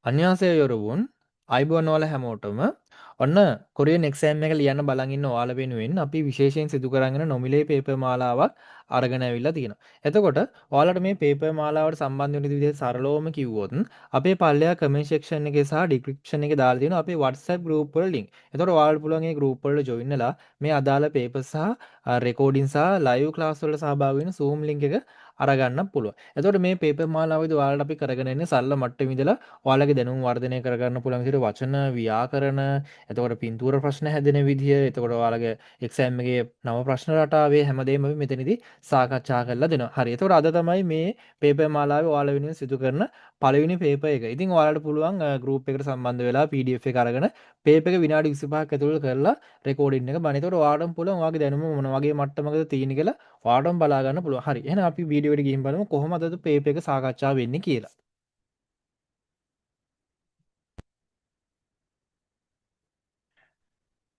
안녕하세요 여러분. ආයුබෝවන් ඔයාලා හැමෝටම. ඔන්න කොරියන් එක්සෑම් එක ලියන්න බලන් ඉන්න ඔයාලා වෙනුවෙන් අපි විශේෂයෙන් සිදු කරගෙන නොමිලේ පේපර් මාලාවක් අරගෙන ඇවිල්ලා තියෙනවා. එතකොට ඔයාලට මේ පේපර් මාලාවට සම්බන්ධ වෙන විදිහට සරලවම කිව්වොත් අපේ පල්ලෙහා කමෙන්ට් සෙක්ෂන් එකේ සහ ඩිස්ක්‍රිප්ෂන් එකේ දාලා තියෙනවා අපේ WhatsApp group වල link. එතකොට ඔයාලට පුළුවන් මේ group වලට join වෙලා මේ අදාළ පේපර් සහ රෙකෝඩින් සහ ලයිව් ක්ලාස් වලට සහභාගී වෙන Zoom link එක අරගන්න පුළුවන්. එතකොට මේ පේපර් මාලාවේදී ඔයාලට අපි කරගෙන එන්නේ සරල මට්ටමේ ඉඳලා ඔයාලගේ දැනුම වර්ධනය කරගන්න පුළුවන් විදිහට වචන ව්‍යාකරණ, එතකොට පින්තූර ප්‍රශ්න හැදෙන විදිය, එතකොට ඔයාලගේ එක්සෑම් එකේ නව ප්‍රශ්න රටාවේ හැමදේම අපි මෙතනදී සාකච්ඡා කරලා දෙනවා. හරි. එතකොට අද තමයි මේ පේපර් මාලාවේ ඔයාලා වෙනුවෙන් සිදු කරන පළවෙනි පේපර් එක. ඉතින් ඔයාලට පුළුවන් ගෲප් එකට සම්බන්ධ වෙලා PDF එක අරගෙන පේපර් එක විනාඩි 25ක් ඇතුළත කරලා රෙකෝඩින් එක බලන්න. එතකොට ඔයාලටම පුළුවන් ඔයාගේ දැනුම මොන වගේ මට්ටමකද තියෙන්නේ කියලා ඔයාලටම බලා ගන්න පුළුවන්. හරි. එහෙනම් අපි වීඩියෝ එකට ගිහින් බලමු කොහොමද අද පේපර් එක සාකච්ඡා වෙන්නේ කියලා.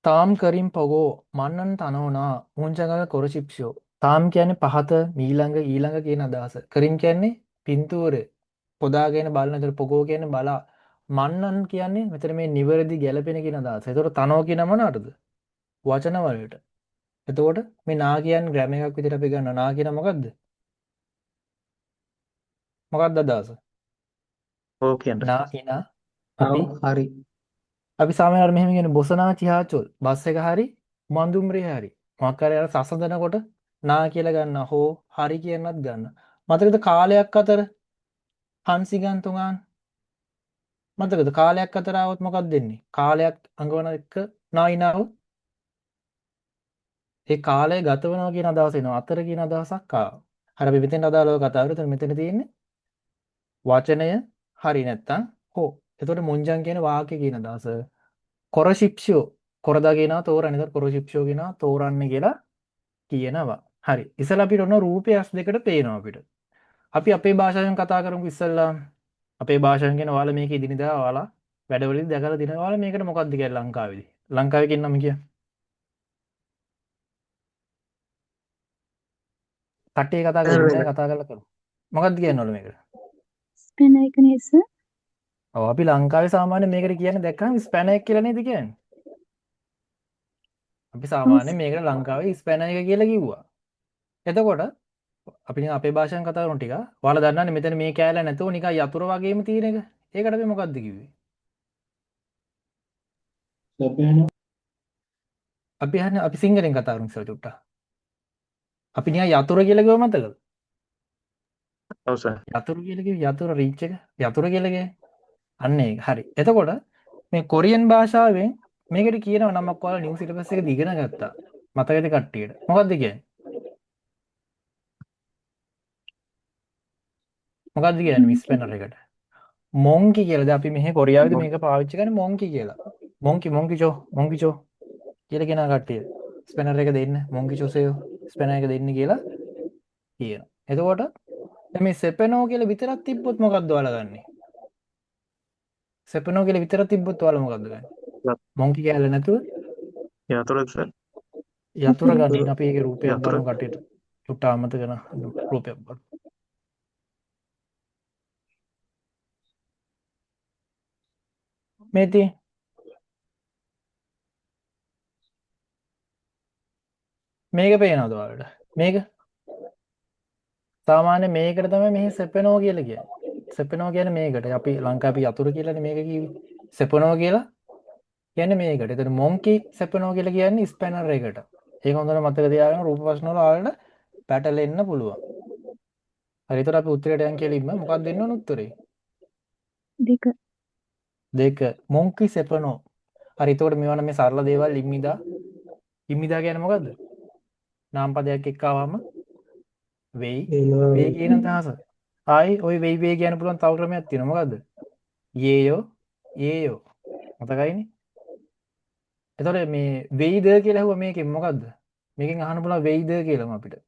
තාම් කරින් පොගෝ මන්නන් තනෝනා මුංජගල කොරචිප්ෂෝ. තාම් කියන්නේ පහත, මීළඟ, ඊළඟ කියන අදහස. කරින් කියන්නේ පින්තූරය. පොදාගෙන බලන. එතකොට පොගෝ කියන්නේ බලා. මන්නන් කියන්නේ මෙතන මේ නිවැරදි ගැලපෙන කියන අදහස. එතකොට තනෝ කියන මොනකටද? වචන වලට. එතකොට මේ නා කියන්නේ ග්‍රැමර් එකක් විදිහට අපි ගන්නවා. නා කියන මොකද්ද? මොකක්ද අදහස? ඔව් කියන්න. නා ඉනා අපි ඔව් හරි. අපි සාමාන්‍යයෙන් අර මෙහෙම කියන්නේ බොසනා චිහාචොල් බස් එක හරි මඳුම්රිය හරි මොකක් හරි අර සසඳනකොට නා කියලා ගන්නවා හෝ හරි කියනත් ගන්නවා. මතකද කාලයක් අතර හන්සිගන් තුඟාන් මතකද කාලයක් අතර ආවොත් මොකක්ද දෙන්නේ? කාලයක් අඟවන එක නා ඉනාව ඒ කාලය ගත වෙනවා කියන අදහස එනවා. අතර කියන අදහසක් ආවා. හරි අපි මෙතෙන් අදාළව කතා කරලා එතන මෙතන තියෙන්නේ වචනය හරි නැත්තම් හෝ. එතකොට මුංජන් කියන වාක්‍ය කියන අදහස. කොරශිප්ෂෝ කොරදා කියනවා තෝරන්න. එතකොට කොරශිප්ෂෝ කියනවා තෝරන්න කියලා කියනවා. හරි. ඉස්සෙල්ලා අපිට ඔන්න රූපය ඇස් දෙකට පේනවා අපිට. අපි අපේ භාෂාවෙන් කතා කරමු ඉස්සෙල්ලා. අපේ භාෂාවෙන් කියන ඔයාලා මේක ඉදිනදා ඔයාලා වැඩවලදී දැකලා දිනවා. ඔයාලා මේකට මොකක්ද කියන්නේ ලංකාවේදී? ලංකාවේ කියන නම කියන්න. කට්ටිය කතා කරමු නෑ කතා කරලා කරමු. මොකක්ද කියන්නේ ඔයාලා මේකට? ස්පැනර් එක නේද සර්? ඔව් අපි ලංකාවේ සාමාන්‍යයෙන් මේකට කියන්නේ දැක්කම ස්පැනර් එක කියලා නේද කියන්නේ? අපි සාමාන්‍යයෙන් මේකට ලංකාවේ ස්පැනර් එක කියලා කිව්වා. එතකොට අපි නිකන් අපේ භාෂාවෙන් කතා කරමු ටික. ඔයාලා දන්නවනේ මෙතන මේ කෑල්ල නැතුව නිකන් යතුරු වගේම තියෙන එක. ඒකට අපි මොකද්ද කිව්වේ? අපි අහන්නේ අපි සිංහලෙන් කතා කරමු ඉස්සෙල්ලා චුට්ටක්. අපි නිකන් යතුරු කියලා කිව්ව මතකද? ඔව් සර්. යතුරු කියලා කිව්වේ යතුරු රීච් එක. යතුරු කියලා කිව්වේ. අන්න ඒක. හරි. එතකොට මේ කොරියන් භාෂාවෙන් මේකට කියනවා නමක් ඔයාලා නිව් සිලබස් එක දිගන ගත්තා. මතකද කට්ටියට? මොකද්ද කියන්නේ? මොකද්ද කියන්නේ මිස් ස්පැනර් එකට? මොන්කි කියලා. දැන් අපි මෙහෙ කොරියාවේදී මේක පාවිච්චි කරන්නේ මොන්කි කියලා. මොන්කි මොන්කි චෝ මොන්කි චෝ කියලා කියන කට්ටිය. ස්පැනර් එක දෙන්න මොන්කි චෝසෙයෝ ස්පැනර් එක දෙන්න කියලා කියනවා. එතකොට දැන් මේ සෙපෙනෝ කියලා විතරක් තිබ්බොත් මොකද්ද ඔයාලා ගන්නෙ? සෙපෙනෝ කියලා විතරක් තිබ්බොත් ඔයාලා මොකද්ද ගන්නෙ? මොන්කි කියලා නැතුව යතුරුද සර්? යතුරු ගන්න. අපි ඒකේ රූපයක් යතුරු. බලමු කට්ටියට. චුට්ට අමතක කරන රූපයක් බලමු. මේ තියෙන්නේ මේක පේනවද ඔයාලට? මේක සාමාන්‍ය මේකට තමයි මෙහි සෙපෙනෝ කියලා කියන්නේ. සෙපෙනෝ කියන්නේ මේකට. අපි ලංකාවේ අපි යතුරු කියලානේ මේක කිව්වේ. සෙපෙනෝ කියලා කියන්නේ මේකට. එතකොට මොන්කි සෙපෙනෝ කියලා කියන්නේ ස්පැනර් එකට. ඒක හොඳට මතක තියාගන්න රූප ප්‍රශ්න වල ඔයාලට පැටලෙන්න පුළුවන්. හරි එතකොට අපි උත්තරයට යන් කියලා ඉන්න. මොකක්ද දෙන්න ඕන උත්තරේ? දෙක. දෙක. මොන්කි සෙපෙනෝ. හරි එතකොට මේවා නම් මේ සරල දේවල් ඉම්මිදා. ඉම්මිදා කියන්නේ මොකද්ද? නාම පදයක් එක්ක ආවම වෙයි වේ කියන අදහස. ආයි ওই වෙයි වේ කියන්න පුළුවන් තව ක්‍රමයක් තියෙනවා. මොකද්ද? යේයෝ යේයෝ. මතකයිනේ? එතකොට මේ වෙයිද කියලා ඇහුවා මේකෙන් මොකද්ද? මේකෙන් අහන්න පුළුවන් වෙයිද කියලාම අපිට.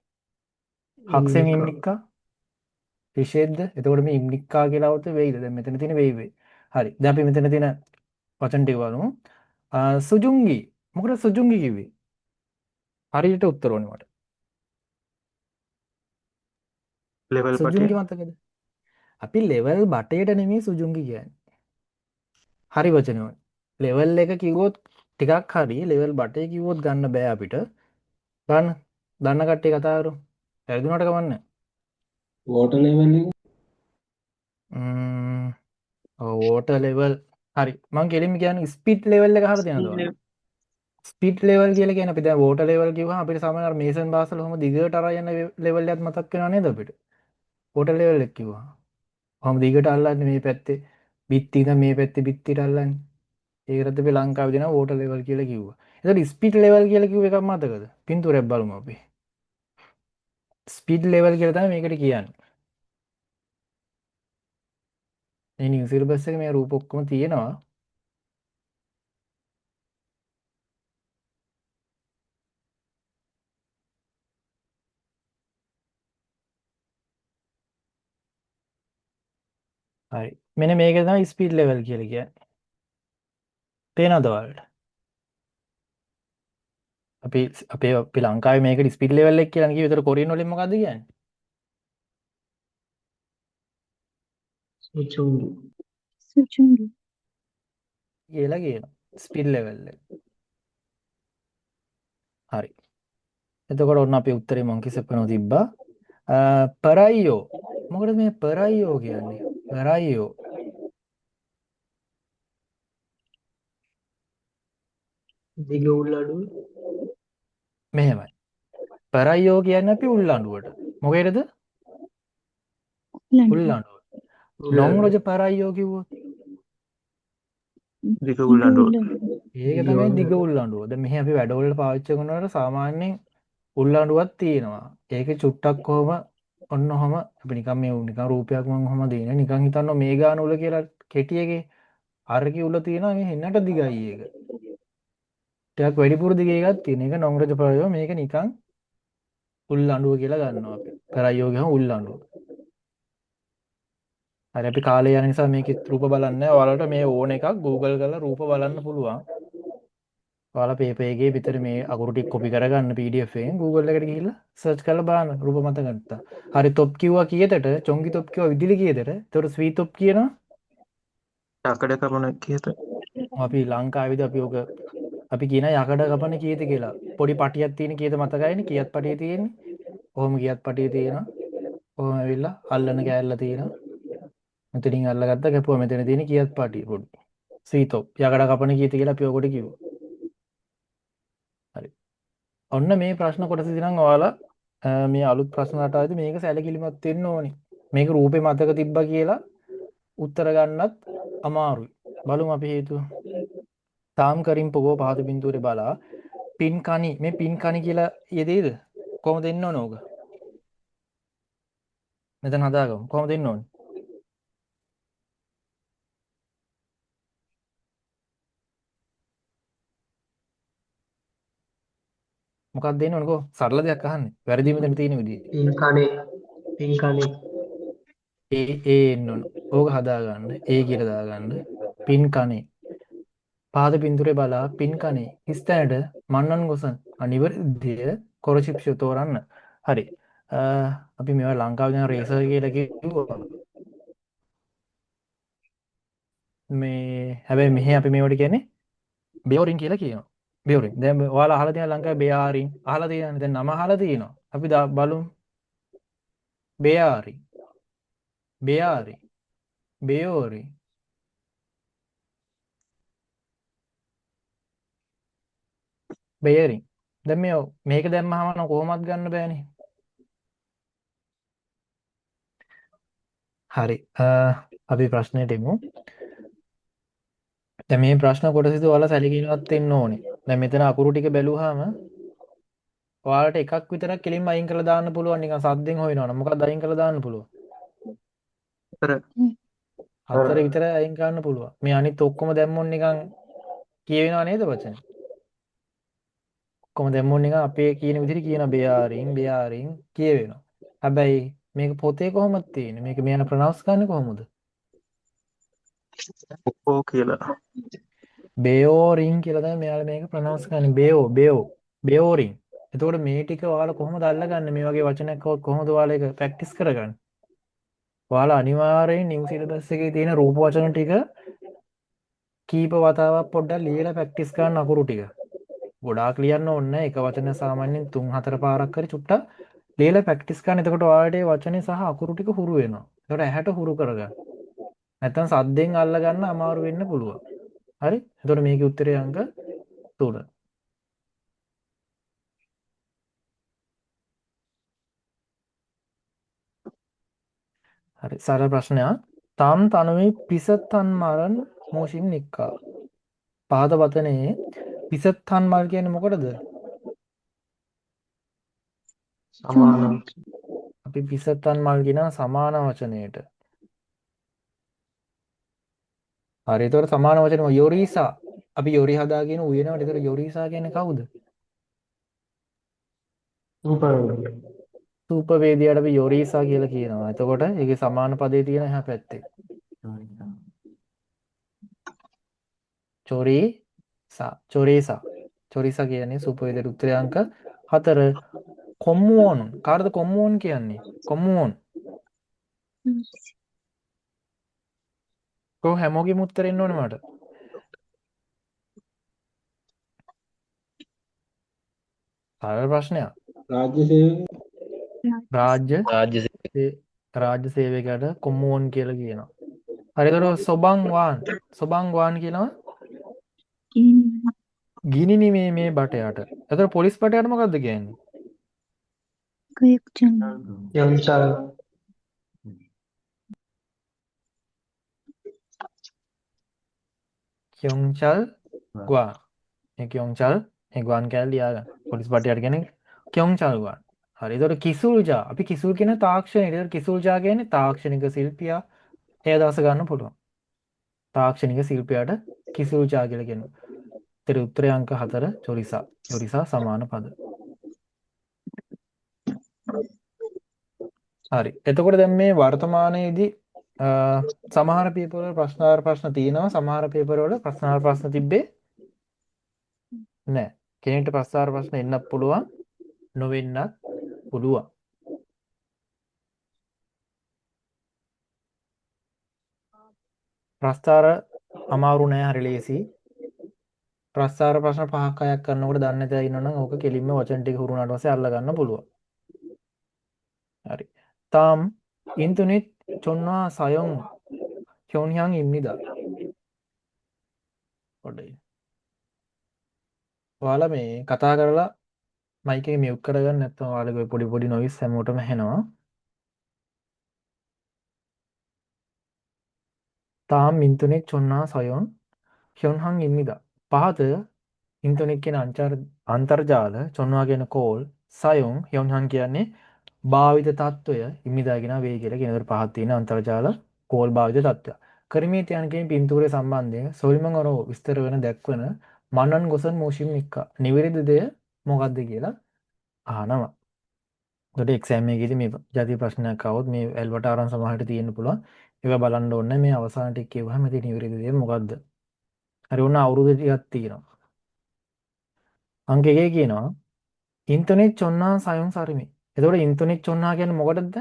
හක්සෙන් ඉම්නික්කා නිෂේධද? එතකොට මේ ඉම්නික්කා කියලා આવොත් වෙයිද? දැන් මෙතන තියෙන වෙයි වෙයි. හරි. දැන් අපි මෙතන තියෙන වචන ටික බලමු. සුජුංගි. මොකටද සුජුංගි කිව්වේ? හරියට උත්තර ඕනේ මට. ලෙවල් සුජුංගි බටේ. මතකද? අපි ලෙවල් බටේට නෙමෙයි සුජුංගි කියන්නේ. හරි වචන ඕනේ. ලෙවල් එක කිව්වොත් ටිකක් හරි ලෙවල් බටේ කිව්වොත් ගන්න බෑ අපිට. බලන්න දන්න කට්ටිය කතා කරමු. වැරදුනට කමක් නෑ. වෝටර් ලෙවල් එක. ඔව් වෝටර් ලෙවල් හරි. මං කෙලින්ම කියන්නේ ස්පීඩ් ලෙවල් එක අහලා තියෙනවද ඔයාලා? ස්පීඩ් ලෙවල් කියලා කියන්නේ අපි දැන් වෝටර් ලෙවල් කිව්වහම අපිට සාමාන්‍ය අර මේසන් බාස් වල ඔහොම දිගට අරන් යන ලෙවල් එකක් මතක් වෙනව නේද අපිට? වෝටර් ලෙවල් එක කිව්වහම. ඔහොම දිගට අල්ලන්නේ මේ පැත්තේ බිත්ති ඉඳන් මේ පැත්තේ බිත්තිට අල්ලන්නේ. ඒකටත් අපි ලංකාවේ දෙනවා වෝටර් ලෙවල් කියලා කිව්වා. එතකොට ස්පීඩ් ලෙවල් කියලා කිව්ව එකක් මතකද? පින්තූරයක් බලමු අපි. ස්පීඩ් ලෙවල් කියලා තමයි මේකට කියන්නේ. මේ නිව් සිලබස් එකේ මේ රූප ඔක්කොම තියෙනවා. හරි. මෙන්න මේක තමයි ස්පීඩ් ලෙවල් කියලා කියන්නේ. පේනවද ඔයාලට? අපි අපේ අපි ලංකාවේ මේකට ස්පීඩ් ලෙවල් එක කියලා කිව්වේ. ඒතර කොරියන් වලින් මොකද්ද කියන්නේ? සුචුංගි. සුචුංගි. කියලා කියනවා. ස්පීඩ් ලෙවල් එක. හරි. එතකොට ඔන්න අපේ උත්තරේ මං කිසපනෝ තිබ්බා. පරයියෝ. මොකටද මේ පරයියෝ කියන්නේ? පරයියෝ. දිග උල් අඩුව. මෙහෙමයි. පරයියෝ කියන්නේ අපි උල්ලඬුවට. මොකේද? උල්ලඬුව. උල්ලඬුව. උල් නොං රජ පරයියෝ කිව්වොත් දිග උල් අඩුව. ඒක දිග තමයි දිග උල් අඩුව. උල්ලඬුව. දැන් මෙහි අපි වැඩවලට පාවිච්චි කරනකොට සාමාන්‍යයෙන් උල්ලඬුවක් තියෙනවා. ඒක චුට්ටක් කොහොම ඔන්න ඔහම අපි නිකන් මේ නිකන් රූපයක් මං ඔහම දෙන නිකන් හිතන්න මේ ගාන උල කියලා කෙටි එකේ අරකි උල තියෙනවා මේ හෙන්නට දිගයි ඒක. ටිකක් වැඩිපුර දිග එකක් තියෙන. ඒක නොං රජ පරයෝ මේක නිකන් උල්ලඬුව කියලා ගන්නවා අපි. පරයෝ ගියම උල්ලඬුව. හරි අපි කාලය යන නිසා මේකෙත් රූප බලන්නේ නැහැ. ඔයාලට මේ ඕන එකක් Google කරලා රූප බලන්න පුළුවන්. ඔයාලා පේපර් එකේ විතර මේ අකුරු ටික කොපි කරගන්න PDF එකෙන් Google එකට ගිහිල්ලා සර්ච් කරලා බලන්න රූප මතක නැත්තම්. හරි තොප් කිව්වා කීයටද? චොංගි තොප් කිව්වා විදුලි කීයටද? එතකොට ස්වී තොප් කියනවා යකඩ කපන කීයද? අපි ලංකාවේදී අපි ඔක අපි කියන යකඩ කපන කීයද කියලා. පොඩි පටියක් තියෙන කීයද මතකයිනේ? කීයත් පටිය තියෙන්නේ. ඔහොම කීයත් පටිය තියෙනවා. ඔහොම ඇවිල්ලා අල්ලන කෑල්ල තියෙනවා. මෙතනින් අල්ලගත්තා කැපුවා මෙතන තියෙන කීයත් පටිය පොඩි. ස්වී තොප් යකඩ කපන කීයද කියලා අපි ඔකට කිව්වා. හරි. ඔන්න මේ ප්‍රශ්න කොටසදී නම් ඔයාලා මේ අලුත් ප්‍රශ්න රටාවේදී මේක සැලකිලිමත් වෙන්න ඕනි. මේක රූපේ මතක තිබ්බා කියලා උත්තර ගන්නත් අමාරුයි. බලමු අපි හේතුව. තාම් කරින් පොගෝ පහත බින්දුවේ බලා පින් කනි මේ පින් කනි කියලා යෙදේද? කොහොමද එන්න ඕන ඕක? මෙතන හදාගමු. කොහොමද එන්න ඕනේ? මොකක්ද දෙන්න ඕන කො? සරල දෙයක් අහන්නේ. වැරදි මෙතන තියෙන විදිය. පින් කනේ. පින් කනේ. ඒ ඒ එන්න ඕන. ඕක හදාගන්න. ඒ කියලා දාගන්න. පින් කනේ. පාද පින්තූරේ බලා පින් කනේ හිස්තැනට මන්නන් ගොසන් අනිවර්දිය කොරචිප්ෂ තෝරන්න. හරි. අපි මේවා ලංකාවේ දැන් රේසර් කියලා කිව්වා. මේ හැබැයි මෙහෙ අපි මේවට කියන්නේ බෙයෝරින් කියලා කියනවා. බෙයෝරින්. දැන් ඔයාලා අහලා තියෙනවා ලංකාවේ බෙයාරින් අහලා තියෙනවනේ. දැන් නම අහලා තියෙනවා. අපි බලමු. බෙයාරින්. බෙයාරින්. බෙයෝරින්. බෙයරින්. දැන් මේ මේක දැම්මහම නම් කොහොමත් ගන්න බෑනේ. හරි. අපි ප්‍රශ්නෙට එමු. දැන් මේ ප්‍රශ්න කොටසේදී ඔයාලා සැලකිලිමත් වෙන්න ඕනේ. දැන් මෙතන අකුරු ටික බැලුවාම ඔයාලට එකක් විතරක් කෙලින්ම අයින් කරලා දාන්න පුළුවන් නිකන් සද්දෙන් හොයනවනම්. මොකක්ද අයින් කරලා දාන්න පුළුවන්? හතර. හතර විතරයි අයින් කරන්න පුළුවන්. මේ අනිත් ඔක්කොම දැම්මොත් නිකන් කියවෙනව නේද වචන? ඔක්කොම දැම්මොත් නිකන් අපේ කියන විදිහට කියන බෙයාරින් බෙයාරින් කියවෙනවා. හැබැයි මේක පොතේ කොහොමද තියෙන්නේ? මේක මෙයාලා ප්‍රොනවුන්ස් කරන්නේ කොහොමද? ඔක්කෝ කියලා. බෙයෝරින් කියලා තමයි මෙයාලා මේක ප්‍රොනවුන්ස් කරන්නේ. බෙයෝ බෙයෝ බෙයෝරින්. එතකොට මේ ටික ඔයාලා කොහොමද අල්ලගන්නේ? මේ වගේ වචනයක් කොහොමද ඔයාලා ඒක ප්‍රැක්ටිස් කරගන්නේ? ඔයාලා අනිවාර්යයෙන් නිව් සිලබස් එකේ තියෙන රූප වචන ටික කීප වතාවක් පොඩ්ඩක් ලියලා ප්‍රැක්ටිස් කරන්න අකුරු ටික. ගොඩාක් ලියන්න ඕනේ නැහැ. එක වචන සාමාන්‍යයෙන් 3-4 පාරක් හරි චුට්ටක් ලියලා ප්‍රැක්ටිස් කරන්න. එතකොට ඔයාලට ඒ වචනේ සහ අකුරු ටික හුරු වෙනවා. එතකොට ඇහැට හුරු කරගන්න. නැත්තම් සද්දෙන් අල්ල ගන්න අමාරු වෙන්න පුළුවන්. හරි? එතකොට මේකේ උත්තරේ අංක 3. හරි, සරල ප්‍රශ්නයක්. තම් තනුවේ පිසතන් මරන් මෝෂින් නික්කා. පහත වචනේ පිසතන් මල් කියන්නේ මොකටද? සමාන. අපි පිසතන් මල් කියනවා සමාන වචනයට. හරි, එතකොට සමාන වචනේ යොරිසා. අපි යොරි හදාගෙන උයනවට. එතකොට යොරිසා කියන්නේ කවුද? රූපවේදී. සූපවේදියාට අපි යොරිසා කියලා කියනවා. එතකොට ඒකේ සමාන පදේ තියෙන එහා පැත්තේ. චොරිසා, චොරිසා. චොරිසා කියන්නේ සූපවේදියාට උත්තරය අංක 4. කොම්මුවොන්. කාටද කොම්මුවොන් කියන්නේ? කොම්මුවොන්. කොහොම හැමෝගෙම උත්තර එන්න ඕනේ මට. සරල ප්‍රශ්නයක්. රාජ්‍ය සේවක. රාජ්‍ය රාජ්‍ය රාජ්‍ය සේවකයාට කොම්මුවොන් කියලා කියනවා. හරි, එතකොට සොබන් වාන්. සොබන් වාන් කියනවා ගිනි නිමේ මේ බටයාට. එතකොට පොලිස් බටයාට මොකද්ද කියන්නේ? යංචල්. කියොංචල් ග්වාන්. මේ කියොංචල් මේ ග්වාන් කියලා ලියාගන්න. පොලිස් බටයාට කියන්නේ කියොංචල් ග්වාන්. හරි, එතකොට කිසුල්ජා. අපි කිසුල් කියන තාක්ෂණය. එතකොට කිසුල්ජා කියන්නේ තාක්ෂණික ශිල්පියා. ඒ අදහස ගන්න පුළුවන්. තාක්ෂණික ශිල්පියාට කිසුල්ජා කියලා කියනවා. ඒතර උත්තරය අංක 4 චොරිසා. චොරිසා සමාන පද. හරි. එතකොට දැන් මේ වර්තමානයේදී සමහර පේපර් වල ප්‍රශ්නාර ප්‍රශ්න තියෙනවා. සමහර පේපර් වල ප්‍රශ්නාර ප්‍රශ්න තිබ්බේ නෑ. කෙනෙක්ට ප්‍රශ්නාර ප්‍රශ්න එන්නත් පුළුවන්, නොවෙන්නත් පුළුවන්. ප්‍රස්තාර අමාරු නෑ, හරි ලේසි. ප්‍රස්තාර ප්‍රශ්න 5ක් 6ක් කරනකොට දන්නේ නැති අය ඉන්නවනම් ඕක කෙලින්ම වචන ටික හුරු වුණාට පස්සේ අල්ල ගන්න පුළුවන්. හරි. තාම් ඉන්ටර්නෙට් චොන්වා සයොන් චොන්හයන් ඉම්නිදා. පොඩ්ඩයි. ඔයාලා මේ කතා කරලා මයික් එක මියුට් කරගන්න, නැත්නම් ඔයාලගේ පොඩි පොඩි නොයිස් හැමෝටම ඇහෙනවා. තාම් ඉන්ටර්නෙට් චොන්වා සයොන් චොන්හන් ඉම්නිදා. පහත ඉන්ටර්නෙට් කියන අන්තර්ජාල, චොන්වා කියන කෝල්, සයොන් හ්යොන්හන් කියන්නේ භාවිත තත්වය, ඉම්නිදා කියන වේ කියලා කියන. ඒතර පහත් තියෙන අන්තර්ජාල කෝල් භාවිත තත්වය. කර්මීත යන කියන පින්තූරය සම්බන්ධයෙන් සොලිමන් අරෝ විස්තර වෙන දැක්වන මනන් ගොසන් මෝෂිම් නික්කා නිවැරදි දෙය මොකද්ද කියලා අහනවා. එතකොට එක්සෑම් එකේදී මේ ජාතිය ප්‍රශ්නයක් ආවොත් මේ ඇල්වට අරන් සමහරට තියෙන්න පුළුවන්. ඒවා බලන්න ඕනේ. මේ අවසාන ටික කියවහම ඉතින් නිවැරදි දෙය මොකද්ද? හරි, ඔන්න අවුරුදු ටිකක් තියෙනවා. අංක 1 කියනවා ඉන්ටර්නෙට් චොන්නා සයොන් සරිමි. එතකොට ඉන්ටර්නෙට් චොන්නා කියන්නේ මොකටද?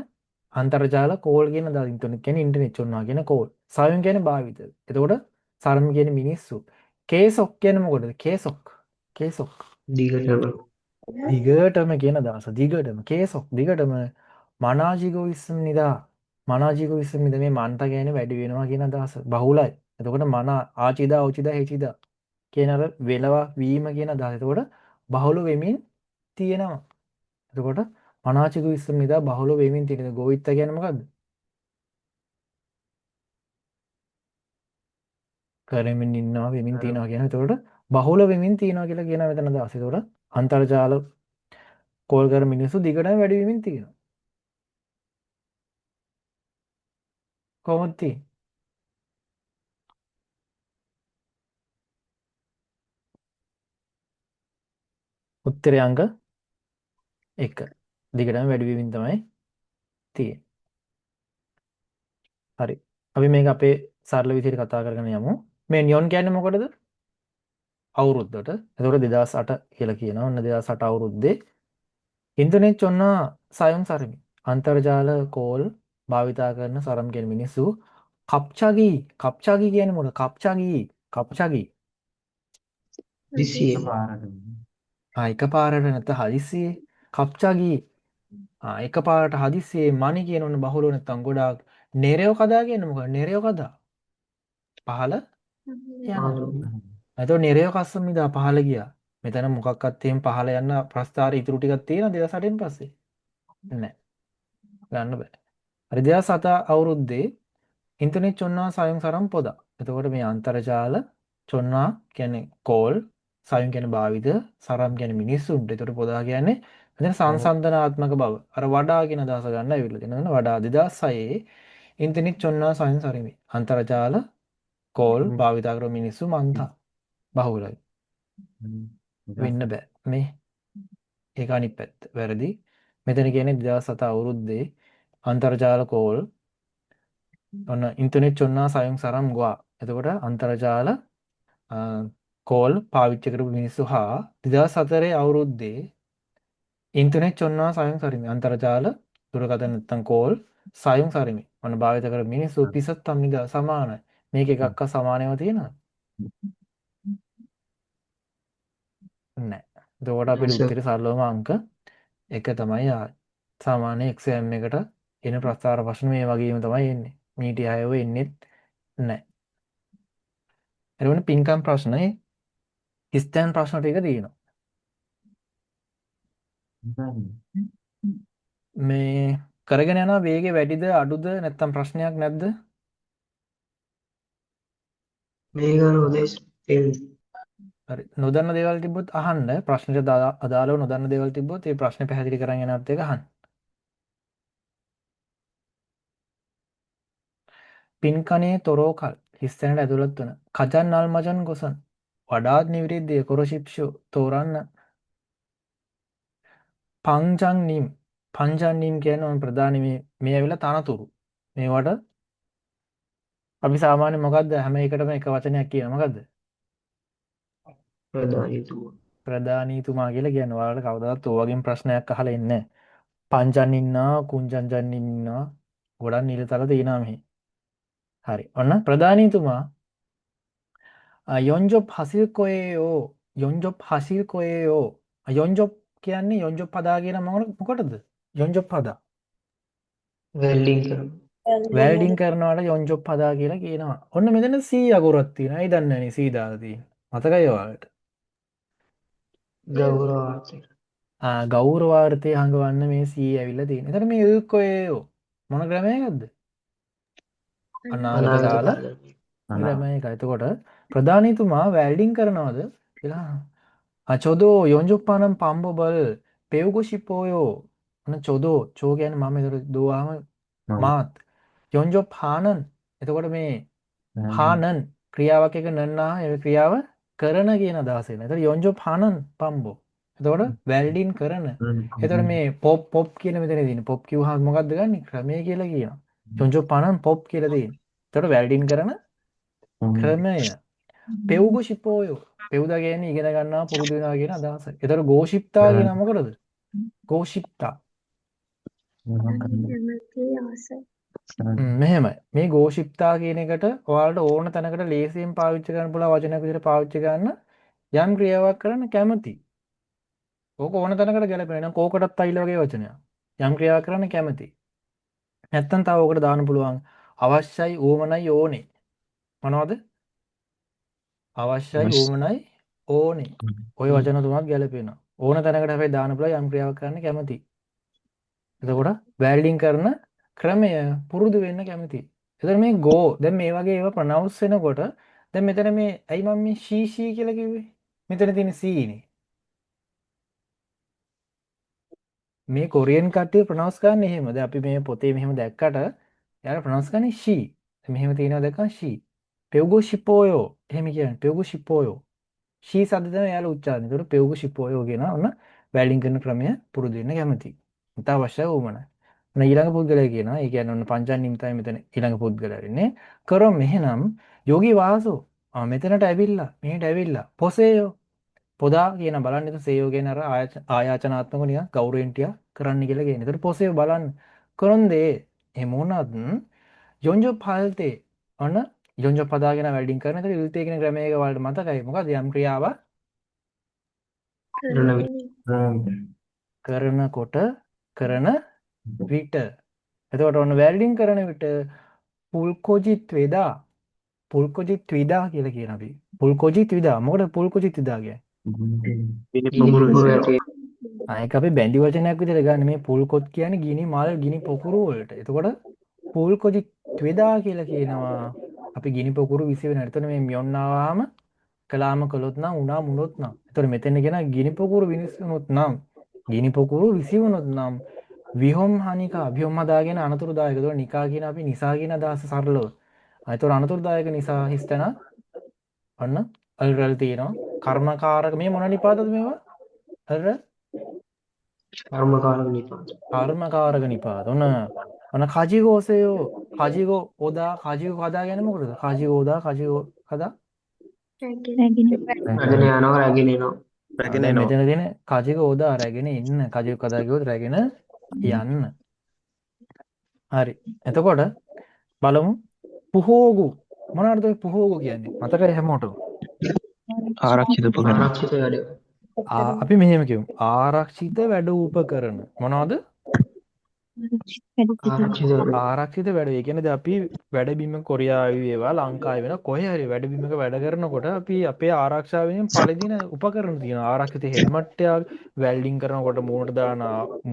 අන්තර්ජාල කෝල් කියන දා. ඉන්ටර්නෙට් කියන්නේ ඉන්ටර්නෙට්, චොන්නා කියන කෝල්. සයොන් කියන්නේ භාවිත. එතකොට සරමි කියන්නේ මිනිස්සු. කේසොක් කියන්නේ මොකටද? කේසොක්. කේසොක්. දිගටම. දිගටම කියන අදහස. දිගටම කේසොක් දිගටම මනාජිගෝ ඉස්මිදා. මනාජිගෝ ඉස්මිදා මේ මන්ට කියන්නේ වැඩි වෙනවා කියන අදහස. බහුලයි. එතකොට මන ආචිදා ඔචිදා හේචිදා කියන අර වෙලවා වීම කියන අදහස. එතකොට බහුල වෙමින් තියෙනවා. එතකොට මනාචිගෝ ඉස්මිදා බහුල වෙමින් තියෙන. ගෝවිත්ත කියන්නේ මොකද්ද? කරමින් ඉන්නවා, වෙමින් තියෙනවා කියන. එතකොට බහුල වෙමින් තියෙනවා කියලා කියන මෙතන අදහස. එතකොට අන්තර්ජාල කෝල් කර මිනිස්සු දිගටම වැඩි වෙමින් තියෙනවා. කොහොමද තියෙන්නේ? උත්තරය අංක 1. දිගටම වැඩි වෙමින් තමයි තියෙන්නේ. හරි. අපි මේක අපේ සරල විදිහට කතා කරගෙන යමු. මේ නියොන් කියන්නේ මොකටද? අවුරුද්දට. එතකොට 2008 කියලා කියනවා. ඔන්න 2008 අවුරුද්දේ ඉන්ටර්නෙට් ඔන්න සයොන් සරමි. අන්තර්ජාල කෝල් භාවිතා කරන සරම් කියන මිනිස්සු කප්චාගි, කප්චාගි කියන්නේ මොකද? කප්චාගි. කප්චගි. හදිසියේ. ආ, එකපාරට නැත්නම් හදිස්සියේ. කප්චගි. ආ, එකපාරට හදිස්සියේ මනි කියන ඔන්න බහුලව නැත්නම් ගොඩාක්. නෙරයෝ කදා කියන්නේ මොකක්ද? නෙරයෝ කදා. පහළ යනවා. එතකොට නෙරයෝ කස්සමිදා පහළ ගියා. මෙතන මොකක්වත් එහෙම පහළ යන්න ප්‍රස්තාර ඉතුරු ටිකක් තියෙනවා 2008න් පස්සේ. නෑ. ගන්න බෑ. හරි, 2007 අවුරුද්දේ ඉන්ටර්නෙට් චොන්නා සයුන් සරම් පොදා. එතකොට මේ අන්තර්ජාල චොන්නා කියන්නේ කෝල්, සයුන් කියන්නේ භාවිත, සරම් කියන්නේ මිනිස්සුන්ට. එතකොට පොදා කියන්නේ මෙතන සංසන්දනාත්මක බව. අර වඩා කියන අදහස ගන්න ඇවිල්ලා තියෙනවා. වඩා 2006 ඉන්ටර්නෙට් චොන්නා සයුන් සරමි. අන්තර්ජාල කෝල් භාවිතා කරන මිනිස්සු මන්තා බහුලයි. වෙන්න බෑ. මේ ඒක අනිත් පැත්ත. වැරදි. මෙතන කියන්නේ 2007 අවුරුද්දේ අන්තර්ජාල කෝල් ඔන්න ඉන්ටර්නෙට් චොන්නා සයුන් සරම් ගවා. එතකොට අන්තර්ජාල කෝල් පාවිච්චි කරපු මිනිස්සු හා 2004 අවුරුද්දේ ඉන්ටර්නෙට් චොන්නා සයුන් සරිමි අන්තර්ජාල දුරකථන නැත්තම් කෝල් සයුන් සරිමි ඔන්න භාවිත කරපු මිනිස්සු පිසත් අම්නිදා සමානයි. මේක එකක්වත් සමාන ඒවා තියෙනවද? නෑ. එතකොට අපිට උත්තරේ සරලවම අංක 1 තමයි ආවේ. සාමාන්‍ය එක්සෑම් එකට එන ප්‍රස්තාර ප්‍රශ්න මේ වගේම තමයි එන්නේ. මීට ආයව එන්නෙත් නෑ. ඊළඟට පින්කම් ප්‍රශ්නේ හිස්තැන් ප්‍රශ්න ටික තියෙනවා. මේ කරගෙන යනවා වේගය වැඩිද අඩුද නැත්නම් ප්‍රශ්නයක් නැද්ද? මේක අර හොඳයි තේරුණා. හරි. නොදන්න දේවල් තිබ්බොත් අහන්න. ප්‍රශ්නෙට අදාළව නොදන්න දේවල් තිබ්බොත් ඒ ප්‍රශ්නේ පැහැදිලි කරන් යනත් එක අහන්න. පින්කනේ තොරෝකල් හිස්තැනට ඇතුළත් වන කජන් අල් මජන් ගොසන් වඩාත් නිවැරදි කොරොෂිප්ෂෝ තෝරන්න. පංජන් නිම් පංජන් නිම් කියන්නේ ඔන්න ප්‍රධාන මේ මේ ඇවිල්ලා තනතුරු. මේවට අපි සාමාන්‍යයෙන් මොකද්ද හැම එකටම එක වචනයක් කියන මොකද්ද? ප්‍රධානීතුමා. ප්‍රධානීතුමා කියලා කියන්නේ. ඔයාලට කවදාවත් ඔය වගේම ප්‍රශ්නයක් අහලා එන්නේ නැහැ. පංජන් ඉන්නවා, කුංජන්ජන් ඉන්නවා, ගොඩක් නිලතල තියෙනවා මෙහි. හරි. ඔන්න ප්‍රධානීතුමා යොන්ජොප් හසිල් කොයේයෝ යොන්ජොප් හසිල් කොයේයෝ යොන්ජොප් කියන්නේ යොන්ජොප් හදා කියන මොකටද? යොන්ජොප් හදා. වෙල්ඩින් කරනවා. වෙල්ඩින් කරනවට යොන්ජොප් හදා කියලා කියනවා. ඔන්න මෙතන C අකුරක් තියෙනවා. ඇයි දන්නේ නැහැ නේ C දාලා තියෙන්නේ. මතකයි ඔයාලට? ගෞරවාර්ථය. ආ, ගෞරවාර්ථය හඟවන්න මේ C ඇවිල්ලා තියෙන්නේ. එතන මේ ල් කොයේයෝ මොන ක්‍රමයකද? අනාගත අනාගත කාල කාල ක්‍රමයක. එතකොට ප්‍රධානීතුමා වෙල්ඩින් කරනවද කියලා ආ චොදෝ යොන්ජොප්පානම් පම්බොබල් පෙව්ගෝ ෂිපෝයෝ. ඔන්න චොදෝ චෝ කියන්නේ මම ඒතර දෝ ආම මාත් යොන්ජොප් හානන්. එතකොට මේ හානන් ක්‍රියාවක් එක නන් ආ ඒ ක්‍රියාව කරන කියන අදහස එනවා. එතකොට යොන්ජොප් හානන් පම්බෝ. එතකොට වෙල්ඩින් කරන. එතකොට මේ පොප් පොප් කියන මෙතන තියෙන පොප් කිව්වහම මොකද්ද ගන්නෙ? ක්‍රමය කියලා කියනවා. යොන්ජොප් හානන් පොප් කියලා තියෙනවා. එතකොට වෙල්ඩින් කරන ක්‍රමය. පෙව්ගෝ ෂිපෝයෝ. පෙව්දා කියන්නේ ඉගෙන ගන්නවා පුරුදු වෙනවා කියන අදහස. එතකොට ගෝෂිප්තා කියන මොකටද? ගෝෂිප්තා. මෙහෙමයි. මේ ගෝෂිප්තා කියන එකට ඔයාලට ඕන තැනකට ලේසියෙන් පාවිච්චි කරන්න පුළුවන් වචනයක් විදිහට පාවිච්චි කරන්න යම් ක්‍රියාවක් කරන්න කැමති. ඕක ඕන තැනකට ගැලපෙන. නම් කෝකටත් අයිල වගේ වචනයක්. යම් ක්‍රියාවක් කරන්න කැමති. නැත්තම් තව ඕකට දාන්න පුළුවන් අවශ්‍යයි ඕමනයි ඕනේ. මොනවද? අවශ්‍යයි ඕමනයි ඕනේ. ඔය වචන තුනක් ගැලපෙනවා. ඕන තැනකට හැබැයි දාන්න පුළුවන් යම් ක්‍රියාවක් කරන්න කැමති. එතකොට වෙල්ඩින් කරන ක්‍රමය පුරුදු වෙන්න කැමති. එතකොට මේ ගෝ දැන් මේ වගේ ඒවා ප්‍රොනවුන්ස් වෙනකොට දැන් මෙතන මේ ඇයි මම මේ ෂී ෂී කියලා කිව්වේ? මෙතන තියෙන සී නේ. මේ කොරියන් කට්ටිය ප්‍රොනවුන්ස් කරන්නේ එහෙම. දැන් අපි මේ පොතේ මෙහෙම දැක්කට එයාලා ප්‍රොනවුන්ස් කරන්නේ ෂී. මෙහෙම තියෙනවා දැක්කම ෂී. පෙව්ගෝ ෂිපෝයෝ එහෙම කියන්නේ පෙව්ගෝ ෂිපෝයෝ. ෂී සද්ද තමයි එයාලා උච්චාරණය. ඒතකොට පෙව්ගෝ ෂිපෝයෝ කියන ඔන්න වෙල්ඩින් කරන ක්‍රමය පුරුදු වෙන්න කැමති. ඉතා අවශ්‍යයි වුමනයි. ඔන්න ඊළඟ පුද්ගලයා කියනවා. ඒ කියන්නේ ඔන්න පංචන් නිමිතයි මෙතන ඊළඟ පුද්ගලයා වෙන්නේ. කරොම් එහෙනම් යෝගී වාසෝ. ආ මෙතනට ඇවිල්ලා මෙහෙට ඇවිල්ලා පොසේයෝ පොදා කියන බලන්න ඉතින් සේයෝ කියන අර ආයාචනාත්මක නිකන් ගෞරවයෙන් ටික කරන්න කියලා කියන්නේ. ඒතර පොසේයෝ බලන්න. කරොන්දේ එහෙම වුණත් යොන්ජෝ පල්තේ ඔන්න යොන්ජොප් හදාගෙන වෙල්ඩින් කරන. එතකොට ඉල්තේ කියන ග්‍රැමර් එක ඔයාලට මතකයි. මොකද්ද යම් ක්‍රියාවක් කරන විට. කරනකොට කරන විට. එතකොට ඔන්න වෙල්ඩින් කරන විට පුල්කොජිත් වේදා පුල්කොජිත් විදා කියලා කියන අපි. පුල්කොජිත් විදා. මොකටද පුල්කොජිත් විදා කියන්නේ? ගිනි ගිනි පොකුරු පුපුරු විසිරෙනවා. ඇති. ආ ඒක අපි බැඳි වචනයක් විදිහට ගන්න මේ පුල්කොත් කියන්නේ ගිනි මල් ගිනි පොකුරු වලට. එතකොට පුල්කොජිත් වේදා කියලා කියනවා. අපි ගිනි පොකුරු විසි වෙනවා. එතකොට මේ මියොන් ආවාම කළාම කළොත් නම් උනා මුනොත් නම්. එතකොට මෙතන කියන ගිනි පොකුරු විනිසුනොත් නම් ගිනි පොකුරු විසි වුණොත් නම් විහොම් හනිකා විහොම් හදාගෙන අනතුරුදායක. එතකොට නිකා කියන අපි නිසා කියන අදහස සරලව. ආ එතකොට අනතුරුදායක නිසා හිස්තැන ඔන්න අල්රල් තියෙනවා. කර්මකාරක මේ මොන නිපාතද මේවා? අල්රල් කර්මකාරක නිපාත. කර්මකාරක නිපාත. ඔන්න ඔන්න කජිගෝසයෝ කජිගෝ ඔදා කජිගෝ කදා කියන්නේ මොකටද? කජිගෝ ඔදා කජිගෝ කදා රැගෙන රැගෙන යනවා රැගෙන එනවා. රැගෙන දැන් එනවා. මෙතන තියෙන කජිගෝ ඔදා රැගෙන එන්න කජිගෝ කදා කිව්වොත් රැගෙන යන්න. හරි. එතකොට බලමු පුහෝගු මොනවාද ඔය පුහෝගු කියන්නේ? මතකයි හැමෝටම. ආරක්ෂිත උපකරණ. ආරක්ෂිත වැඩ. අපි මෙහෙම කියමු. ආරක්ෂිත වැඩ උපකරණ මොනවද? ආරක්ෂිත වැඩ. ආරක්ෂිත වැඩ. ඒ කියන්නේ දැන් අපි වැඩ බිම කොරියාවේ වේවා ලංකාවේ වෙන කොහේ හරි වැඩ බිමක වැඩ කරනකොට අපි අපේ ආරක්ෂාව වෙනුවෙන් පළදින උපකරණ තියෙනවා. ආරක්ෂිත හෙල්මට් එකක්, වෙල්ඩින් කරනකොට මූණට දාන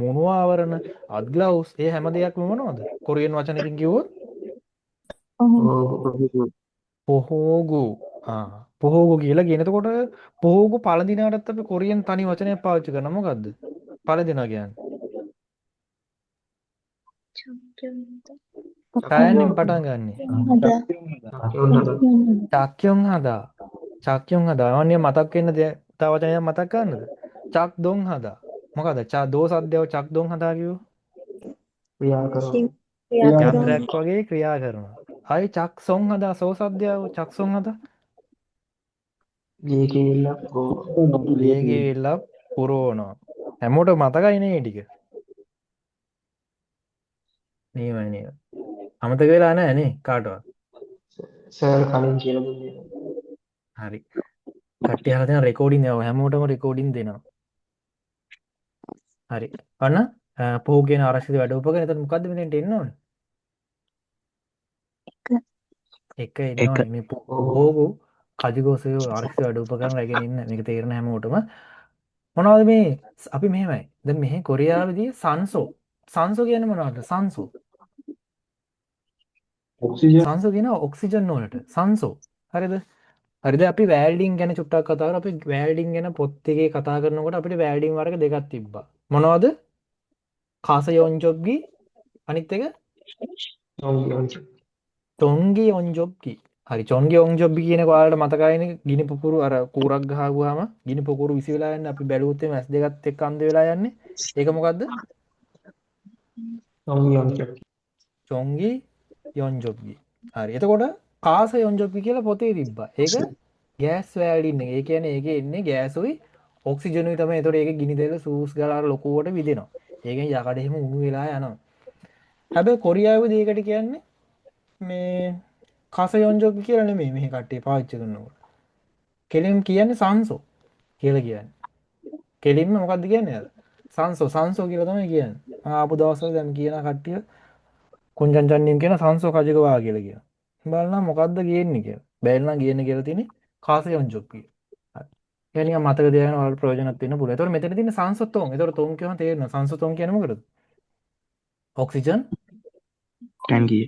මුණු ආවරණ, අත් ග්ලව්ස්, ඒ හැම දෙයක්ම මොනවද? කොරියන් වචනකින් කිව්වොත් ඔව්. පොහෝගු. ආ පොහෝගු කියලා කියන. එතකොට පොහෝගු පළඳිනාටත් අපි කොරියන් තනි වචනයක් පාවිච්චි කරනවා. මොකද්ද? පළඳිනවා කියන්නේ. ටයන්ෙන් පටන් ගන්නෙ. චක්යොන් හදා. චක්යොන් හදා. චක්යොන් හදා. අනේ මතක් වෙන්න තව වචනයක් මතක් කරන්නද? චක් දොන් හදා. මොකද්ද? ච දෝ සද්දව චක් දොන් හදා කිව්වොත්? ක්‍රියා කරනවා. යන්ත්‍රයක් වගේ ක්‍රියා කරනවා. ආයේ චක් සොන් හදා සෝ සද්දව චක් සොන් හදා. ලිය කියලා ගෝ. ලිය ගිහිල්ලා පුරවනවා. හැමෝටම මතකයි නේ මේ ටික. නියමයි නියමයි. අමතක වෙලා නෑ නේ කාටවත්. සර් කලින් කියලා දුන්නේ. හරි. කට්ටිය අහලා තියෙන රෙකෝඩින් දෙනවා. හැමෝටම රෙකෝඩින් දෙනවා. හරි. ඔන්න පොහු කියන ආරක්ෂිත වැඩ උපකරණ. එතකොට මොකද්ද මෙතෙන්ට එන්න ඕනේ? එක එන්න එක. ඕනේ. මේ පොහු කජිගෝසය ආරක්ෂිත වැඩ උපකරණ රැගෙන ඉන්න. මේක තේරෙන හැමෝටම. මොනවද මේ අපි මෙහෙමයි. දැන් මෙහි කොරියාවේදී සංසෝ. සංසෝ කියන්නේ මොනවද? සංසෝ. ඔක්සිජන්. සංසෝ කියන ඔක්සිජන් වලට. සංසෝ. හරිද? හරිද? අපි වැල්ඩින් ගැන චුට්ටක් කතා කරා. අපි වැල්ඩින් ගැන පොත් එකේ කතා කරනකොට අපිට වැල්ඩින් වර්ග දෙකක් තිබ්බා. මොනවද? කාස යොන්ජොබ්ගි අනිත් එක චොන්ගි යොන්ජොබ්ගි. හරි චොන්ගි යොන්ජොබ්ගි කියන එක ඔයාලට මතකයිනේ ගිනි පොකුරු අර කූරක් ගහුවාම ගිනි පොකුරු විසි වෙලා යන්නේ අපි බැලුවොත් එimhe ඇස් දෙකත් එක්ක අන්ධ වෙලා යන්නේ. ඒක මොකද්ද? චොන්ගි යොන්ජොබ්ගි. හරි. එතකොට කාස යොන්ජොබ්ගි කියලා පොතේ තිබ්බා. ඒක ගෑස් වැල්ඩින් එක. ඒ කියන්නේ ඒකේ එන්නේ ගෑසුයි ඔක්සිජනුයි තමයි. එතකොට ඒකේ ගිනි දැල්ල සූස් ගාලා අර ලොකුවට විදෙනවා. ඒකෙන් යකඩ එහෙම උණු වෙලා යනවා. හැබැයි කොරියාවේදී ඒකට කියන්නේ මේ කාස යොන්ජොබ්ගි කියලා නෙමෙයි මෙහි කට්ටිය පාවිච්චි කරනකොට. කෙලින්ම කියන්නේ සංසෝ කියලා කියන්නේ. කෙලින්ම මොකද්ද කියන්නේ අර? සංසෝ සංසෝ කියලා තමයි කියන්නේ. මම ආපු දවස්වල දැන් කියන කට්ටිය කුංජන් චන්නිම් කියන සංසෝ කජගවා කියලා කියනවා. බලන්න මොකද්ද ගේන්නේ කියලා. බැලුණා ගේන්නේ කියලා තියෙන්නේ කාස යොන්ජොබ් කියලා. හරි. ඒ නිකන් මතක තියාගන්න ඔයාලට ප්‍රයෝජනවත් වෙන්න පුළුවන්. ඒතකොට මෙතන තියෙන සංසෝ තොන්. ඒතකොට තොන් කියවම තේරෙනවා. සංසෝ තොන් කියන්නේ මොකටද? ඔක්සිජන් ටැංකිය.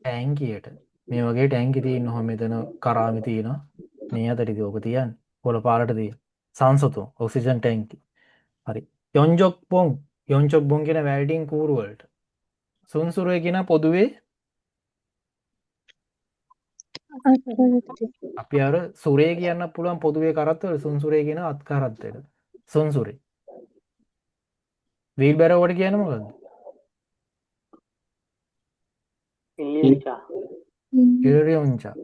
ටැංකියට. මේ වගේ ටැංකි තියෙන ඔහොම මෙතන කරාමි තියෙනවා. මේ අතට ඉතින් ඕක තියන්නේ. පොළ පාරට තියෙන. සංසෝ තොන් ඔක්සිජන් ටැංකි. හරි. යොන්ජොක් බොන් යොන්ජොක් බොන් කියන වැල්ඩින් කූරු වලට. සුන්සුරේ කියන පොදුවේ අපි අර සුරේ කියන්න පුළුවන් පොදුවේ කරත්ත වල සුන්සුරේ කියන අත් කරත්තයට. සුන්සුරේ. වීල් බැරෝ වලට කියන්නේ මොකද්ද? ඉරියොන්චා.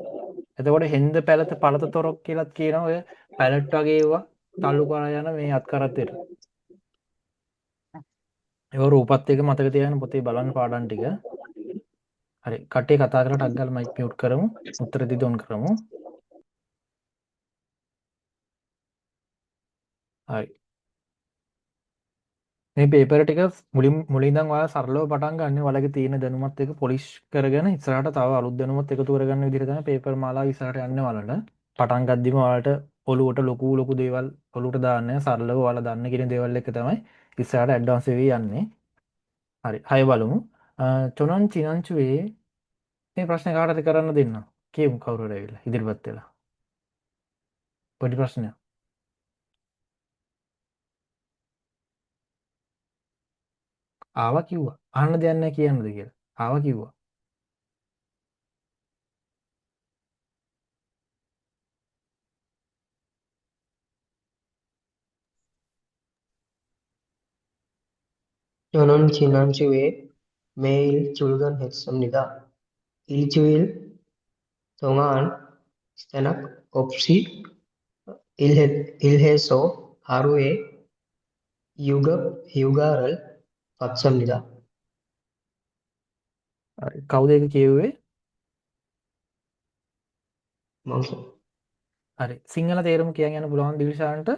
එතකොට හෙන්ද පැලත පළත තොරක් කියලාත් කියනවා ඔය පැලට් වගේ ඒවා තල්ලු කරා යන මේ අත් කරත්තයට. ඒව රූපත් එක්ක මතක තියාගන්න පොතේ බලන්න පාඩම් ටික. හරි. කට්ටිය කතා කරලා ටක් ගාලා මයික් මියුට් කරමු. උත්තර දීලා ඔන් කරමු. හරි. මේ පේපර් ටික මුලින් මුලින් ඉඳන් ඔයාලා සරලව පටන් ගන්න. ඔයාලගේ තියෙන දැනුමත් එක්ක පොලිෂ් කරගෙන ඉස්සරහට තව අලුත් දැනුමත් එකතු කරගන්න විදිහට තමයි පේපර් මාලාව ඉස්සරහට යන්නේ ඔයාලට. පටන් ගද්දිම ඔයාලට ඔලුවට ලොකු ලොකු දේවල් ඔලුවට දාන්න සරලව ඔයාලා දන්න කියන දේවල් එක තමයි ඉස්සරහට ඇඩ්වාන්ස් වෙවි යන්නේ. හරි. හය බලමු. චොනන් චිනංචුවේ මේ ප්‍රශ්නේ කාට හරි කරන්න දෙන්න. කියමු කවුරු හරි ඇවිල්ලා ඉදිරිපත් වෙලා. පොඩි ප්‍රශ්නයක්. ආවා කිව්වා. අහන්න දෙයක් නැහැ කියන්නද කියලා. ආවා කිව්වා. 저는 지난주에 매일 출근했습니다. 일주일 동안 스탠업 없이 일해서 하루에 유급 휴가를 받습니다. හරි. කවුද ඒක කියෙව්වේ? මං හරි. සිංහල තේරුම කියන් යන්න පුළුවන් දිල්ෂාන්ට.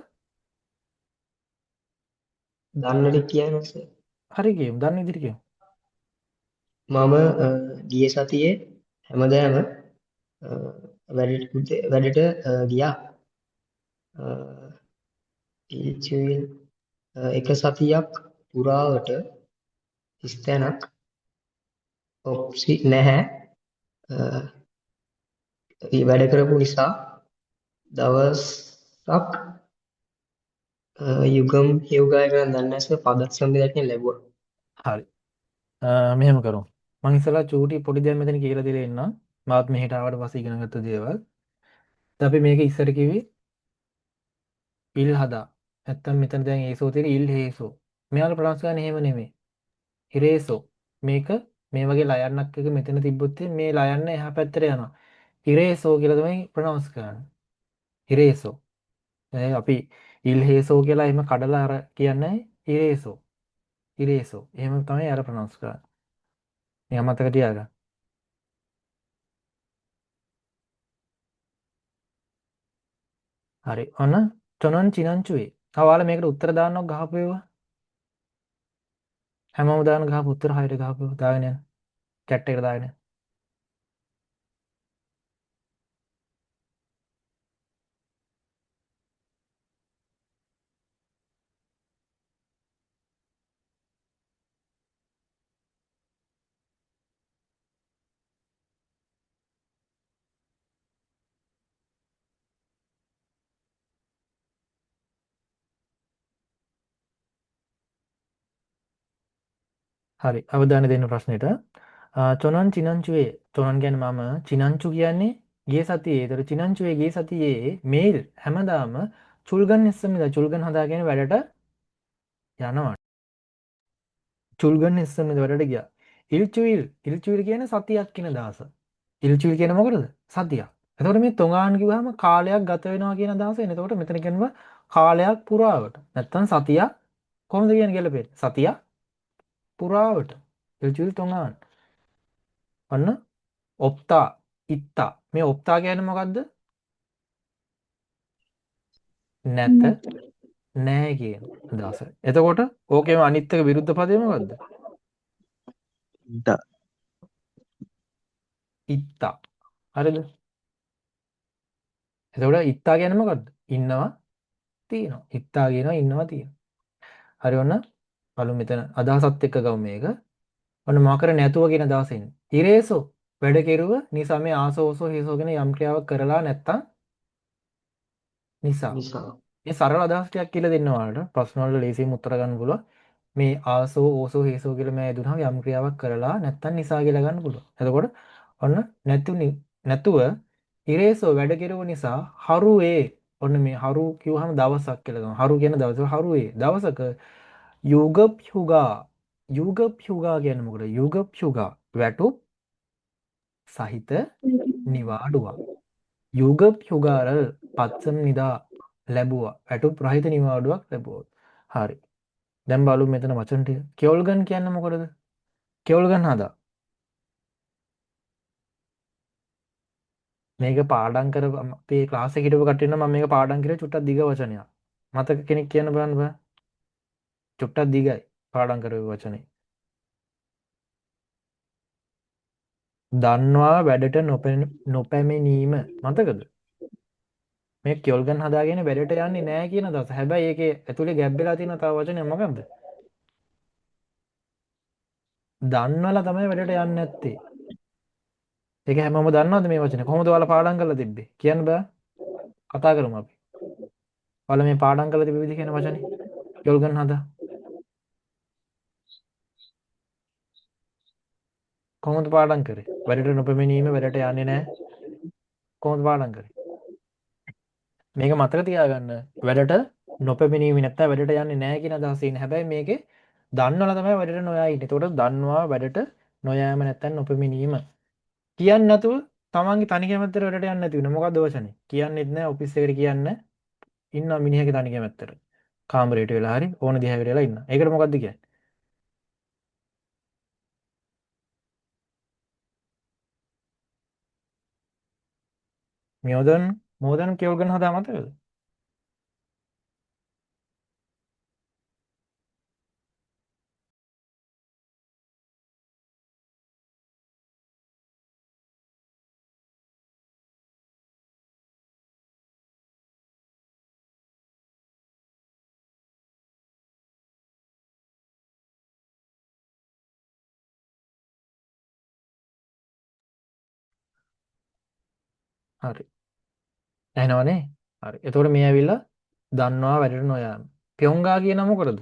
දන්න ටික කියනවා සර්. හරි කියමු. දන්න විදිහට කියමු. මම ගිය සතියේ හැමදාම වැඩට ගියා. ඉල්චුයිල් එක සතියක් පුරාවට හිස්තැනක් ඔප්සි නැහැ. වැඩ කරපු නිසා දවසක් යුගම් හියුගා එක නම් දන්නේ නැහැ සර්. පදත් සම්බන්ධයෙන් ලැබුවා. හරි. මෙහෙම කරමු. මං ඉස්සෙල්ලා චූටි පොඩි දෙයක් මෙතන කියලා දීලා ඉන්නම්. මාත් මෙහෙට ආවට පස්සේ ඉගෙන ගත්ත දේවල්. දැන් අපි මේක ඉස්සර කිව්වේ ඉල් හදා. නැත්තම් මෙතන දැන් ඒසෝ තියෙන ඉල් හේසෝ. මෙයාලා ප්‍රොනවුන්ස් කරන්නේ එහෙම නෙමෙයි. හිරේසෝ. මේක මේ වගේ ලයන්නක් එක මෙතන තිබ්බොත් මේ ලයන්න එහා පැත්තට යනවා. හිරේසෝ කියලා තමයි ප්‍රොනවුන්ස් කරන්නේ. හිරේසෝ. දැන් අපි ඉල් හේසෝ කියලා එහෙම කඩලා අර කියන්නේ හිරේසෝ. හිරේසෝ. එහෙම තමයි අර ප්‍රොනවුන්ස් කරන්නේ. නිකන් මතක තියාගන්න. හරි. ඔන්න චොනන් චිනංචුවේ. තව ඔයාලා මේකට උත්තර දාන්නක් ගහපු ඒවා. හැමෝම දාන ගහපු උත්තර හරියට ගහපු ඒවා දාගෙන යන්න. චැට් එකට දාගෙන යන්න. හරි. අවධානය දෙන්න ප්‍රශ්නෙට. චොනන් චිනංචුවේ. චොනන් කියන්නේ මම, චිනංචු කියන්නේ ගිය සතියේ. ඒතර චිනංචුවේ ගිය සතියේ මේල් හැමදාම චුල්ගන් එස්සමිදා. චුල්ගන් හදා කියන වැඩට යනවා. චුල්ගන් එස්සමිදා වැඩට ගියා. ඉල්චුයිල් ඉල්චුයිල් කියන්නේ සතියක් කියන දවස. ඉල්චුයිල් කියන්නේ මොකටද? සතියක්. එතකොට මේ තොඟාන් කිව්වහම කාලයක් ගත වෙනවා කියන අදහස එන. එතකොට මෙතන කියනවා කාලයක් පුරාවට. නැත්තම් සතියක් කොහොමද කියන්නේ ගැලපෙන්නේ? සතියක් පුරාවට. ඉල්චුයිල් තොඟාන්. ඔන්න ඔප්තා ඉත්තා. මේ ඔප්තා කියන්නේ මොකද්ද? නැත නෑ කියන අදහස. එතකොට ඕකේම අනිත් එක විරුද්ධ පදේ මොකද්ද? ඉත්තා. ඉත්තා. හරිද? එතකොට ඉත්තා කියන්නේ මොකද්ද? ඉන්නවා තියෙනවා. ඉත්තා කියනවා ඉන්නවා තියෙනවා. හරි ඔන්න බලමු මෙතන අදහසත් එක්ක ගමු මේක. ඔන්න මා කර නැතුව කියන අදහස එන්නේ. ඉරේසෝ වැඩ කෙරුව නිසා මේ ආසෝසෝ හේසෝ කියන යම් ක්‍රියාවක් කරලා නැත්තම් නිසා. නිසා. මේ සරල අදහස් ටිකක් කියලා දෙන්න ඔයාලට. ප්‍රශ්න වලට ලේසියෙන් උත්තර ගන්න පුළුවන්. මේ ආසෝ ඕසෝ හේසෝ කියලා මම දුනහම යම් ක්‍රියාවක් කරලා නැත්තම් නිසා කියලා ගන්න පුළුවන්. එතකොට ඔන්න නැතුව ඉරේසෝ වැඩ කෙරුව නිසා හරුවේ ඔන්න මේ හරු කිව්වහම දවසක් කියලා ගන්න. හරු කියන දවස හරුවේ දවසක යුගප්යුගා යුගප්යුගා කියන්නේ මොකද? යුගප්යුගා වැටුප් සහිත නිවාඩුවක්. යුගප්යුගාරල් පත්සම් නිදා ලැබුවා. වැටුප් රහිත නිවාඩුවක් ලැබුවා. හරි. දැන් බලමු මෙතන වචන ටික. කෙවුල්ගන් කියන්නේ මොකටද? කෙවුල්ගන් හදා. මේක පාඩම් කර අපේ ක්ලාස් එකේ හිටපු කට්ටිය නම් මම මේක පාඩම් කරේ චුට්ටක් දිග වචනයක්. මතක කෙනෙක් කියන්න බලන්න බෑ. චුට්ටක් දිගයි පාඩම් කරපු වචනේ. දන්වා වැඩට නොපැමිණීම මතකද? මේ කියොල්ගන් හදාගෙන වැඩට යන්නේ නෑ කියන අදහස. හැබැයි ඒකේ ඇතුලේ ගැබ් වෙලා තියෙන තව වචනයක් මොකද්ද? දන්වලා තමයි වැඩට යන්නේ නැත්තේ. ඒක හැමෝම දන්නවද මේ වචනේ? කොහොමද ඔයාලා පාඩම් කරලා තිබ්බේ? කියන්න බෑ. කතා කරමු අපි. ඔයාලා මේ පාඩම් කරලා තිබ්බ විදිහ කියන වචනේ. කියොල්ගන් හදා. කොහොමද පාඩම් කරේ? වැඩට නොපැමිණීම වැඩට යන්නේ නෑ. කොහොමද පාඩම් කරේ? මේක මතක තියාගන්න. වැඩට නොපැමිණීම නැත්තම් වැඩට යන්නේ නෑ කියන අදහස ඉන්නේ. හැබැයි මේකේ දන්නවලා තමයි වැඩට නොයා ඉන්නේ. එතකොට දන්නවා වැඩට නොයෑම නැත්තම් නොපැමිණීම. කියන්නේ නැතුව තමන්ගේ තනි කැමැත්තට වැඩට යන්නේ නැති වෙන. මොකද්ද වචනේ? කියන්නෙත් නෑ ඔෆිස් එකට කියන්න. ඉන්නවා මිනිහගේ තනි කැමැත්තට. කාමරේට වෙලා හරි ඕන දිහාවට වෙලා ඉන්නවා. ඒකට මොකද්ද කියන්නේ? මියෝදන් මෝදන් කියවල් හදා මතකද? හරි. ඇහෙනවනේ? හරි. එතකොට මේ ඇවිල්ලා දන්නවා වැඩට නොයාම. පෙොංගා කියන මොකටද?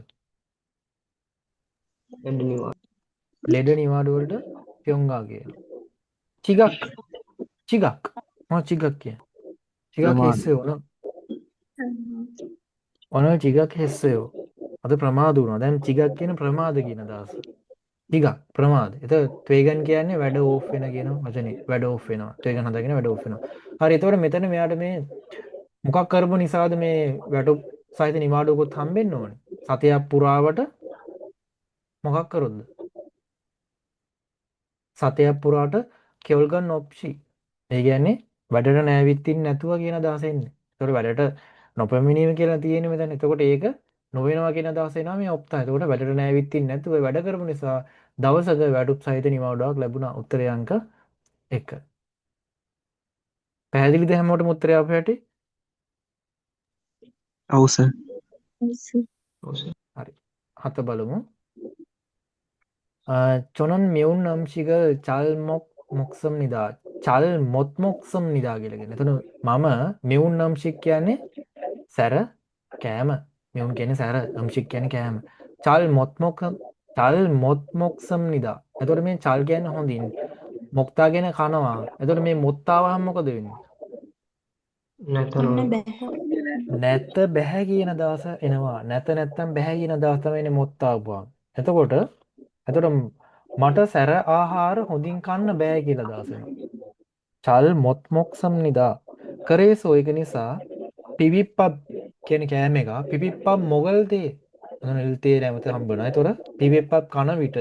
ලෙඩ නිවාඩු. ලෙඩ නිවාඩු වලට පෙොංගා කියනවා. චිගක්. චිගක්. මොකක් චිගක් කියන්නේ? චිගක් ප්‍රමාද. හෙස්සයෝ න. ඔන චිගක් හෙස්සයෝ. අද ප්‍රමාද වුණා. දැන් චිගක් කියන ප්‍රමාද කියන අදහස. චිගක් ප්‍රමාද. එතකොට ත්වේගන් කියන්නේ වැඩ ඕෆ් වෙන කියන වචනේ. වැඩ ඕෆ් වෙනවා. ත්වේගන් හදාගෙන වැඩ ඕෆ් වෙනවා. හරි. එතකොට මෙතන මෙයාට මේ මොකක් කරපු නිසාද මේ වැටුප් සහිත නිවාඩුවකුත් හම්බෙන්න ඕනේ? සතියක් පුරාවට මොකක් කරොත්ද? සතියක් පුරාට කෙවල්ගන් ඔප්ෂි. ඒ කියන්නේ වැඩට නෑවිත් ඉන්නේ නැතුව කියන අදහස එන්නේ. ඒතකොට වැඩට නොපැමිණීම කියලා තියෙන්නේ මෙතන. එතකොට ඒක නොවෙනවා කියන අදහස එනවා මේ ඔප්තා. එතකොට වැඩට නෑවිත් ඉන්නේ නැතුව වැඩ කරපු නිසා දවසක වැටුප් සහිත නිවාඩුවක් ලැබුණා. උත්තරය අංක 1. පැහැදිලිද හැමෝටම උත්තරය ආපු හැටි? ඔව් සර්. ඔව් සර්. ඔව් සර්. හරි. හත බලමු. 저는 매운 음식을 잘 먹습니다. 잘 못 먹습니다 කියලා කියන්නේ. එතන මම 매운 음식 කියන්නේ සැර කෑම. 매운 කියන්නේ සැර, 음식 කියන්නේ කෑම. 잘 못 먹 잘 못 먹습니다. එතකොට මේ 잘 කියන්නේ හොඳින්. 먹다 කියන්නේ කනවා. එතකොට මේ 못 ආවහම මොකද වෙන්නේ? නැත කන්න නොවන. බැහැ. නැත බැහැ කියන අදහස එනවා. නැත නැත්තම් බැහැ කියන අදහස තමයි එන්නේ මොත් ආවම. එතකොට එතකොට මට සැර ආහාර හොඳින් කන්න බෑ කියලා අදහස එනවා. චල් මොත් මොක්සම් නිදා කරේසෝ ඒක නිසා පිවිප්පබ් කියන කෑම එක පිවිප්පබ් මොගල් තේ ඔන්න එල් තේ නැවත හම්බ වෙනවා. එතකොට පිවිප්පබ් කන විට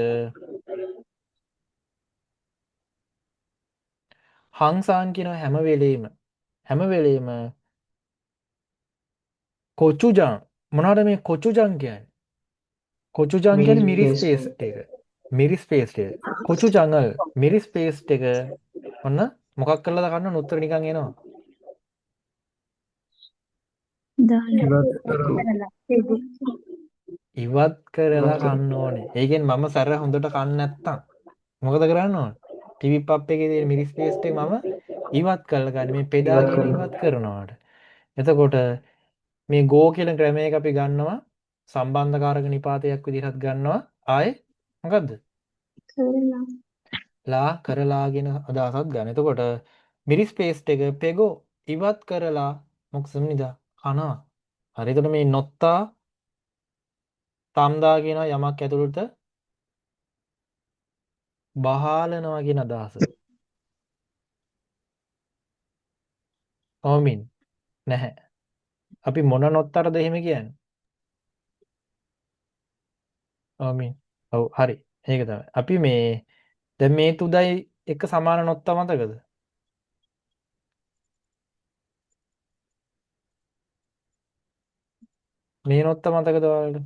හංසාන් කියන හැම වෙලෙම හැම වෙලෙම කොචුජාන් මොනවාද මේ කොචුජාන් කියන්නේ? කොචුජාන් කියන්නේ මිරිස් මිරිස් පේස්ට්. පේස්ට් එක. මිරිස් පේස්ට් එක. කොචුජාන් මිරිස් පේස්ට් එක ඔන්න මොකක් කරලාද කන්න ඕන උත්තර නිකන් එනවා. දාලා. ඉවත් කරලා. ඉවත් කරලා ඉවත් කර. කන්න ඕනේ. ඒ කියන්නේ මම සැර හොඳට කන්න නැත්තම් මොකද කරන්න ඕනේ? ටිවි පප් එකේ තියෙන මිරිස් පේස්ට් එක මම ඉවත් කරලා ගන්න. මේ පෙදා ඉවත් කියන කරනවා. ඉවත් කරනවාට. එතකොට මේ ගෝ කියන ක්‍රමයක අපි ගන්නවා සම්බන්ධකාරක නිපාතයක් විදිහට ගන්නවා. ආයේ මොකද්ද? කරලා. ලා කරලා කියන අදහසත් ගන්න. එතකොට මිරිස් පේස්ට් එක පෙගෝ ඉවත් කරලා මොක්සම් නිදා කනවා. හරි. එතකොට මේ නොත්තා තම්දා කියන යමක් ඇතුළට බහාලනවා කියන අදහස. ඔමින් නැහැ. අපි මොන නොත්තරද එහෙම කියන්නේ? ඔමින්. ඔව් හරි. ඒක තමයි. අපි මේ දැන් මේ තුදයි එක සමාන නොත්තා මතකද? මේ නොත්ත මතකද ඔයාලට?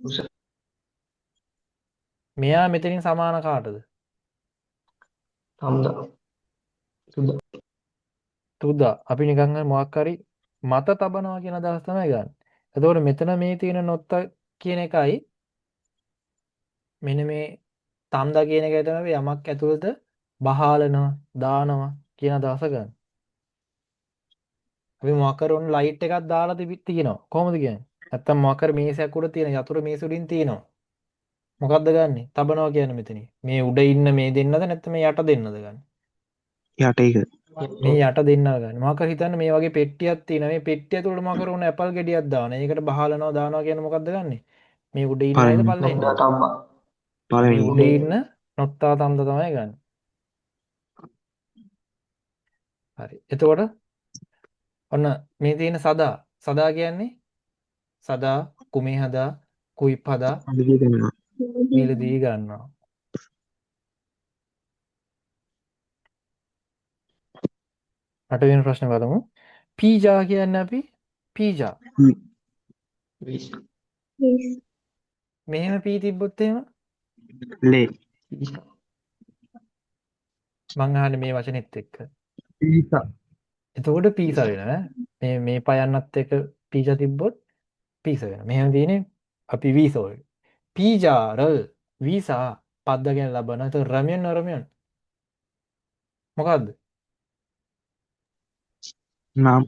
උස මෙයා මෙතනින් සමාන කාටද? තම්දා තුදා තුදා. අපි නිකන් අර මොකක් හරි මත තබනවා කියන අදහස තමයි ගන්න. එතකොට මෙතන මේ තියෙන නොත්ත කියන එකයි මෙන්න මේ තම්දා කියන එකයි තමයි අපි යමක් ඇතුළත බහාලනවා දානවා කියන අදහස ගන්න. අපි මොකක් හරි ඔන්න ලයිට් එකක් දාලා තියෙනවා. කොහොමද කියන්නේ? නැත්තම් මොකක් හරි මේසයක් උඩ තියෙන යතුරු මේස උඩින් තියෙනවා. මොකද්ද ගන්නෙ? තබනවා කියන්නේ මෙතනින්. මේ උඩ ඉන්න මේ දෙන්නද නැත්නම් මේ යට දෙන්නද ගන්නෙ? යට එක. මේ යට දෙන්නව ගන්න. මොකක් හරි හිතන්න මේ වගේ පෙට්ටියක් තියෙනවා. මේ පෙට්ටිය ඇතුළට මොකක් හරි ඕන ඇපල් ගෙඩියක් දානවා. ඒකට බහලනවා දානවා කියන්නේ මොකද්ද ගන්නෙ? මේ උඩ ඉන්න අයද පළවෙනි. පල්ලෙහා ඉන්න නොත්තා අයද? තම්බා මේ පළවෙනි. උඩ ඉන්න නොත්තා තම්ද තමයි ගන්න. හරි. එතකොට ඔන්න මේ තියෙන සදා. සදා කියන්නේ සදා කුමේ හදා කුයිප් හදා මිලදී ගන්නවා. මිලදී ගන්නවා. අටවෙනි ප්‍රශ්නේ බලමු. පීජා කියන්නේ අපි පීජා. විස් විස් මෙහෙම පී තිබ්බොත් එහෙම ලේ. විස මං අහන්නේ මේ වචනේත් එක්ක. පීසා. එතකොට පීසා වෙනවා ඈ. මේ මේ පයන්නත් එක්ක පීජා තිබ්බොත් පීසා වෙනවා. මෙහෙම තියෙන්නේ අපි වීසා වල. පීජාරල් වීසා පද්ද ගැන ලබන. එතකොට රමියන් රමියන් මොකද්ද? නම්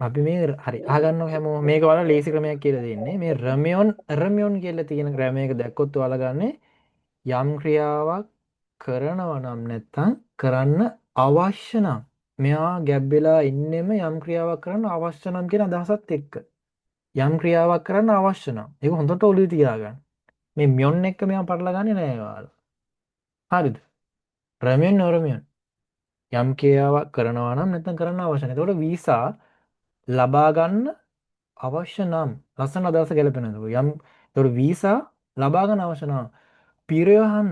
අපි මේ හරි අහගන්නකො හැමෝම මේක ඔයාලා ලේසි ක්‍රමයක් කියලා දෙන්නේ. මේ රමියොන් රමියොන් කියලා තියෙන ක්‍රමයක දැක්කොත් ඔයාලා ගන්නේ යම් ක්‍රියාවක් කරනවා නම් නැත්තම් කරන්න අවශ්‍ය නම් මෙයා ගැබ් වෙලා ඉන්නෙම යම් ක්‍රියාවක් කරන්න අවශ්‍ය නම් කියන අදහසත් එක්ක. යම් ක්‍රියාවක් කරන්න අවශ්‍ය නම් ඒක හොඳට ඔළුවේ තියාගන්න. මේ මියොන් එක්ක මෙයා පටල ගන්නේ නෑ ඔයාලා. හරිද? රමියොන් රමියොන් යම් ක්‍රියාවක් කරනවා නම් නැත්තම් කරන්න අවශ්‍ය නැහැ. එතකොට වීසා ලබා ගන්න අවශ්‍ය නම් ලස්සන අදහස ගැලපෙනවා. යම් එතකොට වීසා ලබා ගන්න අවශ්‍ය නම් පිරයහන්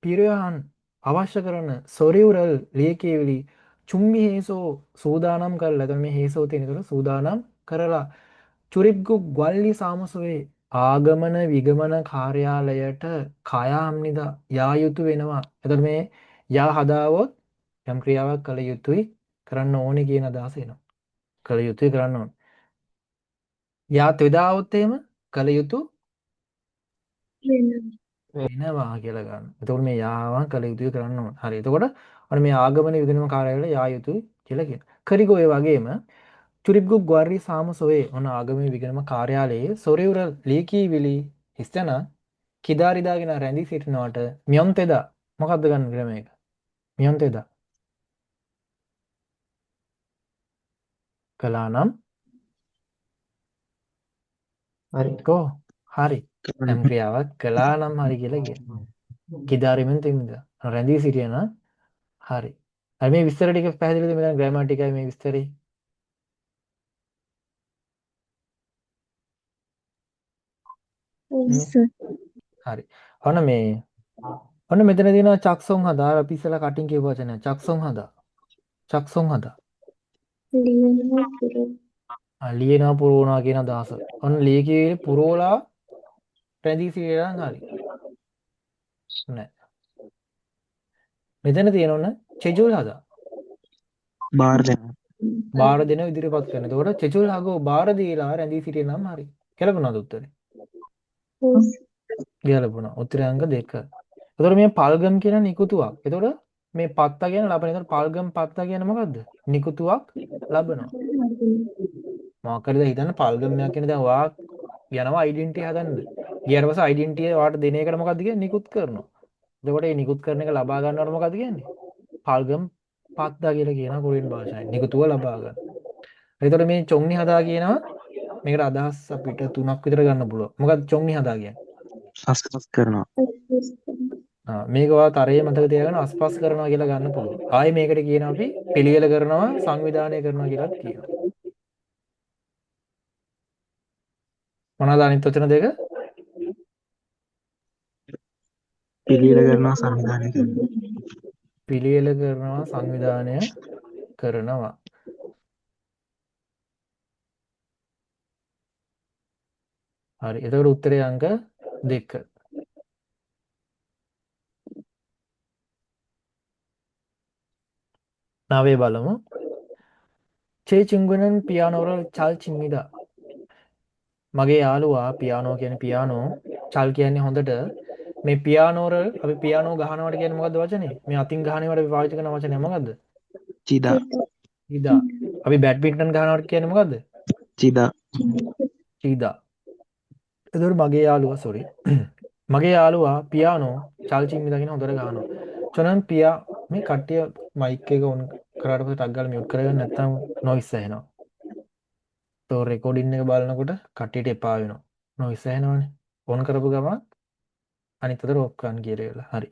පිරයහන් අවශ්‍ය කරන සොරියුරල් ලියකියවිලි චුම්මි හේසෝ සූදානම් කරලා. එතකොට මේ හේසෝ තියෙන එතකොට සූදානම් කරලා චුරිප්ගු ග්වල්ලි සාමසොවේ ආගමන විගමන කාර්යාලයට කයාම්නිදා යා යුතු වෙනවා. එතකොට මේ යා හදාවොත් යම් ක්‍රියාවක් කළ යුතුයි කරන්න ඕනේ කියන අදහස එනවා. කළ යුතුයි කරන්න ඕනේ. යා තෙදාවොත් එහෙම කළ යුතු වෙනවා. වෙනවා කියලා ගන්න. එතකොට මේ යාවන් කළ යුතුයි කරන්න ඕනේ. හරි. එතකොට අර මේ ආගමන විගමන කාර්යාලයට යා යුතුයි කියලා කියනවා. කරිගෝ ඒ වගේම චුරිප්ගු ග්වර්රි සාමසොවේ ඔන්න ආගමේ විගණම කාර්යාලයේ සොරෙවුරල් ලීකීවිලි හිස්තන කිදාරිදාගෙන රැඳී සිටිනවට මියොන්තෙදා මොකද්ද ගන්න ක්‍රමයක? මියොන්තෙදා කළා නම් හරි කෝ හරි. යම් ක්‍රියාවක් කළා නම් හරි කියලා කියනවා. කිදාරිමෙන් තින්ද රැඳී සිටියා නම් හරි. හරි මේ විස්තර ටික පැහැදිලිද මෙතන ග්‍රැමර් ටිකයි මේ විස්තරේ? ඔව් නේ? සර්. හරි. ඔන්න මේ ඔන්න මෙතන තියෙනවා චක්සොන් හදා. අර අපි ඉස්සෙල්ලා කටින් කියපු වචනය. චක්සොන් හදා. චක්සොන් හදා. ලියනවා පුරව. ආ, ලියනවා පුරවනවා කියන අදහස. ඔන්න ලිය කියේ පුරවලා රැඳී සිටියා නම් හරි. නෑ. මෙතන තියෙන ඔන්න චෙජුල් හදා. බාර දෙනවා. බාර දෙන ඉදිරිපත් කරන. එතකොට චෙජුල් හගෝ බාර දීලා රැඳී සිටියා නම් හරි. ගැලපුණාද උත්තරේ? ඔව් සර්. ගැලපුණා. උත්තරේ අංක 2. එතකොට මේ පල්ගම් කියන නිකුතුවක්. එතකොට මේ පත්තා කියන ලබන. එතකොට පල්ගම් පත්තා කියන්නේ මොකද්ද? නිකුතුවක් ලබනවා. මොකක් හරි දැන් හිතන්න පල්ගම්යක් කියන දැන් ඔයා යනවා ඩෙන්ටිටි හදන්න. ගියාට පස්සේ ඩෙන්ටිටි ඔයාට දෙන එකට මොකද්ද කියන්නේ? නිකුත් කරනවා. එතකොට මේ නිකුත් කරන එක ලබා ගන්නවට මොකද්ද කියන්නේ? පල්ගම් පත්තා කියලා කියනවා කොරියන් භාෂාවෙන්. නිකුතුව ලබා ගන්න. එතකොට මේ චොංනි හදා කියනවා මේකට අදහස් අපිට තුනක් විතර ගන්න පුළුවන්. මොකද්ද චොංනි හදා කියන්නේ? අස්පස් කරනවා. ආ මේක ඔයා තරයේ මතක තියාගන්න අස්පස් කරනවා කියලා ගන්න පුළුවන්. ආයේ මේකට කියනවා අපි පිළියෙල කරනවා සංවිධානය කරනවා කියලාත් කියනවා. මොනවාද අනිත් වචන දෙක? පිළියෙල කරනවා සංවිධානය කරනවා. පිළියෙල කරනවා සංවිධානය කරනවා. හරි. එතකොට උත්තරේ අංක 2. නවය බලමු. 제 친구는 피아노를 잘 칩니다. මගේ යාළුවා පියානෝ කියන්නේ පියානෝ චල් කියන්නේ හොඳට මේ පියානෝරල් අපි පියානෝ ගහනවට කියන්නේ මොකද්ද වචනේ? මේ අතින් ගහන ඒවාට අපි පාවිච්චි කරන වචනය මොකද්ද? චිදා. චිදා. අපි බැඩ්මින්ටන් ගහනවට කියන්නේ මොකද්ද? චිදා. චිදා. එතකොට මගේ යාළුවා සෝරි මගේ යාළුවා පියානෝ චල් චිම්මිදා කියන හොඳට ගහනවා. චොනන් පියා මේ කට්ටිය මයික් එක ඔන් කරාට පස්සේ ටක් ගාලා මියුට් කරගන්න නැත්නම් නොයිස් ඇහෙනවා. තෝ රෙකෝඩින් එක බලනකොට කට්ටියට එපා වෙනවා. නොයිස් ඇහෙනවනේ. ඔන් කරපු ගමන් අනිත් අතට ඔෆ් කරන්න කියලා වෙලා. හරි.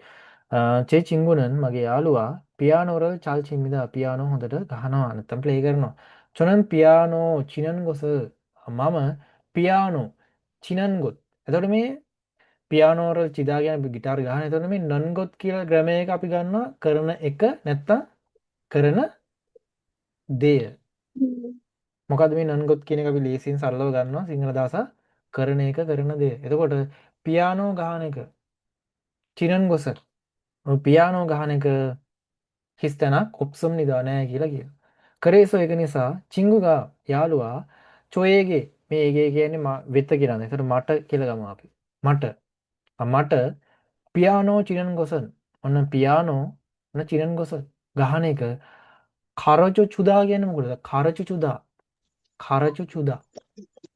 චේ චින්ගුනන් මගේ යාළුවා පියානෝ වල චල් චිම්මිදා පියානෝ හොඳට ගහනවා නැත්නම් ප්ලේ කරනවා. චොනන් පියානෝ චිනන් ගොස මම පියානෝ චිනන් ගොත්. එතකොට මේ පියානෝ වල චිදා කියන්නේ ගිටාර් ගහන. එතකොට මේ නන් ගොත් කියලා ග්‍රැමර් එක අපි ගන්නවා කරන එක නැත්නම් කරන දෙය. මොකද්ද මේ නන් ගොත් කියන එක අපි ලේසියෙන් සරලව ගන්නවා සිංහල දවස කරන එක කරන දෙය. එතකොට පියානෝ ගහන එක චිනන් ගොස ඔය පියානෝ ගහන එක හිස් තැනක් ඔප්සම් නිදා නෑ කියලා කියනවා. කරේසෝ ඒක නිසා චිංගුගා යාළුවා චොයේගේ මේ ඒගේ කියන්නේ වෙත කියලා නේද? ඒතර මට කියලා ගමු අපි. මට මට පියානෝ චිනන් ගොසන් ඔන්න පියානෝ ඔන්න චිනන් ගොස ගහන එක කරචු චුදා කියන්නේ මොකටද? කරචු චුදා කරචු චුදා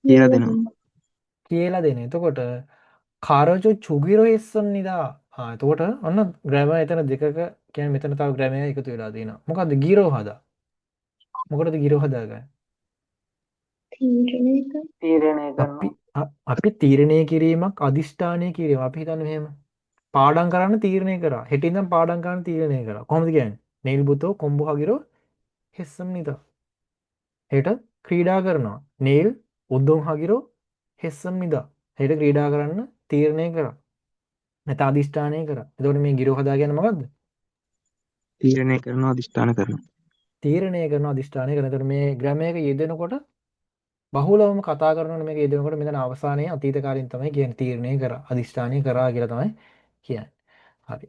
කියලා දෙනවා. කියලා දෙන. එතකොට කරචු චුගිරෝ හෙස්සන් නිදා. ආ එතකොට ඔන්න ග්‍රැමර් එතන දෙකක කියන්නේ මෙතන තව ග්‍රැමර් එකක් එකතු වෙලා තියෙනවා. මොකද්ද ගිරෝ හදා? මොකටද ගිරෝ හදාගන්නේ? තීරණය කර තීරණය අපි කරනවා. අපි තීරණය කිරීමක් අදිෂ්ඨානය කිරීම. අපි හිතන්නේ මෙහෙම. පාඩම් කරන්න තීරණය කරා. හෙට ඉඳන් පාඩම් කරන්න තීරණය කරා. කොහොමද කියන්නේ? නෙයිල් බුතෝ කොම්බෝ හගිරෝ හෙස්සම් නිදා. හෙට ක්‍රීඩා කරනවා. නෙයිල් උද්දොන් හගිරෝ හෙස්සම් නිදා. හෙට ක්‍රීඩා කරන්න තීරණය කරා. නැත්නම් අදිෂ්ඨානය කරා. එතකොට මේ ගිරෝ හදා කියන්නේ මොකද්ද? තීරණය කරනවා අදිෂ්ඨාන කරනවා. තීරණය කරනවා අදිෂ්ඨානය කරනවා. එතකොට මේ ග්‍රැමර් එක යෙදෙනකොට බහුලවම කතා කරනකොට මේක යෙදෙනකොට මෙතන අවසානයේ අතීත කාලෙන් තමයි කියන්නේ තීරණය කරා අදිෂ්ඨානය කරා කියලා තමයි කියන්නේ. හරි.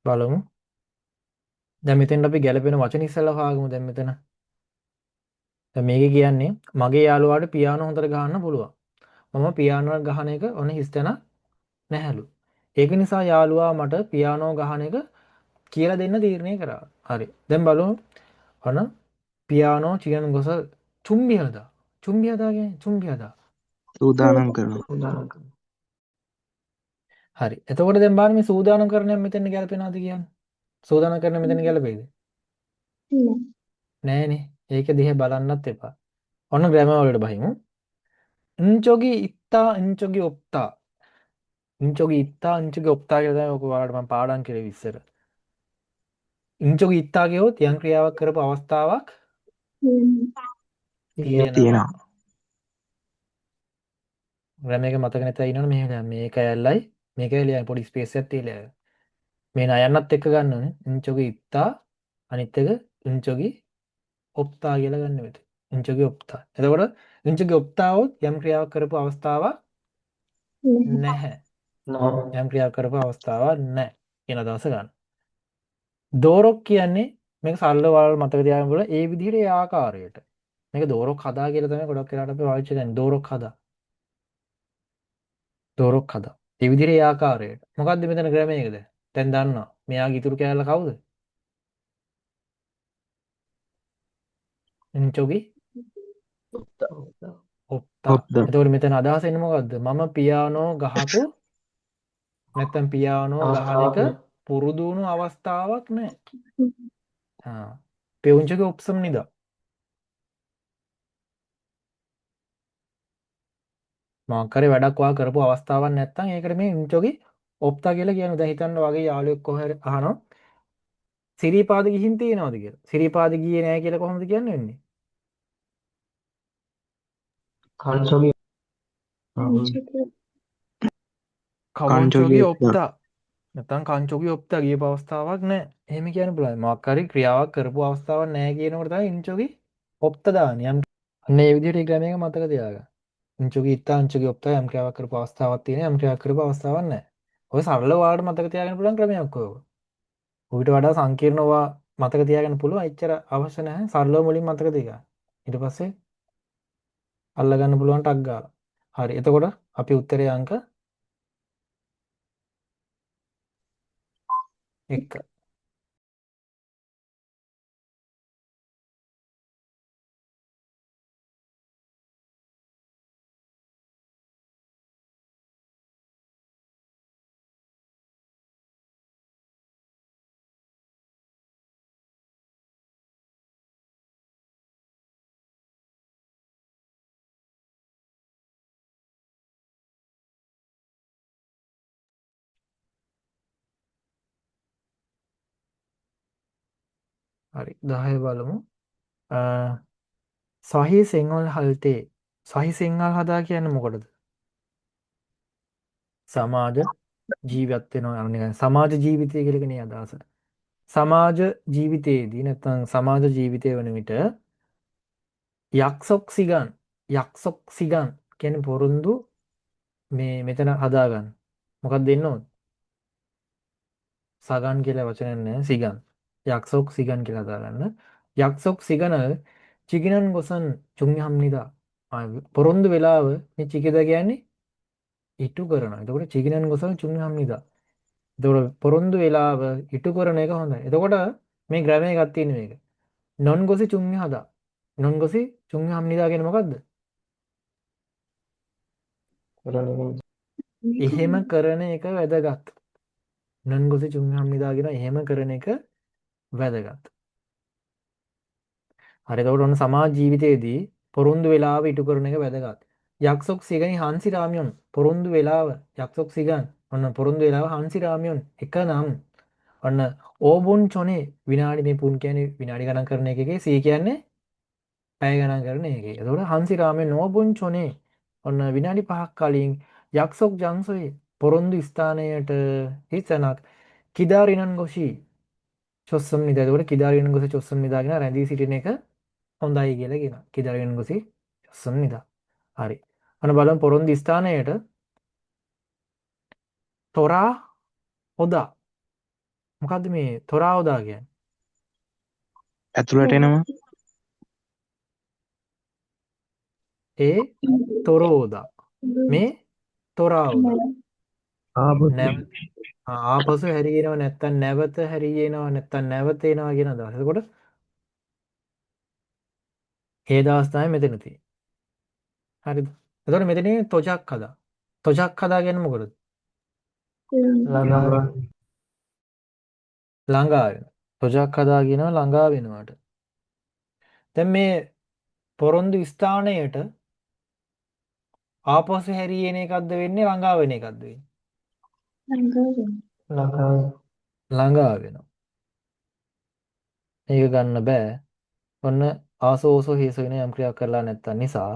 බලමු. දැන් මෙතෙන්ට අපි ගැලපෙන වචන ඉස්සෙල්ලා හොයාගමු දැන් මෙතන. දැන් මේකේ කියන්නේ මගේ යාළුවාට පියානෝ හොඳට ගහන්න පුළුවන්. මම පියානෝ ගහන එක ඔන්න හිස් තැනක් නැහැලු. ඒක නිසා යාළුවා මට පියානෝ ගහන එක කියලා දෙන්න තීරණය කරා. හරි. දැන් බලමු. ඔන්න පියානෝ චිනන් ගොස චුම්බි හදා. චුම්බි හදා කියන්නේ චුම්බි හදා. සූදානම් කරනවා. සූදානම් කරනවා. හරි. එතකොට දැන් බලන්න මේ සූදානම් කරන එක මෙතෙන් ගැලපෙනවද කියන්නේ? සූදානම් කරන මෙතන ගැලපෙයිද? නෑ. නෑනේ. ඒක දිහා බලන්නත් එපා. ඔන්න ග්‍රැමර් වලට බහිමු. ඉන්චොගි ඉත්තා ඉන්චොගි ඔප්තා. ඉන්චොගි ඉත්තා ඉන්චොගි ඔප්තා කියලා තමයි ඔක ඔයාලට මම පාඩම් කරේ ඉස්සර. ඉන්චොගි ඉත්තා කියවොත් යම් ක්‍රියාවක් කරපු අවස්ථාවක් තියෙනවා. තියෙනවා. ග්‍රැමර් එක මතක නැතයි ඉන්නවනේ මෙහෙම දැන් මේක ඇල්ලයි මේක ඇල්ලයි පොඩි ස්පේස් එකක් තියලා මේ නයන්නත් එක්ක ගන්න ඕනේ. ඉන්චොගි ඉත්තා අනිත් එක ඉන්චොගි ඔප්තා කියලා ගන්න මෙතන. ඉන්චොගි ඔප්තා. එතකොට ඉන්චොගි ඔප්තාවොත් යම් ක්‍රියාවක් කරපු අවස්ථාවක් නැහැ. නෑ. යම් ක්‍රියාවක් කරපු අවස්ථාවක් නැහැ කියන අදහස ගන්න. දෝරොක් කියන්නේ මේක සරලව ඔයාලා මතක තියාගන්න පුළුවන් ඒ විදිහට ඒ ආකාරයට. මේක දෝරොක් හදා කියලා තමයි ගොඩක් වෙලාවට අපි පාවිච්චි කරන්නේ. දෝරොක් හදා. දෝරොක් හදා. ඒ විදිහට ඒ ආකාරයට. මොකද්ද මෙතන ග්‍රැමර් එකද? දැන් දන්නවා. මෙයාගේ ඉතුරු කෑල්ල කවුද? ඉන්චොගි ඔප්තා. ඔප්තා. ඔප්තා. එතකොට මෙතන අදහස එන්නේ මොකද්ද? මම පියානෝ ගහපු නැත්තම් පියානෝ ගහන අවස්ථාවක් එක නෑ. පුරුදු වුණු අවස්ථාවක් නෑ. ආ පෙවුන්චගේ ඔප්සම් නිදා. මොකක් හරි වැඩක් ඔයා කරපු අවස්ථාවක් නැත්තම් ඒකට මේ ඉන්චොගේ ඔප්තා කියලා කියනවා. දැන් හිතන්න වගේ යාළුවෙක් කොහේ හරි අහනවා සිරිපාද ගිහින් තියෙනවද කියලා. සිරිපාද ගියේ නෑ කියලා කොහොමද කියන්නේ වෙන්නේ? කංචොගි කවොන්චොගේ කංචොගේ ඔප්තා. ඔප්තා. නැත්තම් කංචොගේ ඔප්තා ගියපු අවස්ථාවක් නෑ. එහෙම කියන්න පුළුවන්. මොකක් හරි ක්‍රියාවක් කරපු අවස්ථාවක් නෑ කියනකොට තමයි ඉන්චොගේ ඔප්තා දාන්නේ. යම් අන්න ඒ විදිහට ඒ ග්‍රැමර් එක මතක තියාගන්න. උන්චුගේ ඉත්තා උන්චුගේ ඔප්තා යම් ක්‍රියාවක් කරපු අවස්ථාවක් තියෙනවා යම් ක්‍රියාවක් කරපු අවස්ථාවක් නැහැ. ඔය සරලව ඔයාලට මතක තියාගන්න පුළුවන් ක්‍රමයක් ඔය. ඌට වඩා සංකීර්ණ ඔවා මතක තියාගන්න පුළුවන්. එච්චර අවශ්‍ය නැහැ. සරලව මුලින් මතක තියාගන්න. ඊට පස්සේ අල්ලගන්න පුළුවන් ටක් ගාලා. හරි. එතකොට අපි උත්තරේ අංක 1. හරි. 10 බලමු. සහි සිංහල් හල්තේ සහි සිංහල් හදා කියන්නේ මොකටද? සමාජ ජීවත් වෙනවා අර නිකන් සමාජ ජීවිතය කියලා කෙනේ අදහස. සමාජ ජීවිතයේදී නැත්නම් සමාජ ජීවිතය වන විට යක්සොක් සිගන් යක්සොක් සිගන් කියන්නේ පොරොන්දු මේ මෙතන හදාගන්න. මොකක්ද දෙන්න ඕන? සගන් කියලා වචනයක් නෑ සිගන්. 약속 시간 කියලා හදාගන්න. 약속 시간을 지키는 것은 중요합니다. පොරොන්දු වෙලාව මේ 지키다 කියන්නේ ඉටු කරනවා. එතකොට 지키는 것은 중요합니다. එතකොට පොරොන්දු වෙලාව ඉටු කරන එක හොඳයි. එතකොට මේ ග්‍රැමර් එකක් තියෙන මේක. non 것이 중요하다. non 것이 중요합니다 කියන්නේ මොකද්ද? කරන එක. එහෙම කරන එක වැදගත්. non 것이 중요합니다 කියන එහෙම කරන එක වැදගත්. හරි එතකොට ඔන්න සමාජ ජීවිතයේදී පොරොන්දු වෙලාව ඉටු කරන එක වැදගත්. 약속 시간이 한시라면 පොරොන්දු වෙලාව 약속 시간 ඔන්න පොරොන්දු වෙලාව 한시라면 එක නම් ඔන්න 5분 전에 විනාඩි මේ පුන් කියන්නේ විනාඩි ගණන් කරන එකේ C කියන්නේ පැය ගණන් කරන එකේ. එතකොට 한시라면 5분 전에 ඔන්න විනාඩි 5ක් කලින් 약속 장소에 පොරොන්දු ස්ථානයට හිතනක් 기다리는 것이 좋습니다. එතකොට 기다리는 것이 좋습니다 කියන රැඳී සිටින එක හොඳයි කියලා කියනවා. 기다리는 것이 좋습니다. හරි. අන්න බලමු පොරොන්දු ස්ථානයට තොරා හොදා. මොකද්ද මේ තොරා හොදා කියන්නේ? ඇතුළට එනවා. ඒ තොරෝදා. මේ තොරා හොදා. ආපසු ආපසු හැරී එනවා නැත්තම් නැවත හැරී එනවා නැත්තම් නැවත එනවා කියන අදහස. එතකොට ඒ දවස් තමයි මෙතන තියෙන්නේ. හරිද? එතකොට මෙතන තොජක් හදා. තොජක් හදා කියන්නේ මොකටද? ළඟා ළඟා වෙන. තොජක් හදා කියනවා ළඟා වෙනවට. දැන් මේ පොරොන්දු ස්ථානයට ආපසු හැරී එන එකක්ද වෙන්නේ ළඟා වෙන එකක්ද වෙන්නේ? ළඟා ළඟා වෙනවා. මේක ගන්න බෑ. ඔන්න ආසෝසෝ හේසෝ වෙන යම් ක්‍රියාවක් කරලා නැත්තම් නිසා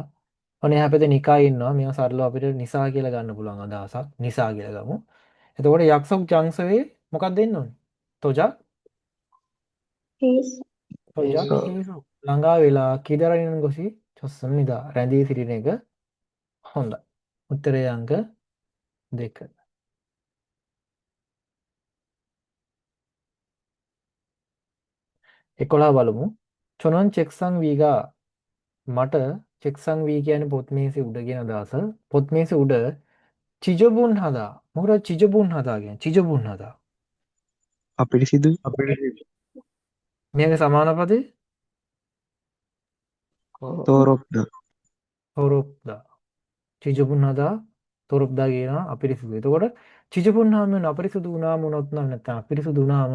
ඔන්න එහා පැත්තේ නිකා ඉන්නවා. මේවා සරලව අපිට නිසා කියලා ගන්න පුළුවන් අදහසක්. නිසා කියලා ගමු. එතකොට යක්සොක් ජංශවේ මොකක්ද දෙන්න ඕනේ? තොජක් තොජක් හේසෝ හේසෝ ළඟා වෙලා කිදරින් ගොසි චොස්සම්නිදා රැඳී සිටින එක හොඳයි. උත්තරය අංක 2. 11 බලමු. චොනන් චෙක්සන් වීගා මට චෙක්සන් වී කියන්නේ පොත් මේසේ උඩ කියන අදහස. පොත් මේසේ උඩ චිජබුන් හදා. මොකද චිජබුන් හදා කියන්නේ? චිජබුන් හදා. අපිරිසිදුයි. මේක සමාන පදේ තෝරොප්ද. තොරොප්දා. චිජබුන් හදා තොරොප්දා කියනවා අපිරිසිදු. එතකොට චිජබුන් 하면 අපිරිසිදු වුණාම වුණොත් නම් නැත්නම් අපිරිසිදු වුණාම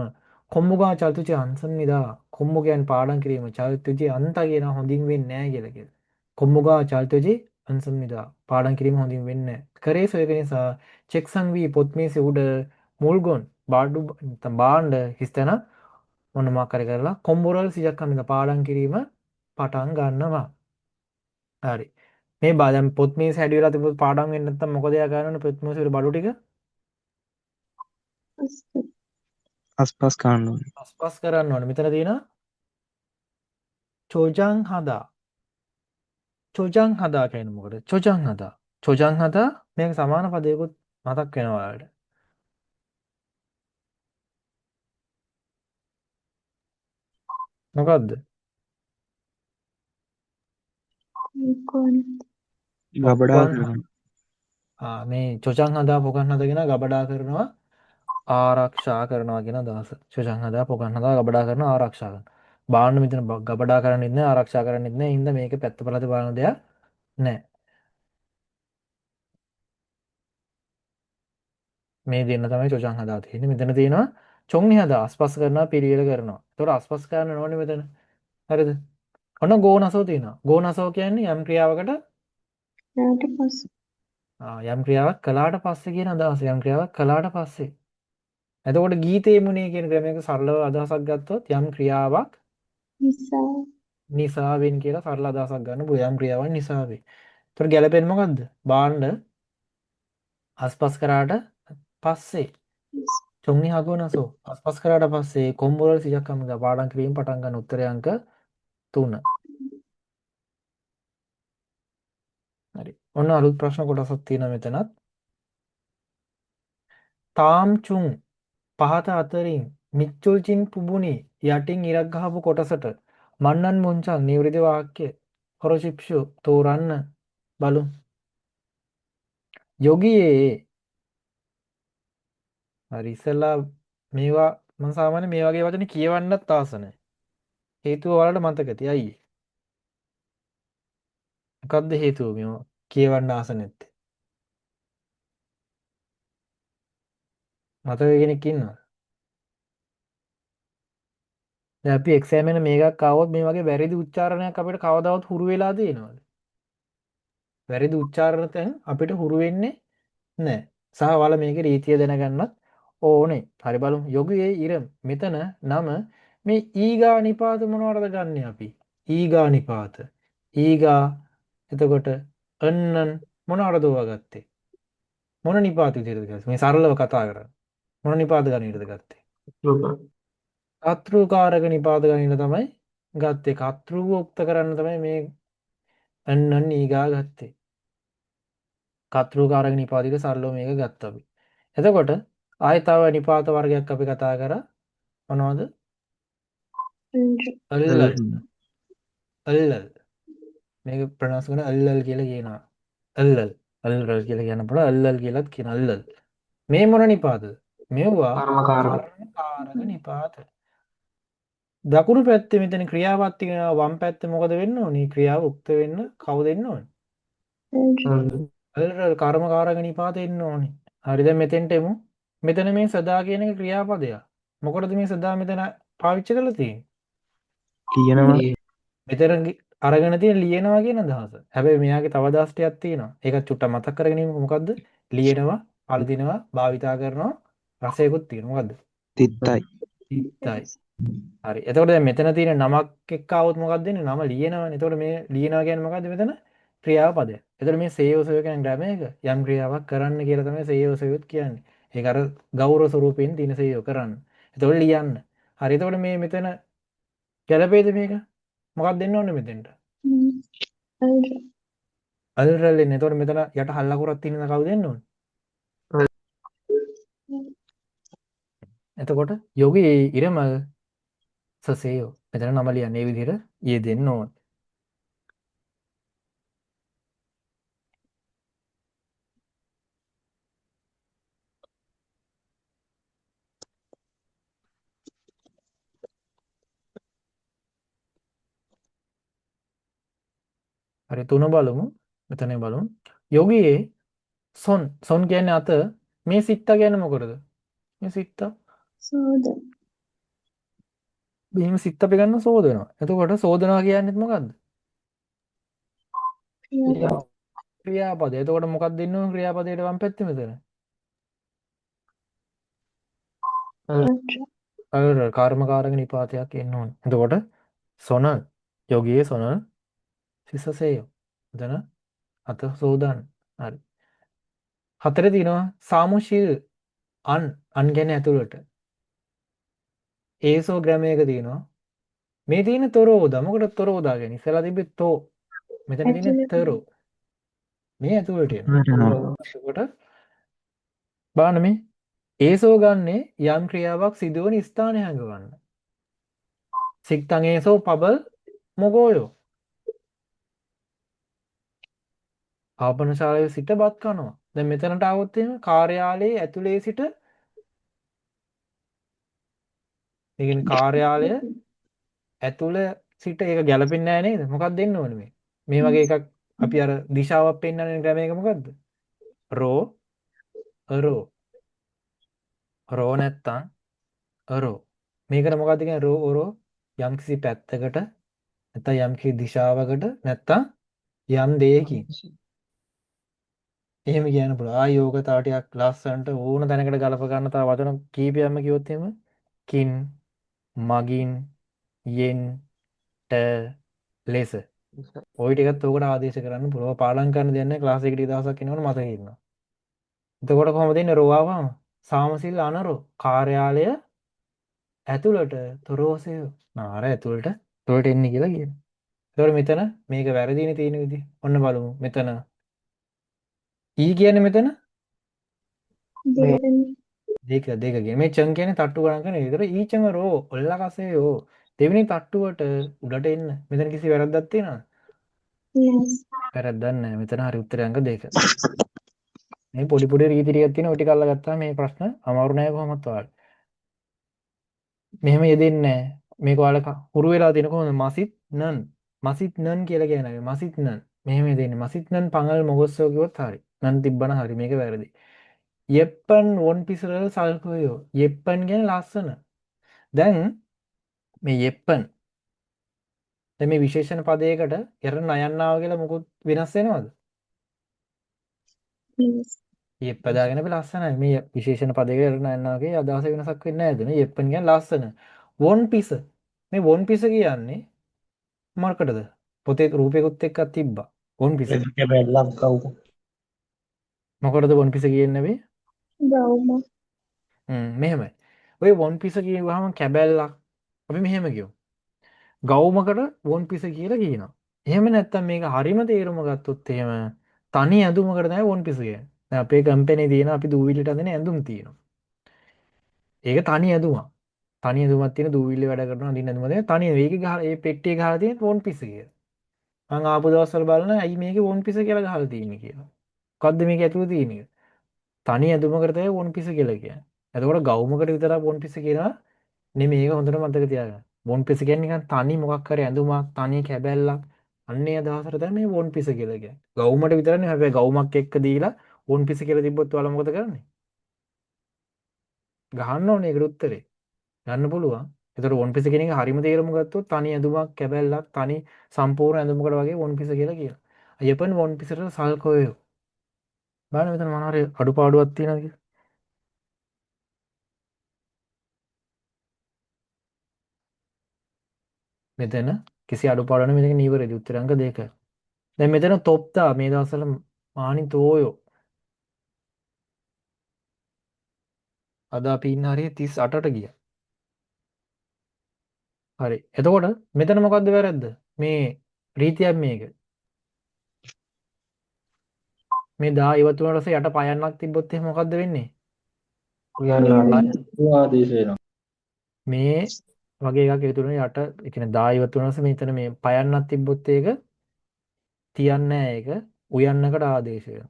කොම්බුගා චල්තුචි අන්සම්නිදා. කොම්බු කියන්නේ පාඩම් කිරීම. චල්තුචි අන්ත කියන හොඳින් වෙන්නේ නැහැ කියලා කියනවා. කොම්බුගා චල්තුචි අන්සම්නිදා. පාඩම් කිරීම හොඳින් වෙන්නේ නැහැ. කරේ සොයක නිසා චෙක්සන් වී පොත් මේසේ උඩ මුල්ගොන් බාඩු නැත්නම් භාණ්ඩ හිස්තැන මොන මොකක් හරි කරලා කොම්බුරල් සිජක් අමිද පාඩම් කිරීම පටන් ගන්නවා. හරි. මේ බා දැන් පොත් මේස හැඩි වෙලා තිබුත් පාඩම් වෙන්නේ නැත්නම් මොකද එයා ගන්න ඕනේ පොත් මේස වල බඩු ටික අස්පස් කරන්න ඕනේ. අස්පස් කරන්න ඕනේ. මෙතන තියෙනවා චෝජං හදා. චොජං හදා කියන්නේ මොකද? චොජං හදා. චොජං හදා මේක සමාන පදයකුත් මතක් වෙනවා ඔයාලට. මොකද්ද? කොන් ගබඩා පොක්වන් කරනවා. ආ මේ චොජං හදා පොකන් හදා කියන ගබඩා කරනවා ආරක්ෂා කරනවා කියන අදහස. චොජං හදා පොකන් හදා ගබඩා කරනවා ආරක්ෂා කරනවා. බාන්න මෙතන ගබඩා කරන්නෙත් නෑ ආරක්ෂා කරන්නෙත් නෑ. හින්දා මේක පැත්ත පළත බලන දෙයක් නෑ. මේ දෙන්න තමයි චොජං හදා තියෙන්නේ. මෙතන තියෙනවා චොංනි හදා අස්පස් කරනවා පිළිවෙල කරනවා. ඒතකොට අස්පස් කරන්න ඕනේ මෙතන. හරිද? ඔන්න ගෝනසෝ තියෙනවා. ගෝනසෝ කියන්නේ යම් ක්‍රියාවකට නාට පස් යම් ක්‍රියාවක් කළාට පස්සේ කියන අදහස. යම් ක්‍රියාවක් කළාට පස්සේ. එතකොට ගීතේ මුනේ කියන ක්‍රමයක සරලව අදහසක් ගත්තොත් යම් ක්‍රියාවක් නිසා නිසා වෙන් කියලා සරල අදහසක් ගන්න පුළුවන්. යම් ක්‍රියාවක් නිසා වේ. එතකොට ගැලපෙන්නේ මොකද්ද? භාණ්ඩ අස්පස් කරාට පස්සේ චොංනි හගෝනසෝ අස්පස් කරාට පස්සේ කොම්බෝල සියක් අමග පාඩම් කිරීම පටන් ගන්න උත්තරය අංක 3. හරි. ඔන්න අලුත් ප්‍රශ්න කොටසක් තියෙනවා මෙතනත්. තාම් චුන් පහත අතරින් මිච්චුල්චින් පුබුනි යටින් ඉරක් ගහපු කොටසට මන්නන් මුංචන් නිවෘති වාක්‍ය හොරොචිප්ෂු තෝරන්න බලමු. යෝගියේ හරි ඉස්සෙල්ලා මේවා මම සාමාන්‍ය මේ වගේ වචන කියවන්නත් ආස නැහැ. හේතුව ඔයාලට මතක ඇති. ඇයි ඒ? මොකද්ද හේතුව මේවා කියවන්න ආස නැත්තේ? මතක කෙනෙක් ඉන්නවද? දැන් අපි එක්සෑම් එක මේකක් ආවොත් මේ වගේ වැරදි උච්චාරණයක් අපිට කවදාවත් හුරු වෙලා තියෙනවද? වැරදි උච්චාරණ තැන් අපිට හුරු වෙන්නේ නැහැ. සහ ඔයාලා මේකේ රීතිය දැනගන්නත් ඕනේ. හරි බලමු. යොගුයේ ඉරම් මෙතන නම මේ ඊගා නිපාත මොනවටද ගන්නෙ අපි? ඊගා නිපාත. ඊගා එතකොට අන්නන් මොනවටද ඕවා ගත්තේ? මොන නිපාත විදියටද ගත්තේ? මේ සරලව කතා කරන්න. මොන නිපාත ගණනයටද ගත්තේ? කර්තෘකාරක නිපාත ගණනයට තමයි ගත්තේ. කර්තෘව උක්ත කරන්න තමයි මේ අන්නන් ඊගා ගත්තේ. කර්තෘකාරක නිපාතික සරලව මේක ගත්තා අපි. එතකොට ආයෙ තව නිපාත වර්ගයක් අපි කතා කරා. මොනවද? අල්ලල්. අල්ලල්. මේක ප්‍රොනවුන්ස් කරන අල්ලල් කියලා කියනවා. අල්ලල්. අල්ලල් කියලා කියන්න පුළුවන්. අල්ලල් කියලාත් කියන අල්ලල්. මේ මොන නිපාතද? මෙව්වා කර්මකාරක. කර්මකාරක නිපාත. දකුණු පැත්තේ මෙතන ක්‍රියාවක් තියෙනවා. වම් පැත්තේ මොකද වෙන්න ඕනේ? ක්‍රියාව උක්ත වෙන්න කවුද එන්න ඕනේ? අල්ලල් කර්මකාරක නිපාත එන්න ඕනේ. හරි දැන් මෙතෙන්ට එමු. මෙතන මේ සදා කියන එක ක්‍රියාපදයක්. මොකටද මේ සදා මෙතන පාවිච්චි කරලා තියෙන්නේ? ලියනවා. මෙතන අරගෙන තියෙන ලියනවා කියන අදහස. හැබැයි මෙයාගේ තව අදහස් ටිකක් තියෙනවා. ඒකත් චුට්ටක් මතක් කරගෙන ඉන්නකෝ. මොකද්ද? ලියනවා, පළදිනවා, භාවිතා කරනවා, රසයකුත් තියෙනවා. මොකද්ද? තිත්තයි. තිත්තයි. හරි. එතකොට දැන් මෙතන තියෙන නමක් එක්ක ආවොත් මොකක්ද වෙන්නේ? නම ලියනවනේ. එතකොට මේ ලියනවා කියන්නේ මොකද්ද මෙතන? ක්‍රියාව පදයක්. එතකොට මේ සේයෝ සේයෝ කියන්නේ ග්‍රැමර් එක යම් ක්‍රියාවක් කරන්න කියලා තමයි සේයෝ සේයොත් කියන්නේ. ඒක අර ගෞරව ස්වරූපයෙන් තියෙන සේයෝ කරන්න. එතකොට ලියන්න. හරි. එතකොට මේ මෙතන ගැලපෙයිද මේක? මොකක්ද දෙන්න ඕනේ මෙතෙන්ට? අල්රල් එන්නේ. එතකොට මෙතන යට හල් අකුරක් තියෙන කවුද දෙන්න ඕනේ? එතකොට යෝගී ඉරමල් සසේයෝ. මෙතන නම ලියන්නේ මේ විදිහට යෙදෙන්න ඕනේ. හරි තුන බලමු. මෙතන බලමු. යෝගියේ සොන් සොන් කියන්නේ අත. මේ සිත්තා කියන්නේ මොකටද? මේ සිත්තා සෝද මෙහෙම සිත් අපි ගන්න සෝදනවා. එතකොට සෝදනවා කියන්නේත් මොකද්ද? ක්‍රියාපද. ක්‍රියාපදය. එතකොට මොකක්ද දෙන්න ඕන ක්‍රියාපදයට වම් පැත්තේ මෙතන? අර කර්මකාරක නිපාතයක් එන්න ඕන. එතකොට සොනල් යෝගියේ සොනල් සිසසේය. එතන අත සෝදන්න. හරි. හතරේ තියෙනවා සාමුශිල් අන් අන් කියන්නේ ඇතුළට. ඒසෝ ග්‍රැමර් එක තියෙනවා. මේ තියෙන තොරෝදා. මොකටද තොරෝදා කියන්නේ? ඉස්සෙල්ලා තිබ්බේ තෝ. මෙතන තියෙන්නේ ඇතුළට. තරෝ. මේ ඇතුළට එනවා. වැටෙනවා. එතකොට බලන්න මේ ඒසෝ ගන්නේ යම් ක්‍රියාවක් සිදුවන ස්ථානය හඟවන්න. සික්තං ඒසෝ පබල් මොගෝයෝ. ආපනශාලාවේ සිට බත් කනවා. දැන් මෙතනට ආවොත් එහෙම කාර්යාලයේ ඇතුලේ සිට, ඒ කියන්නේ කාර්යාලය ඇතුළ සිට ඒක ගැලපෙන්නේ නෑ නේද? මොකක්ද දෙන්න ඕනේ මේ? මේ වගේ එකක් අපි අර දිශාවක් පෙන්වන්නේ ග්‍රැමර් එක මොකද්ද? රෝ රෝ රෝ නැත්තම් රෝ. මේකට මොකද්ද කියන්නේ? රෝ ඔරෝ යම්කිසි පැත්තකට නැත්තම් යම්කිසි දිශාවකට නැත්තම් යම් දෙයකින්. එහෙම කියන්න පුළුවන්. ආයි ඕක තව ටිකක් ලස්සනට ඕන තැනකට ගලප ගන්න තව වචන කීපයක්ම කිව්වොත් එහෙම කින්, මගින්, යෙන්, ට, ලෙස. ඔය ටිකත් ඕකට ආදේශ කරන්න පුළුවන්. පාඩම් කරන්න දෙයක් නැහැ. ක්ලාස් එකට ටික දවසක් එනවනේ මතක ඉන්නවා. එතකොට කොහොමද එන්නේ රෝ ආවම? සාමසිල් අනරෝ කාර්යාලය ඇතුළට තොරෝසය නාර ඇතුළට ඇතුළට එන්නේ කියලා කියනවා. එතකොට මෙතන මේක වැරදිනේ තියෙන විදිහ. ඔන්න බලමු. මෙතන ඊ කියන්නේ මෙතන දෙවෙනි. දෙක දෙක කියන්නේ මේ චන් කියන්නේ තට්ටු ගණන් කරන එක. ඒතර ඊචම රෝ ඔල්ලකසයෝ දෙවෙනි තට්ටුවට උඩට එන්න. මෙතන කිසි වැරද්දක් තියෙනවද? Yes. වැරද්දක් නැහැ. මෙතන හරි උත්තරය අංක 2. මේ පොඩි පොඩි රීති ටිකක් තියෙන ඔය ටික අල්ලගත්තාම මේ ප්‍රශ්න අමාරු නෑ කොහොමත් ඔයාලට. මෙහෙම යෙදෙන්නේ නෑ. මේක ඔයාලා හුරු වෙලා තියෙන කොහොමද? මසිත් නන්. මසිත් නන් කියලා කියන්නේ මසිත් නන්. මෙහෙම යෙදෙන්නේ මසිත් නන් පඟල් මොගොස්සෝ කිව්වොත් හරි. නන් තිබ්බන හරි මේක වැරදි. යෙප්පන් වොන් පිසරල් සල්කෝයෝ. යෙප්පන් කියන්නේ ලස්සන. දැන් මේ යෙප්පන් දැන් මේ විශේෂණ පදයකට යර නයන්නාව කියලා මොකුත් වෙනස් වෙනවද? Yes. යෙප්ප දාගෙන අපි ලස්සනයි. මේ විශේෂණ පදයකට යර නයන්නාවගේ අදහස වෙනසක් වෙන්නේ නැහැ නේ. යෙප්පන් කියන්නේ ලස්සන. වොන් පිස. මේ වොන් පිස කියන්නේ මොකටද? පොතේ රූපයකුත් එක්කක් තිබ්බා. වොන් පිස. කැබැල්ලක් කවුද? මොකටද වොන් පිස කියන්නේ මේ? ගවුම. මෙහෙමයි. ඔය වොන් පිස කියුවාම කැබැල්ලක් අපි මෙහෙම කියමු. ගවුමකට වොන් පිස කියලා කියනවා. එහෙම නැත්තම් මේක හරිම තේරුම ගත්තොත් එහෙම තනි ඇඳුමකට තමයි වොන් පිස කියන්නේ. දැන් අපේ කම්පැනි තියෙන අපි දූවිල්ලට අඳින ඇඳුම් තියෙනවා. ඒක තනි ඇඳුමක්. තනි ඇඳුමක් තියෙන දූවිල්ලේ වැඩ කරන අඳින ඇඳුම තියෙන තනි මේකේ ගහලා ඒ පෙට්ටියේ ගහලා තියෙන වොන් පිස කියලා. මං ආපු දවස්වල බලන ඇයි මේකේ වොන් පිස කියලා ගහලා තියෙන්නේ කියලා. මොකද්ද මේක ඇතුලේ තියෙන්නේ කියලා. තනි ඇඳුමකට තමයි වොන් පිස කියලා කියන්නේ. එතකොට ගවුමකට විතරක් වොන් පිස කියනවා නෙමෙයි. ඒක හොඳට මතක තියාගන්න. වොන් පිස කියන්නේ නිකන් තනි මොකක් හරි ඇඳුමක්, තනි කැබැල්ලක්. අන්න ඒ අදහසට තමයි මේ වොන් පිස කියලා කියන්නේ. ගවුමට විතර නෙමෙයි. හැබැයි ගවුමක් එක්ක දීලා වොන් පිස කියලා තිබ්බොත් ඔයාලා මොකද කරන්නේ? ගහන්න ඕනේ ඒකට උත්තරේ. ගන්න පුළුවන්. එතකොට වොන් පිස කියන එක හරිම තේරුම ගත්තොත් තනි ඇඳුමක්, කැබැල්ලක්, තනි සම්පූර්ණ ඇඳුමකට වගේ වොන් පිස කියලා කියනවා. අයපන් වොන් පිසට සල්කොයෝ. බලන්න මෙතන මොන හරි අඩුපාඩුවක් තියෙනවද කියලා. මෙතන කිසි අඩුපාඩුවක් නැහැ. මෙතන නිවැරදි උත්තර අංක 2. දැන් මෙතන තොප්තා මේ දවස්වල මානි තෝයෝ. අද අපි ඉන්න හරිය 38ට ගියා. හරි. එතකොට මෙතන මොකද්ද වැරද්ද? මේ රීතියක් මේක. මේ දා ඉවත් වුණාට පස්සේ යට පයන්නක් තිබ්බොත් එහෙම මොකද්ද වෙන්නේ? ආදේශ වෙනවා. මේ වගේ එකක් එකතු වෙන යට, ඒ කියන්නේ දා ඉවත් වුණාට පස්සේ මෙතන මේ පයන්නක් තිබ්බොත් ඒක තියන්නේ නැහැ, ඒක උයන්නකට ආදේශ වෙනවා.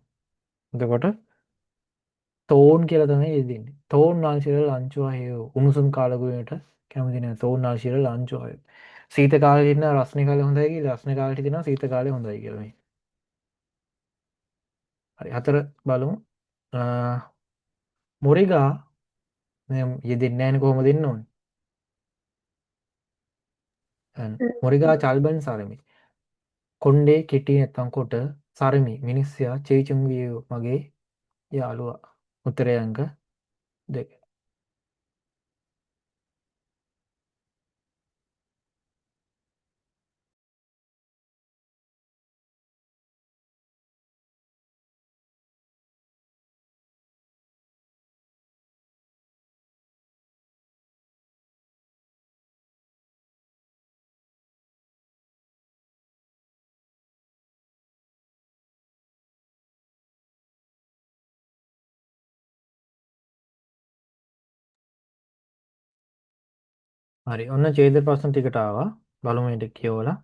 එතකොට තෝන් කියලා තමයි යෙදෙන්නේ. තෝන් නාංශිර ලංචුවා හේයෝ. උණුසුම් කාලගුණයට කැමති නෑ. තෝන් නාංශිර ලංචුවා හේයෝ. සීත කාලේ ඉන්න රස්නේ කාලේ හොඳයි කියලා, රස්නේ කාලේ හිටිනවා සීත කාලේ හොඳයි කියලා මේ. හරි, හතර බලමු. මොරිගා මේ යෙදෙන්නේ නෑනේ, කොහොමද දෙන්න ඕනේ? මොරිගා චල්බන් සරමි. කොණ්ඩේ කෙටි නැත්තම් කොට සරමි මිනිස්සයා චේචුන්ගිය මගේ යාළුවා. උත්තරය අංක 2. හරි. ඔන්න ඡේද ප්‍රශ්න ටිකට ආවා. බලමු මේ ටික කියවලා.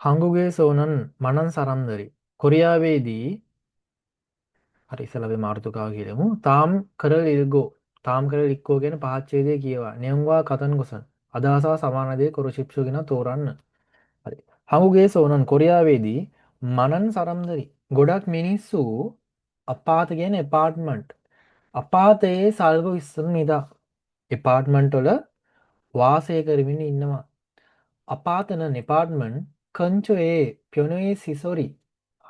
한국에서는 많은 사람들이 කොරියාවේදී හරි ඉස්සෙල්ලා අපි මාතෘකාව කියමු. තාම් කරල් ඉල්ගෝ තාම් කරල් ඉක්කෝ කියන පහත් ඡේදය කියවා. නෙයුන්වා කතන් ගොසන් අදහස හා සමාන දේ කොරොෂිප්සු ගැන තෝරන්න. හරි. 한국에서는 කොරියාවේදී මනන් සරම්දරි ගොඩක් මිනිස්සු අපාත කියන්නේ ඇපාර්ට්මන්ට් අපාතයේ සල්ගෝ ඉස්සර නිදා ඇපාර්ට්මන්ට් වල වාසය කරමින් ඉන්නවා. අපාතන ඇපාර්ට්මන්ට් කංචෝයේ පියොනෝයේ සිසොරි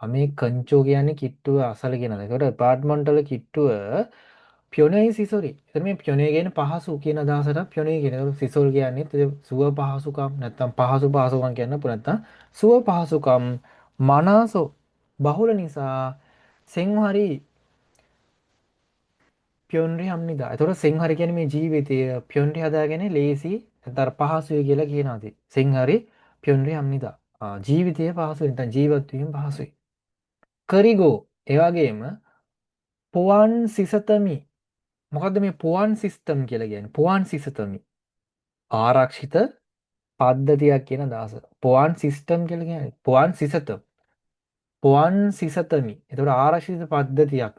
මේ කංචෝ කියන්නේ කිට්ටුව අසල කියන දේ. ඒකට ඇපාර්ට්මන්ට් වල කිට්ටුව පියොනෝයේ සිසොරි. එතන මේ පියොනේ කියන්නේ පහසු කියන අදහසට පියොනේ කියන. ඒකට සිසොල් කියන්නේ සුව පහසුකම් නැත්තම් පහසු පහසුකම් කියන්න පුළුවන් නැත්තම් සුව පහසුකම් මනසෝ බහුල නිසා සෙන්හරි පියොන්රි හම්නිදා. ඒතකොට සෙන්හරි කියන්නේ මේ ජීවිතය පියොන්රි හදාගෙන ලේසි නැත්නම් අර පහසුයි කියලා කියනවා ඉතින්. සෙන්හරි පියොන්රි හම්නිදා. ජීවිතය පහසුයි නැත්නම් ජීවත් වීම පහසුයි. කරිගෝ ඒ වගේම පොවන් සිසතමි. මොකද්ද මේ පොවන් සිස්ටම් කියලා කියන්නේ? පොවන් සිසතමි. ආරක්ෂිත පද්ධතියක් කියන අදහස. පොවන් සිස්ටම් කියලා කියන්නේ පොවන් සිසතම. පොවන් සිසතමි. එතකොට ආරක්ෂිත පද්ධතියක්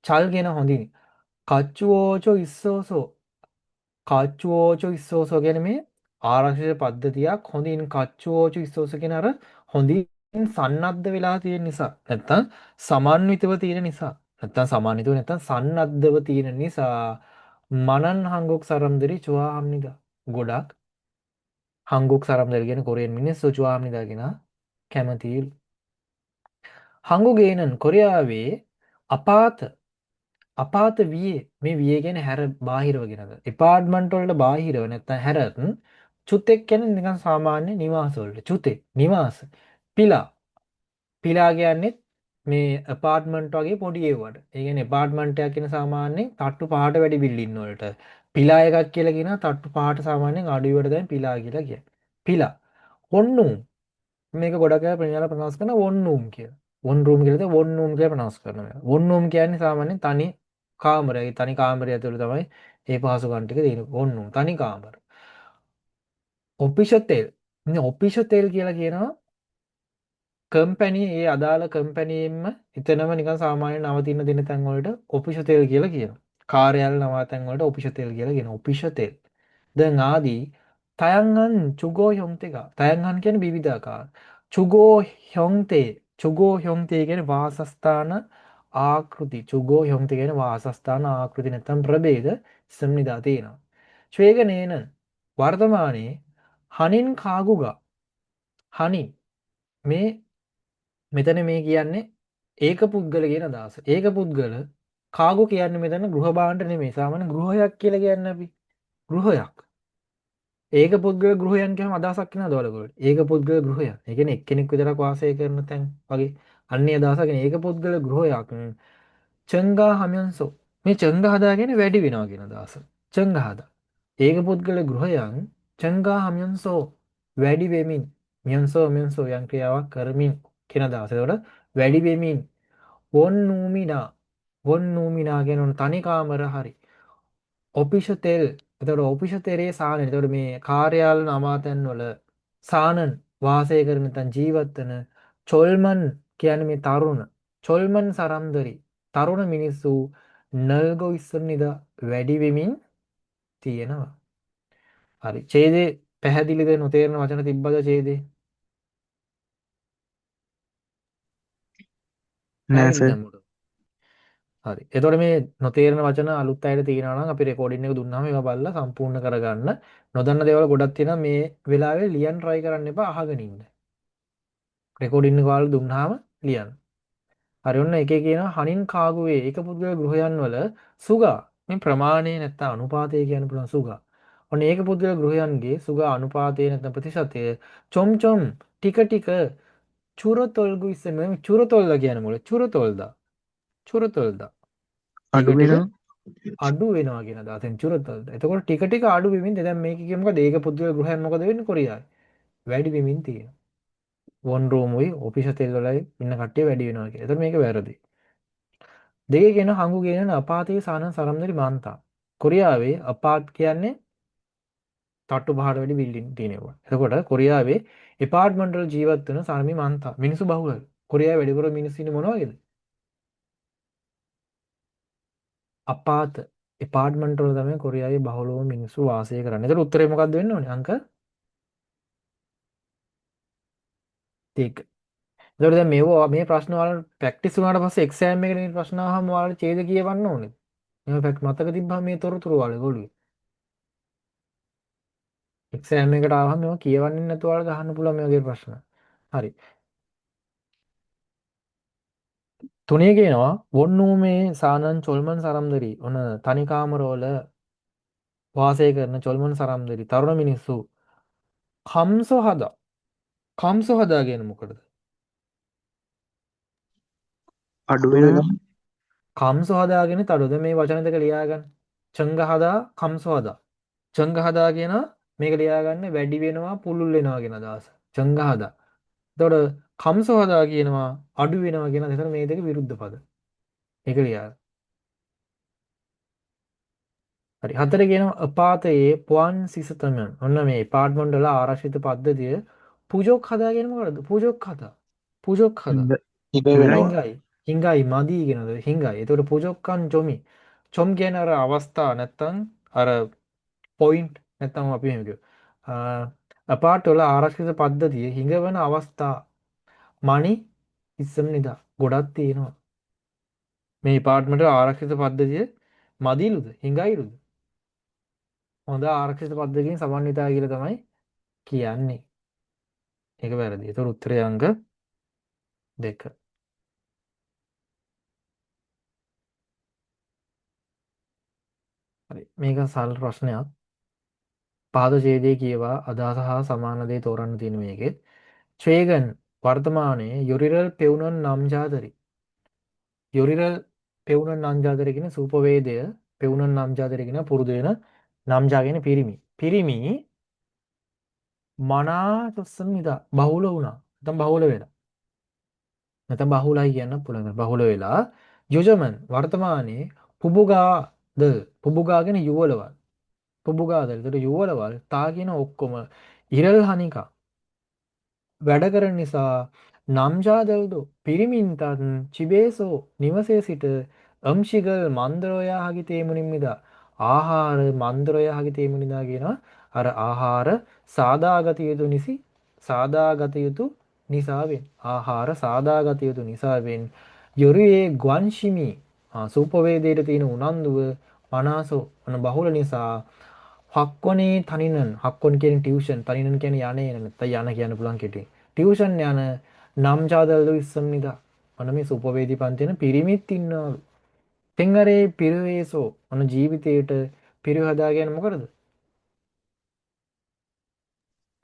චල්ගෙන හොඳින්. කච්චුවෝචෝ ඉස්සෝසෝ. කච්චුවෝචෝ ඉස්සෝසෝ කියන්නේ මේ ආරක්ෂිත පද්ධතියක් හොඳින් කච්චුවෝචෝ ඉස්සෝසෝ කියන අර හොඳින් සන්නද්ධ වෙලා තියෙන නිසා නැත්තම් සමන්විතව තියෙන නිසා නැත්තම් සමන්විතව නැත්තම් සන්නද්ධව තියෙන නිසා මනන් හංගොක් සරම්දරි චුවා හම්නිදා. ගොඩක් හංගොක් සරම්දරි කියන කොරියන් මිනිස්සු චුවා හම්නිදා කියන කැමතියිලු. හංගුගේනන් කොරියාවේ අපාත අපාත වියේ මේ වියේ කියන්නේ හැර බාහිරව කියනද ඇපාර්ට්මන්ට් වලට බාහිරව නැත්තම් හැරත් චුතෙක් කියන්නේ නිකන් සාමාන්‍ය නිවාස වලට චුතෙක් නිවාස පිලා පිලා කියන්නේ මේ ඇපාර්ට්මන්ට් වගේ පොඩි ඒවාට. ඒ කියන්නේ ඇපාර්ට්මන්ට් එකක් කියන සාමාන්‍යයෙන් තට්ටු පහට වැඩි බිල්ඩින් වලට. පිලා එකක් කියලා කියනවා තට්ටු පහට සාමාන්‍යයෙන් අඩු ඒවාට තමයි පිලා කියලා කියන්නේ. පිලා. වොන්නූම් මේක ගොඩක් අය ප්‍රඥාලා ප්‍රනවුන්ස් කරන වොන්නූම් කියලා. වොන් රූම් කියලා තමයි වොන්නූම් කියලා ප්‍රනවුන්ස් කරනවා මේවා. වොන්නූම් කියන්නේ සාමාන්‍යයෙන් තනි කාමරයක්. ඒ තනි කාමරය ඇතුළේ තමයි ඒ පහසුකම් ටික තියෙන්නේ. වොන්නූම් තනි කාමර. ඔෆිෂතෙල්. ඉතින් ඔෆිෂතෙල් කියලා කියනවා කම්පැනි ඒ අදාළ කම්පැනියෙන්ම එතනම නිකන් සාමාන්‍ය නවතින දෙන තැන් වලට ඔෆිෂතෙල් කියලා කියනවා. කාර්යාල නවාතැන් වලට ඔෆිෂතෙල් කියලා කියනවා. ඔෆිෂතෙල්. දැන් ආදී තයන්හන් චුගෝ හ්‍යොන්තේක. තයන්හන් කියන්නේ විවිධාකාර. චුගෝ හ්‍යොන්තේ. චුගෝ හ්‍යොන්තේ කියන්නේ වාසස්ථාන ආකෘති. චුගෝ හ්‍යොන්තේ කියන්නේ වාසස්ථාන ආකෘති නැත්නම් ප්‍රභේද සම්නිදා තියෙනවා. ශ්වේගනේන වර්තමානයේ හනින් කාගුගා. හනින් මේ මෙතන මේ කියන්නේ ඒක පුද්ගල කියන අදහස. ඒක පුද්ගල කාගු කියන්නේ මෙතන ගෘහ භාණ්ඩ නෙමෙයි. සාමාන්‍ය ගෘහයක් කියලා කියන්නේ අපි. ගෘහයක්. ඒක පුද්ගල ගෘහයන් කියනම අදහසක් වෙනවද ඔයාලට? ඒක පුද්ගල ගෘහයන්. ඒ කියන්නේ එක්කෙනෙක් විතරක් වාසය කරන තැන් වගේ. අන්නේ අදහසක් නේ. ඒක පුද්ගල ගෘහයක්. චංගා හම්යන්සෝ. මේ චංගා හදාගෙන වැඩි වෙනවා කියන අදහස. චංගා හදා. ඒක පුද්ගල ගෘහයන් චංගා හම්යන්සෝ වැඩි වෙමින් මියන්සෝ මියන්සෝ යම් ක්‍රියාවක් කරමින් කියන අදහස. ඒතකොට වැඩි වෙමින් වොන් නූමිනා වොන් නූමිනා කියන ඔන්න තනි කාමර හරි. ඔෆිෂතෙල් එතකොට ඔෆිෂතෙරේ සානන. එතකොට මේ කාර්යාල නමාතැන් වල සානන් වාසය කරන නැත්නම් ජීවත් වෙන චොල්මන් කියන්නේ මේ තරුණ චොල්මන් සරම්දරි තරුණ මිනිස්සු නල්ගෝ ඉස්සරනිදා වැඩි වෙමින් තියෙනවා. හරි. ඡේදේ පැහැදිලිද නොතේරෙන වචන තිබ්බද ඡේදේ? නෑ පැහැදිලිද සර්. හැමෝටම? හරි. එතකොට මේ නොතේරෙන වචන අලුත් අයට තියෙනවා නම් අපි රෙකෝඩින් එක දුන්නාම ඒවා බලලා සම්පූර්ණ කරගන්න. නොදන්න දේවල් ගොඩක් තියෙනවා මේ වෙලාවේ ලියන්න try කරන්න එපා අහගෙන ඉන්න. රෙකෝඩින් එක ඔයාලා දුන්නාම ලියන්න. හරි ඔන්න එකේ කියනවා හනින් කාගුවේ ඒක පුද්ගල ගෘහයන් වල සුගා මේ ප්‍රමාණය නැත්තම් අනුපාතය කියන්න පුළුවන් සුගා. ඔන්න ඒක පුද්ගල ගෘහයන්ගේ සුගා අනුපාතය නැත්තම් ප්‍රතිශතය චොම් චොම් ටික ටික චුරතොල්ගු ඉස්සෙන් මේ චුරතොල්දා කියන මොළ චුරතොල්දා චුරතොල්දා ටික අඩු ටික වෙනවා. අඩු වෙනවා කියන අදහසෙන් චුරතල්ද. එතකොට ටික ටික අඩු වෙමින් දැන් මේක කිය මොකද? ඒක පුද්ගල ගෘහයන් මොකද වෙන්නේ කොරියාවේ? වැඩි වෙමින් තියෙනවා. වන් රූම් උයි ඔෆිස් තෙල් වලයි ඉන්න කට්ටිය වැඩි වෙනවා කියලා. එතකොට මේක වැරදි. දෙකේ කියන හංගු කියන අපාතේ සානන් සරම්දරි මාන්තා. කොරියාවේ අපාත් කියන්නේ තට්ටු පහට වැඩි බිල්ඩින් තියෙනවා. එතකොට කොරියාවේ ඇපාර්ට්මන්ට් වල ජීවත් වෙන සාරමි මාන්තා මිනිස්සු බහුලයි. කොරියාවේ වැඩිපුර මිනිස්සු ඉන්නේ මොන වගේද? අපාත ඇපාර්ට්මන්ට් වල තමයි කොරියාවේ බහුලව මිනිස්සු වාසය කරන්නේ. එතකොට උත්තරේ මොකද්ද වෙන්න ඕනේ? අංක 2. එතකොට දැන් මේ ප්‍රශ්න ඔයාලට ප්‍රැක්ටිස් වුණාට පස්සේ එක්සෑම් එකේ මේ ප්‍රශ්න අහම ඔයාලට ඡේද කියවන්න ඕනේ. මේව ෆැක්ට් මතක තිබ්බහම මේ තොරතුරු ඔයාලගේ ඔළුවේ. එක්සෑම් එකට ආවම මේවා කියවන්නේ නැතුව ඔයාලට අහන්න පුළුවන් මේ වගේ ප්‍රශ්න. හරි. තුනේ කියනවා වොන්නූමේ සානන් චොල්මන් සරම්දරි. ඔන්න තනි කාමරවල වාසය කරන චොල්මන් සරම්දරි තරුණ මිනිස්සු කම්සෝ හදා. කම්සෝ හදා කියන්නේ මොකටද? අඩු වෙනවා. කම්සෝ හදාගෙන තරුද මේ වචන දෙක ලියා ගන්න. චංග හදා කම්සෝ හදා. චංග හදා කියන මේක ලියා ගන්න වැඩි වෙනවා පුළුල් වෙනවා කියන අදහස. චංග හදා. එතකොට කම්සෝ හදා කියනවා අඩු වෙනවා කියන අදහස. මේ දෙක විරුද්ධ පද. ඒක ලියා ගන්න. හරි. හතර කියනවා අපාතයේ පුවන් සිසතමන්. ඔන්න මේ ඇපාර්ට්මන්ට් වල ආරක්ෂිත පද්ධතිය පුජොක් හදා කියන්නේ මොකටද? පුජොක් හදා. පුජොක් හදා. හිබ වෙනවා. හිඟයි. හිඟයි මදි කියනද? හිඟයි. එතකොට පුජොක්කන් චොමි. චොම් කියන්නේ අර අවස්ථා නැත්තම් අර පොයින්ට් නැත්තම් අපි එහෙම කියමු. අපාර්ට් වල ආරක්ෂිත පද්ධතිය හිඟවන අවස්ථා මණි ඉස්සම නිදා ගොඩක් තියෙනවා. මේ ඇපාර්ට්මන්ට් වල ආරක්ෂිත පද්ධතිය මදිලුද? හිඟයිලුද? හොඳ ආරක්ෂිත පද්ධතියකින් සමන්විතා කියලා තමයි කියන්නේ. ඒක වැරදි. ඒතකොට උත්තරය අංක 2. හරි. මේක සරල ප්‍රශ්නයක්. පහත ඡේදයේ කියවා අදහස හා සමාන දේ තෝරන්න තියෙන මේකෙත්. ඡේගන් වර්තමානයේ යොරිරල් පෙවුනන් නම්ජාදරි. යොරිරල් පෙවුනන් නම්ජාදරි කියන සූපවේදය පෙවුනන් නම්ජාදරි කියන පුරුදු වෙන නම්ජා කියන පිරිමි. පිරිමි මනා තුස්සමිදා බහුල වුණා. නැත්නම් බහුල වෙලා. නැත්නම් බහුලයි කියන්න පුළුවන්. බහුල වෙලා යොජමන් වර්තමානයේ පුබුගාද පුබුගා කියන යුවලවල්. පුබුගාද. ඒතර යුවලවල් තා කියන ඔක්කොම ඉරල් හනිකා වැඩ කරන නිසා නම්ජාදල්දෝ පිරිමින්තත් චිබේසෝ නිවසේ සිට අම්ෂිගල් මන්දරෝයා හගි තේමුනිම්මිදා ආහාර මන්දරෝයා හගි තේමුනිදා කියනවා. අර ආහාර සාදාගත යුතු නිසි සාදාගත යුතු නිසාවෙන් ආහාර සාදාගත යුතු නිසාවෙන් යොරියේ ග්වන්ෂිමි සූපවේදයට තියෙන උනන්දුව මනාසෝ ඔන බහුල නිසා හක්කොනේ තනිනන් හක්කොන් කියන්නේ ටියුෂන් තනිනන් කියන්නේ යන්නේ නැත්නම් යන කියන්න පුළුවන් කෙටියෙන් ටියුෂන් යන නම්ජාදල්දෝ ඉස්සම්නිදා ඔන්න මේ සූපවේදී පන්ති යන පිරිමිත් ඉන්නවලු. තෙන්ගරේ පිරවේසෝ ඔන්න ජීවිතේට පිරිව හදා කියන්නේ මොකටද?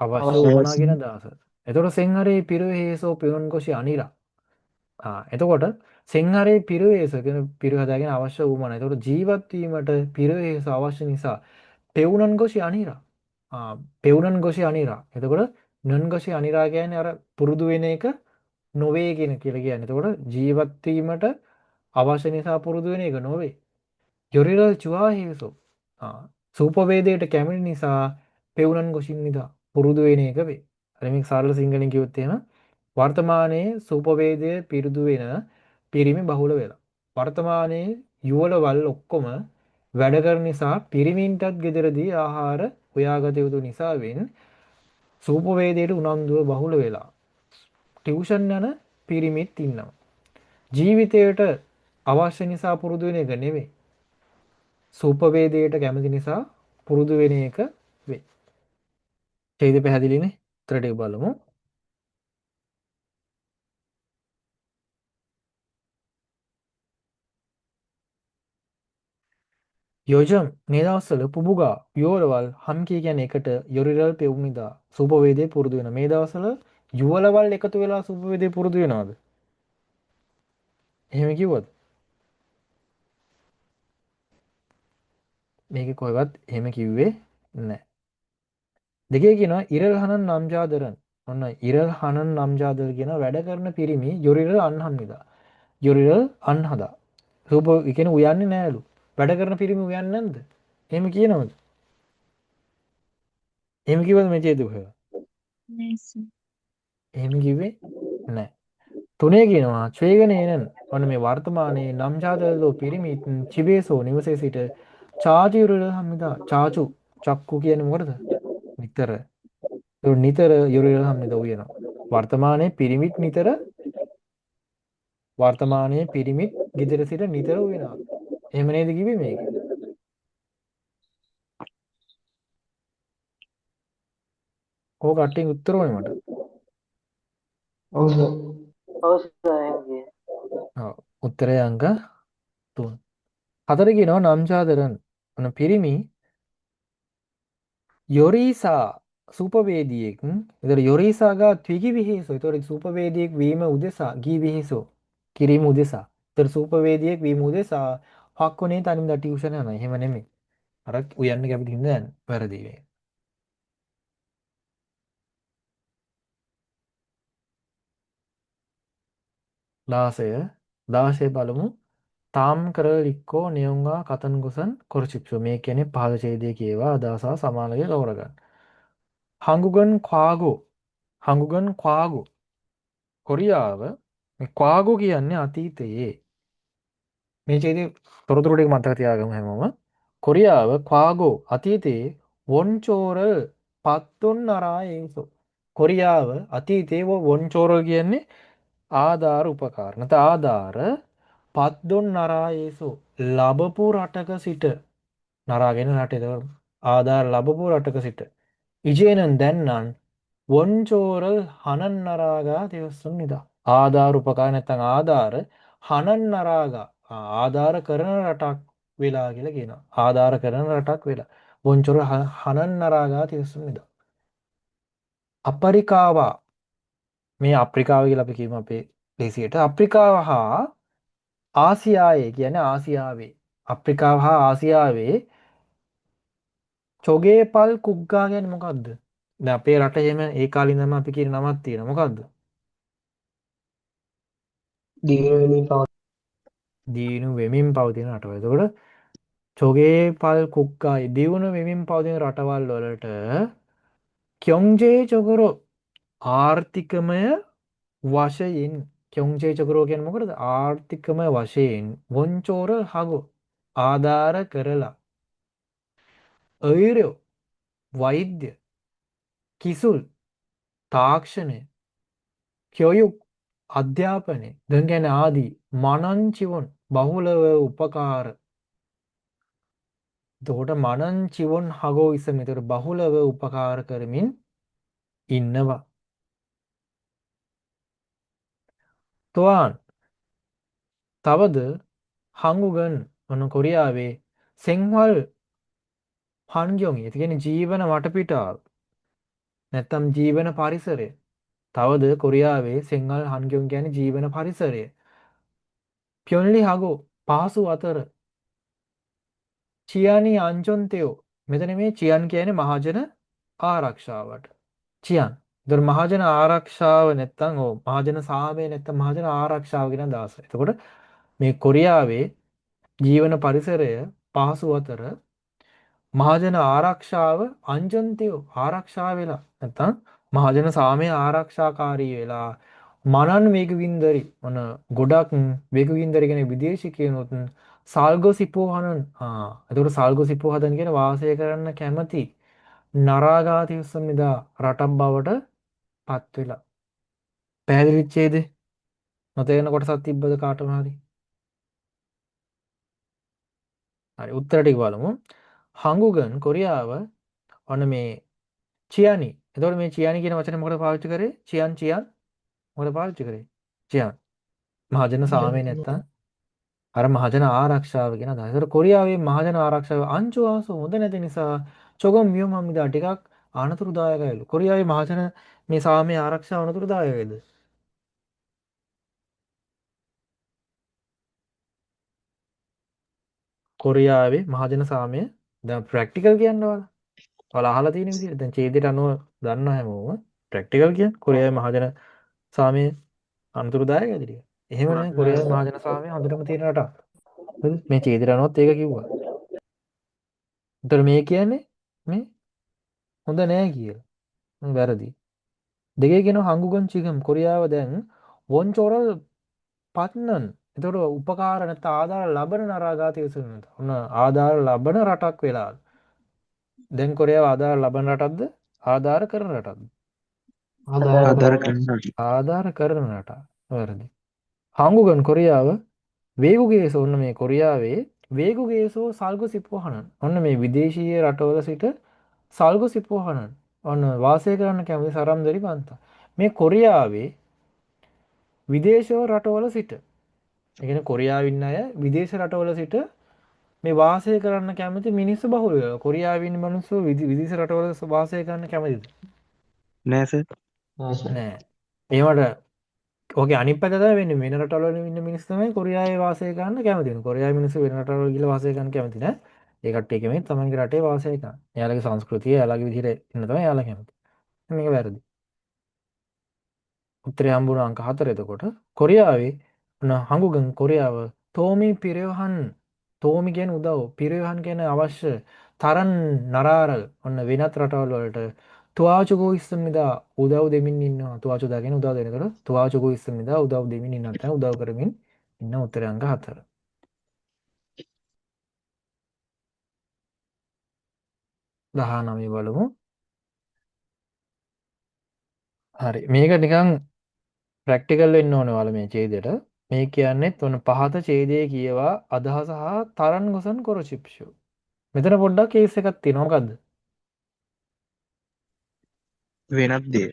අවශ්‍ය වුණා කියන අදහස. එතකොට සෙන්හරේ පිරවේසෝ පිරුන් කොෂි අනිරා. එතකොට සෙන්හරේ පිරවේසෝ කියන පිරිව හදාගෙන අවශ්‍ය වුණා. එතකොට ජීවත් වීමට පිරවේසෝ අවශ්‍ය නිසා පෙවුනන් කොෂි අනිරා. පෙවුනන් කොෂි අනිරා. එතකොට නන් කොෂි අනිරා කියන්නේ අර පුරුදු වෙන එක නොවේ කියන කියලා කියන්නේ. එතකොට ජීවත් වීමට අවශ්‍ය නිසා පුරුදු වෙන එක නොවේ. යොරිරල් චුවා හේසෝ. සූපවේදයට කැමති නිසා පෙවුනන් කොෂින් නිදා පුරුදු වෙන එක වේ. හරි මේක සරල සිංහලෙන් කිව්වොත් එහෙම වර්තමානයේ සූපවේදය පිරුදු වෙන පිරිමි බහුල වෙලා. වර්තමානයේ යුවලවල් ඔක්කොම වැඩ කරන නිසා පිරිමින්ටත් ගෙදරදී ආහාර හොයාගත යුතු නිසාවෙන් සූපවේදයට උනන්දුව බහුල වෙලා. ටියුෂන් යන පිරිමිත් ඉන්නවා. ජීවිතයට අවශ්‍ය නිසා පුරුදු වෙන එක නෙවෙයි. සූපවේදයට කැමති නිසා පුරුදු වෙන එක වේ. ඡේදය පැහැදිලිනේ? උත්තර ටික බලමු. යොජම් මේ දවස්වල පුබුගා යුවලවල් හම්කී කියන්නේ එකට යොරිරල් පෙවුමිදා සූපවේදයේ පුරුදු වෙන. මේ දවස්වල යුවලවල් එකතු වෙලා සූපවේදයේ පුරුදු වෙනවද? එහෙම කිව්වද? මේකේ කොහෙවත් එහෙම කිව්වේ නැහැ. දෙකේ කියනවා ඉරල් හනන් නම්ජාදරන්. ඔන්න ඉරල් හනන් නම්ජාදර කියන වැඩ කරන පිරිමි යොරිරල් අන්හම්නිදා. යොරිරල් අන්හදා. රූප ඒ කියන්නේ උයන්නේ නෑලු. වැඩ කරන පිරිමි උයන්නේ නැද්ද? එහෙම කියනවද? එහෙම කිව්වද මේ ඡේදෙ කොහෙවත්? නෑ සර්. එහෙම කිව්වේ නෑ. තුනේ කියනවා ඡේගනේනන් ඔන්න මේ වර්තමානයේ නම්ජාදරලෝ පිරිමි චිබේසෝ නිවසේ සිට චාචු යොරිරල් හම්නිදා. චාචු චක්කු කියන්නේ මොකටද? නිතර. ඒ නිතර යොරිරල් හම්නිදා උයනවා. වර්තමානයේ පිරිමිත් නිතර වර්තමානයේ පිරිමිත් ගෙදර සිට නිතර උයනවා. එහෙම නේද කිව්වේ මේක? කෝ කට්ටියන් උත්තර ඕනේ මට. ඔව් සර්. ඔව් සර් එහෙම කියේ. ඔව් උත්තරය අංක 3. හතර කියනවා නම්ජාදරන්. ඔන්න පිරිමි යොරිසා සූපවේදියෙක්. ඒතර යොරිසාගා ත්විගි විහෙසෝ. ඒතර සූපවේදියෙක් වීම උදෙසා ගී විහෙසෝ කිරීම උදෙසා. ඒතර සූපවේදියෙක් වීම උදෙසා හක්කොනේ තනින්ද ටියුෂන් යනවා. එහෙම නෙමෙයි. අර උයන්න කැමති හින්දා යන්නේ. වැරදි මේ. 16 16 බලමු. තාම් කරල් ඉක්කෝ නියුංගා කතන් ගොසන් කොරචිප්සෝ. මේ කියන්නේ පහළ ඡේදයේ කියවා අදහස හා සමාන දේ තෝරගන්න. හංගුගන් ක්වාගෝ. හංගුගන් ක්වාගෝ. කොරියාව මේ ක්වාගෝ කියන්නේ අතීතයේ. මේ ඡේදයේ තොරතුරු ටික මතක තියාගමු හැමෝම. කොරියාව ක්වාගෝ අතීතයේ වොන්චෝරල් පත්තුන් නරා ඒසෝ. කොරියාව අතීතයේ වොන්චෝරල් කියන්නේ ආධාර උපකාර. නැත්නම් ආධාර පත්දොන් නරා ඒසෝ ලැබපු රටක සිට නරාගෙන රටේ ආධාර ලැබපු රටක සිට ඉජේනන් දැන්නම් වොන්චෝරල් හනන් නරාගා තිවස්සුන් නිදා. ආධාර උපකාර නැත්නම් ආධාර හනන් නරාගා ආධාර කරන රටක් වෙලා කියලා කියනවා. ආධාර කරන රටක් වෙලා වොන්චෝරල් හනන් නරාගා තිවස්සුන් නිදා. අපරිකාවා මේ අප්‍රිකාව කියලා අපි කියමු අපේ දේශයට. අප්‍රිකාව හා ආසියාවේ කියන්නේ ආසියාවේ අප්‍රිකාව හා ආසියාවේ චොගේපල් කුග්ගා කියන්නේ මොකද්ද? දැන් අපේ රටේ එහෙම ඒ කාලේ ඉඳන්ම අපි කියන නමක් තියෙනවා. මොකද්ද? දියුණු වෙමින් පවතින දියුණු වෙමින් පවතින රටවල්. එතකොට චොගේපල් කුග්ගා දියුණු වෙමින් පවතින රටවල් වලට කියොන්ජේ චොගරෝ ආර්ථිකමය වශයෙන් කියොන්ජේ චොගරෝ කියන්නේ මොකටද? ආර්ථිකමය වශයෙන් වොන්චෝර හගෝ ආධාර කරලා අයිරෝ වෛද්‍ය කිසුල් තාක්ෂණය කියොයුක් අධ්‍යාපනය දැන් කියන්නේ ආදී මනංචිවොන් බහුලව උපකාර. එතකොට මනංචිවොන් හගෝ ඉසම එතකොට බහුලව උපකාර කරමින් ඉන්නවා. තොආන් තවද හංගුගන් ඔන්න කොරියාවේ සෙන්වල් හන්ග්‍යොන් ඒ කියන්නේ ජීවන වටපිටාව නැත්තම් ජීවන පරිසරය. තවද කොරියාවේ සෙන්වල් හන්ග්‍යොන් කියන්නේ ජීවන පරිසරය. පියොන්ලි හගෝ පහසු අතර චියානි අංචොන්තයෝ මෙතන මේ චියන් කියන්නේ මහජන ආරක්ෂාවට. චියන්. ඒතර මහජන ආරක්ෂාව නැත්තම් ඔව් මහජන සාමය නැත්තම් මහජන ආරක්ෂාව කියන අදහස. එතකොට මේ කොරියාවේ ජීවන පරිසරය පහසු අතර මහජන ආරක්ෂාව අංජන්තයෝ ආරක්ෂා වෙලා නැත්තම් මහජන සාමය ආරක්ෂාකාරී වෙලා මනන් වේගවින්දරි මොන ගොඩක් වේගවින්දරි කියන්නේ විදේශිකයනොත් සාල්ගෝ සිපෝ හනන් ආ එතකොට සාල්ගෝ සිපෝ හදන කියන වාසය කරන්න කැමති නරාගාති උස්සමිදා රටක් බවට පත් වෙලා. පැහැදිලි ඡේදේ නොතේරෙන කොටසක් තිබ්බද කාටම හරි? හරි උත්තර ටික බලමු. හංගුගන් කොරියාව ඔන්න මේ චියානි. එතකොට මේ චියානි කියන වචනේ මොකටද පාවිච්චි කරේ? චියන් චියන් මොකටද පාවිච්චි කරේ? චියන්. මහජන සාමය නැත්තම් අර මහජන ආරක්ෂාව කියන අදහස. ඒතර කොරියාවේ මහජන ආරක්ෂාව අංචුවාසෝ හොඳ නැති නිසා චොගම් වියමම්මිදා ටිකක් අනතුරුදායකයිලු. කොරියාවේ මහජන මේ සාමය ආරක්ෂාව අනතුරුදායකයිද? කොරියාවේ මහජන සාමය දැන් ප්‍රැක්ටිකල් කියන්න ඔයාලා. ඔයාලා අහලා තියෙන විදිහට දැන් ඡේදයට අනුව දන්න හැමෝම ප්‍රැක්ටිකල් කියන්නේ කොරියාවේ මහජන සාමය අනතුරුදායකද ටික. එහෙම නෑ නෑ කොරියාවේ සර්. මහජන සාමය හොඳටම තියෙන රටක්. හරිද? මේ ඡේදයට අනුවත් ඒක කිව්වා. ඒතර මේ කියන්නේ මේ හොඳ නෑ කියලා. මේ වැරදි. දෙකේ කියනවා හංගුගන් චිකම් කොරියාව දැන් වොන්චොරල් පත්නන්. ඒතකොට උපකාර නැත්නම් ආධාර ලබන නරාගාතය විසඳන. ඔන්න ආධාර ලබන රටක් වෙලා. දැන් කොරියාව ආධාර ලබන රටක්ද? ආධාර කරන රටක්ද? ආධාර ආධාර කරන කරන රට. ආධාර කරන රටක්. වැරදි. හංගුගන් කොරියාව වේගුගේසෝ ඔන්න මේ කොරියාවේ වේගුගේසෝ සල්ගු සිපෝහනන්. ඔන්න මේ විදේශීය රටවල සිට සල්ගු සිපෝහනන්. ඔන්න වාසය කරන්න කැමති සරම්දරි පන්තා. මේ කොරියාවේ විදේශ රටවල සිට ඒ කියන්නේ කොරියාවේ ඉන්න අය විදේශ රටවල සිට මේ වාසය කරන්න කැමති මිනිස්සු බහුල වෙලා. කොරියාවේ ඉන්න මිනිස්සු විදේශ රටවල වාසය කරන්න කැමතිද? නෑ සර්. නෑ සර්. නෑ. ඒවට ඔගේ අනිත් පැත්ත තමයි වෙන්නේ. වෙන රටවල වල ඉන්න මිනිස්සු තමයි කොරියාවේ වාසය කරන්න කැමති වෙන්නේ. කොරියාවේ මිනිස්සු වෙන රටවල ගිහලා වාසය කරන්න කැමති නෑ. ඒ කට්ටිය කැමති තමන්ගේ රටේ වාසය කරන්න. එයාලගේ සංස්කෘතිය, එයාලගේ විදිහට ඉන්න තමයි එයාලා කැමති. මේක වැරදි. උත්තරේ හම්බුණා අංක 4 එතකොට. කොරියාවේ ඔන්න හංගුගන් කොරියාව තෝමි පිරයෝහන් තෝමි කියන්නේ උදව්, පිරයෝහන් කියන්නේ අවශ්‍ය, තරන් නරාරල් ඔන්න වෙනත් රටවල් වලට තුආචුගෝ ඉස්සමිදා උදව් දෙමින් ඉන්නවා. තුආචුදා කියන්නේ උදව් දෙන. එතකොට තුආචුගෝ ඉස්සමිදා උදව් දෙමින් ඉන්න නැත්නම් උදව් කරමින් ඉන්න උත්තරේ අංක 4. 19 බලමු. හරි. මේක නිකන් ප්‍රැක්ටිකල් වෙන්න ඕනේ ඔයාලා මේ ඡේදයට. මේ කියන්නේ ඔන්න පහත ඡේදයේ කියවා අදහස හා තරන් ගොසන් කොරචිප්ෂු. මෙතන පොඩ්ඩක් කේස් එකක් තියෙනවා. මොකද්ද? වෙනත් දේ.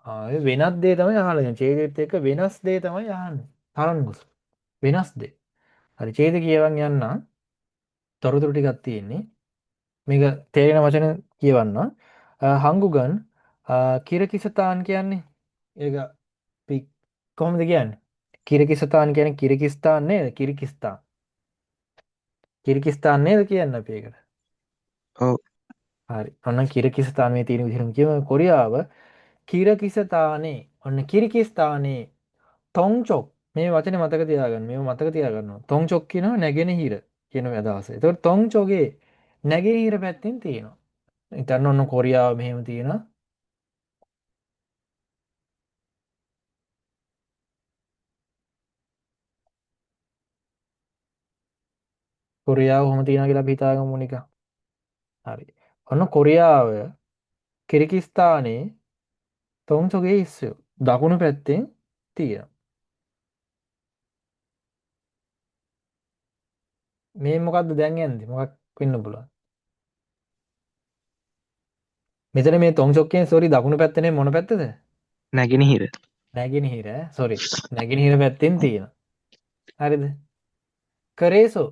ආ ඒ වෙනත් දේ තමයි අහලා තියෙන්නේ. ඡේදෙත් එක්ක වෙනස් දේ තමයි අහන්නේ. තරන් ගොස. වෙනස් දේ. හරි ඡේද කියවන් යන්න. තොරතුරු ටිකක් තියෙන්නේ. මේක තේරෙන වචන කියවන්න. හංගුගන් කිරකිසතාන් කියන්නේ ඒක අපි කොහොමද කියන්නේ? කිරකිසතාන් කියන්නේ කිරකිස්තාන් නේද? කිරිකිස්තාන්. කිරිකිස්තාන් නේද කියන්නේ අපි ඒකට? ඔව්. හරි. ඔන්න කිරකිස්තාන් මේ තියෙන විදිහටම කියමු. කොරියාව කිරකිසතානේ. ඔන්න කිරිකිස්තානේ තොංචොක් මේ වචනේ මතක තියාගන්න. මේව මතක තියාගන්න ඕන. තොංචොක් කියනවා නැගෙනහිර කියන අදහස. ඒතකොට තොංචොගේ නැගෙනහිර පැත්තෙන් තියෙනවා. හිතන්න ඔන්න කොරියාව මෙහෙම තියෙනවා. කොරියාව කොහොම තියෙනවා කියලා අපි හිතාගමු නිකන්. හරි. ඔන්න කොරියාව කිර්ගිස්තානයේ තොංචොගේ ඉස්සය දකුණු පැත්තෙන් තියෙනවා. මේ මොකද්ද දැන් යන්නේ? මොකක් වෙන්න පුළුවන්? මෙතන මේ තොංචොක් කියන්නේ සෝරි දකුණු පැත්ත නෙමෙයි මොන පැත්තද? නැගෙනහිර. නැගෙනහිර සෝරි නැගෙනහිර පැත්තෙන් තියෙනවා. හරිද? කරේසෝ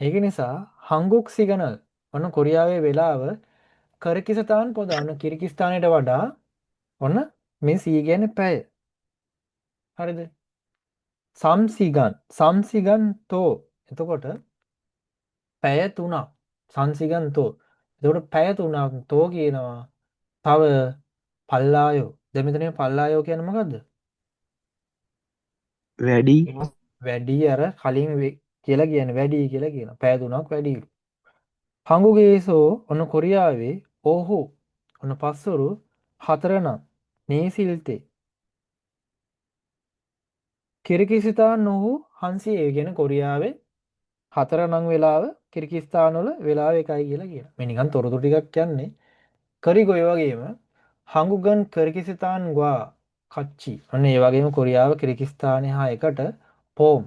ඒක නිසා හංගුක් සිගනල් ඔන්න කොරියාවේ වෙලාව කිර්ගිස්තාන් පොද ඔන්න කිර්ගිස්තානයට වඩා ඔන්න මේ සී කියන්නේ පැය. හරිද? සම්සිගන් සම්සිගන් තෝ එතකොට පැය 3ක් සංසිගන් තෝ එතකොට පැය 3ක් තෝ කියනවා තව පල්ලායෝ. දැන් මෙතන මේ පල්ලායෝ කියන්නේ මොකද්ද? වැඩි. වැඩි අර කලින් කියලා කියන්නේ වැඩි කියලා කියනවා. පැය 3ක් වැඩි. හංගුගේසෝ ඔන්න කොරියාවේ ඕහු ඔන්න පස්වරු 4 නම් නේසිල්තේ කිර්ගිස්තාන් ඔහු හන්සිය ඒ කියන්නේ කොරියාවේ 4 නම් වෙලාව කිර්ගිස්තාන් වල වෙලාව එකයි කියලා කියනවා. මේ නිකන් තොරතුරු ටිකක් කියන්නේ. කරිගෝ ඒ වගේම හංගුගන් කිර්ගිස්තාන් ගවා කච්චි. ඔන්න ඒ වගේම කොරියාව කිර්ගිස්තානය හා එකට පෝම්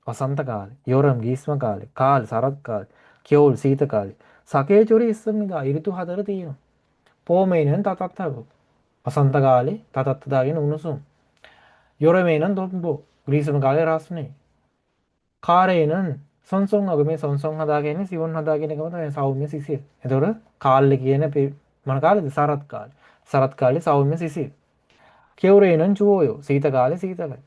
වසන්ත කාලේ, යොරම් ග්‍රීස්ම කාලේ, කාල් සරත් කාලේ, කියෝල් සීත කාලේ. සකේචොරි ඉස්සමිදා ඍතු හතර තියෙනවා. පෝමේනන් තතත්තගෝ. වසන්ත කාලේ තතත්ත දාගෙන උණුසුම්. යොරමේනන් දොම්බෝ ග්‍රීස්ම කාලේ රස්නේ. කාරේනන් සොන්සොන් අග මේ සොන්සොන් හදාගෙන සිවොන් හදාගෙන එකම තමයි සෞම්‍ය සිසිල්. එතකොට කාල්ලේ කියන මොන කාලේද? සරත් කාලේ. සරත් කාලේ සෞම්‍ය සිසිල්. කෙවුරේනන් චුවෝයෝ සීත කාලේ සීතලයි.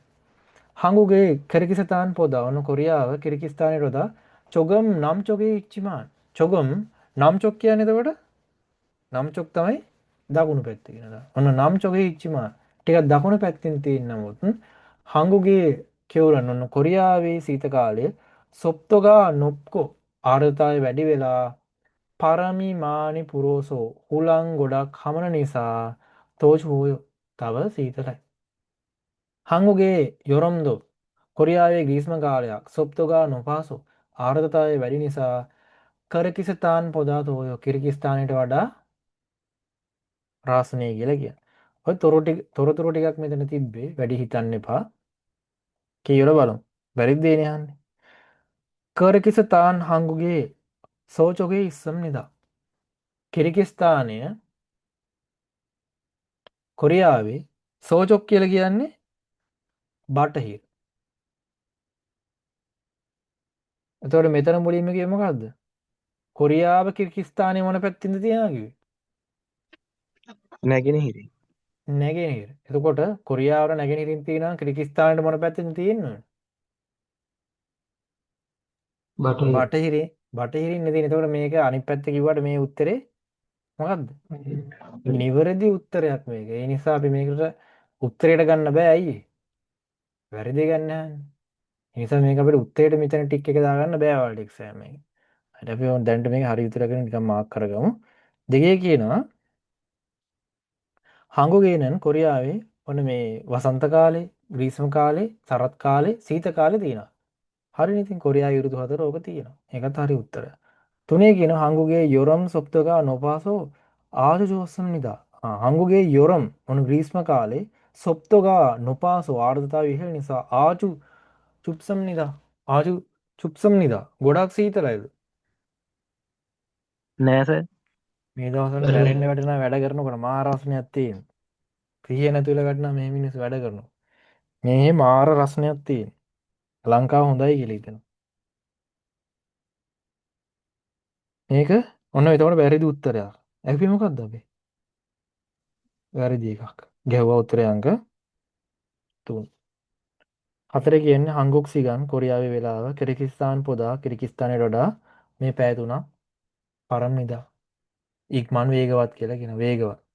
හංගුගේ කිර්ගිස්තාන් පොදා ඔන්න කොරියාව කිර්ගිස්තානයට වඩා චොගම් නම් චොගේ ඉච්චිමාන්. 조금 남쪽 කියන්නේ එතකොට 남쪽 තමයි දකුණු පැත්ත කියන. ඔන්න 남쪽에 있지만 ටිකක් දකුණු පැත්තෙන් තියෙන නමුත් 한국의 겨울은 ඔන්න කොරියාවේ සීත කාලය 습도가 높고 ආර්ද්‍රතාවය වැඩි වෙලා 바람이 많이 불어서 හුලං ගොඩක් හමන නිසා 더 추워요. තව සීතලයි. 한국의 여름도 කොරියාවේ ග්‍රීස්ම කාලයක් 습도가 높아서 ආර්ද්‍රතාවය වැඩි නිසා කිර්ගිස්තාන් 보다 더워요. කිර්ගිස්තානයට වඩා රාසනය කියලා කියන්නේ. ඔය තොරතුරු ටිකක් මෙතන තිබ්බේ වැඩි හිතන්න එපා. කියවලා බලමු. වැරදිද නේ අහන්නේ. කිර්ගිස්තාන් 한국의 서쪽에 있습니다. කිර්ගිස්තානය කොරියාවේ 서쪽 කියලා කියන්නේ බටහිර. එතකොට මෙතන මුලින්ම කිව්වේ මොකද්ද? කොරියාව කිර්ගිස්තානයේ මොන පැත්තෙන්ද තියනවා කිව්වේ? නැගෙනහිරින්. නැගෙනහිර. එතකොට කොරියාවට නැගෙනහිරින් තියෙනවා කිර්ගිස්තානයට මොන පැත්තෙන්ද තියෙන්නේ? බටහිර. බටහිරින්. බටහිරින් නේ තියෙන්නේ. එතකොට මේක අනිත් පැත්ත කිව්වට මේ උත්තරේ මොකද්ද? නිවැරදි උත්තරයක් මේක. ඒ නිසා අපි මේකට උත්තරයට ගන්න බෑ ඇයි ඒ? වැරදි ගන්න හන්නේ. ඒ නිසා මේක අපිට උත්තරයට මෙතන ටික් එක දාගන්න බෑ ඔයාලට එක්සෑම් එකේ. හරි අපි ඕන දැනට මේක හරි උත්තරයක් වෙන නිකන් මාක් කරගමු. දෙකේ කියනවා 한국에는 කොරියාවේ ඔන්න මේ වසන්ත කාලේ, ග්‍රීස්ම කාලේ, සරත් කාලේ, සීත කාලේ තියෙනවා. හරිනේ ඉතින් කොරියාවේ ඍතු හතර ඕක තියෙනවා. ඒකත් හරි උත්තරය. තුනේ කියනවා 한국의 여름 습도가 높아서 아주 좋습니다. 한국의 여름 ඔන්න ග්‍රීස්ම කාලේ 습도가 높아서 ආර්ද්‍රතාවය ඉහළ නිසා 아주 춥습니다. 아주 춥습니다. ගොඩක් සීතලයිද? නෑ සර්. මේ දවස්වල වැරදි. මැරෙන්න වැටෙනවා වැඩ කරනකොට මාර රස්නයක් තියෙනවා. සිහිය නැතුවලා වැටෙනවා මේ මිනිස්සු වැඩ කරනවා. මේ මාර රස්නයක් තියෙනවා. ලංකාව හොඳයි කියලා හිතෙනවා. මේක ඔන්න එතකොට වැරදි උත්තරයක්. ඇහුවේ මොකද්ද අපි? වැරදි එකක්. ගැහුවා උත්තරය අංක 3. හතර කියන්නේ 한국 시간 කොරියාවේ වෙලාව කිර්ගිස්තාන් පොදා කිර්ගිස්තානයට වඩා මේ පැය තුනක් පරම්නිදා. ඉක්මන් වේගවත් කියලා කියන වේගවත්.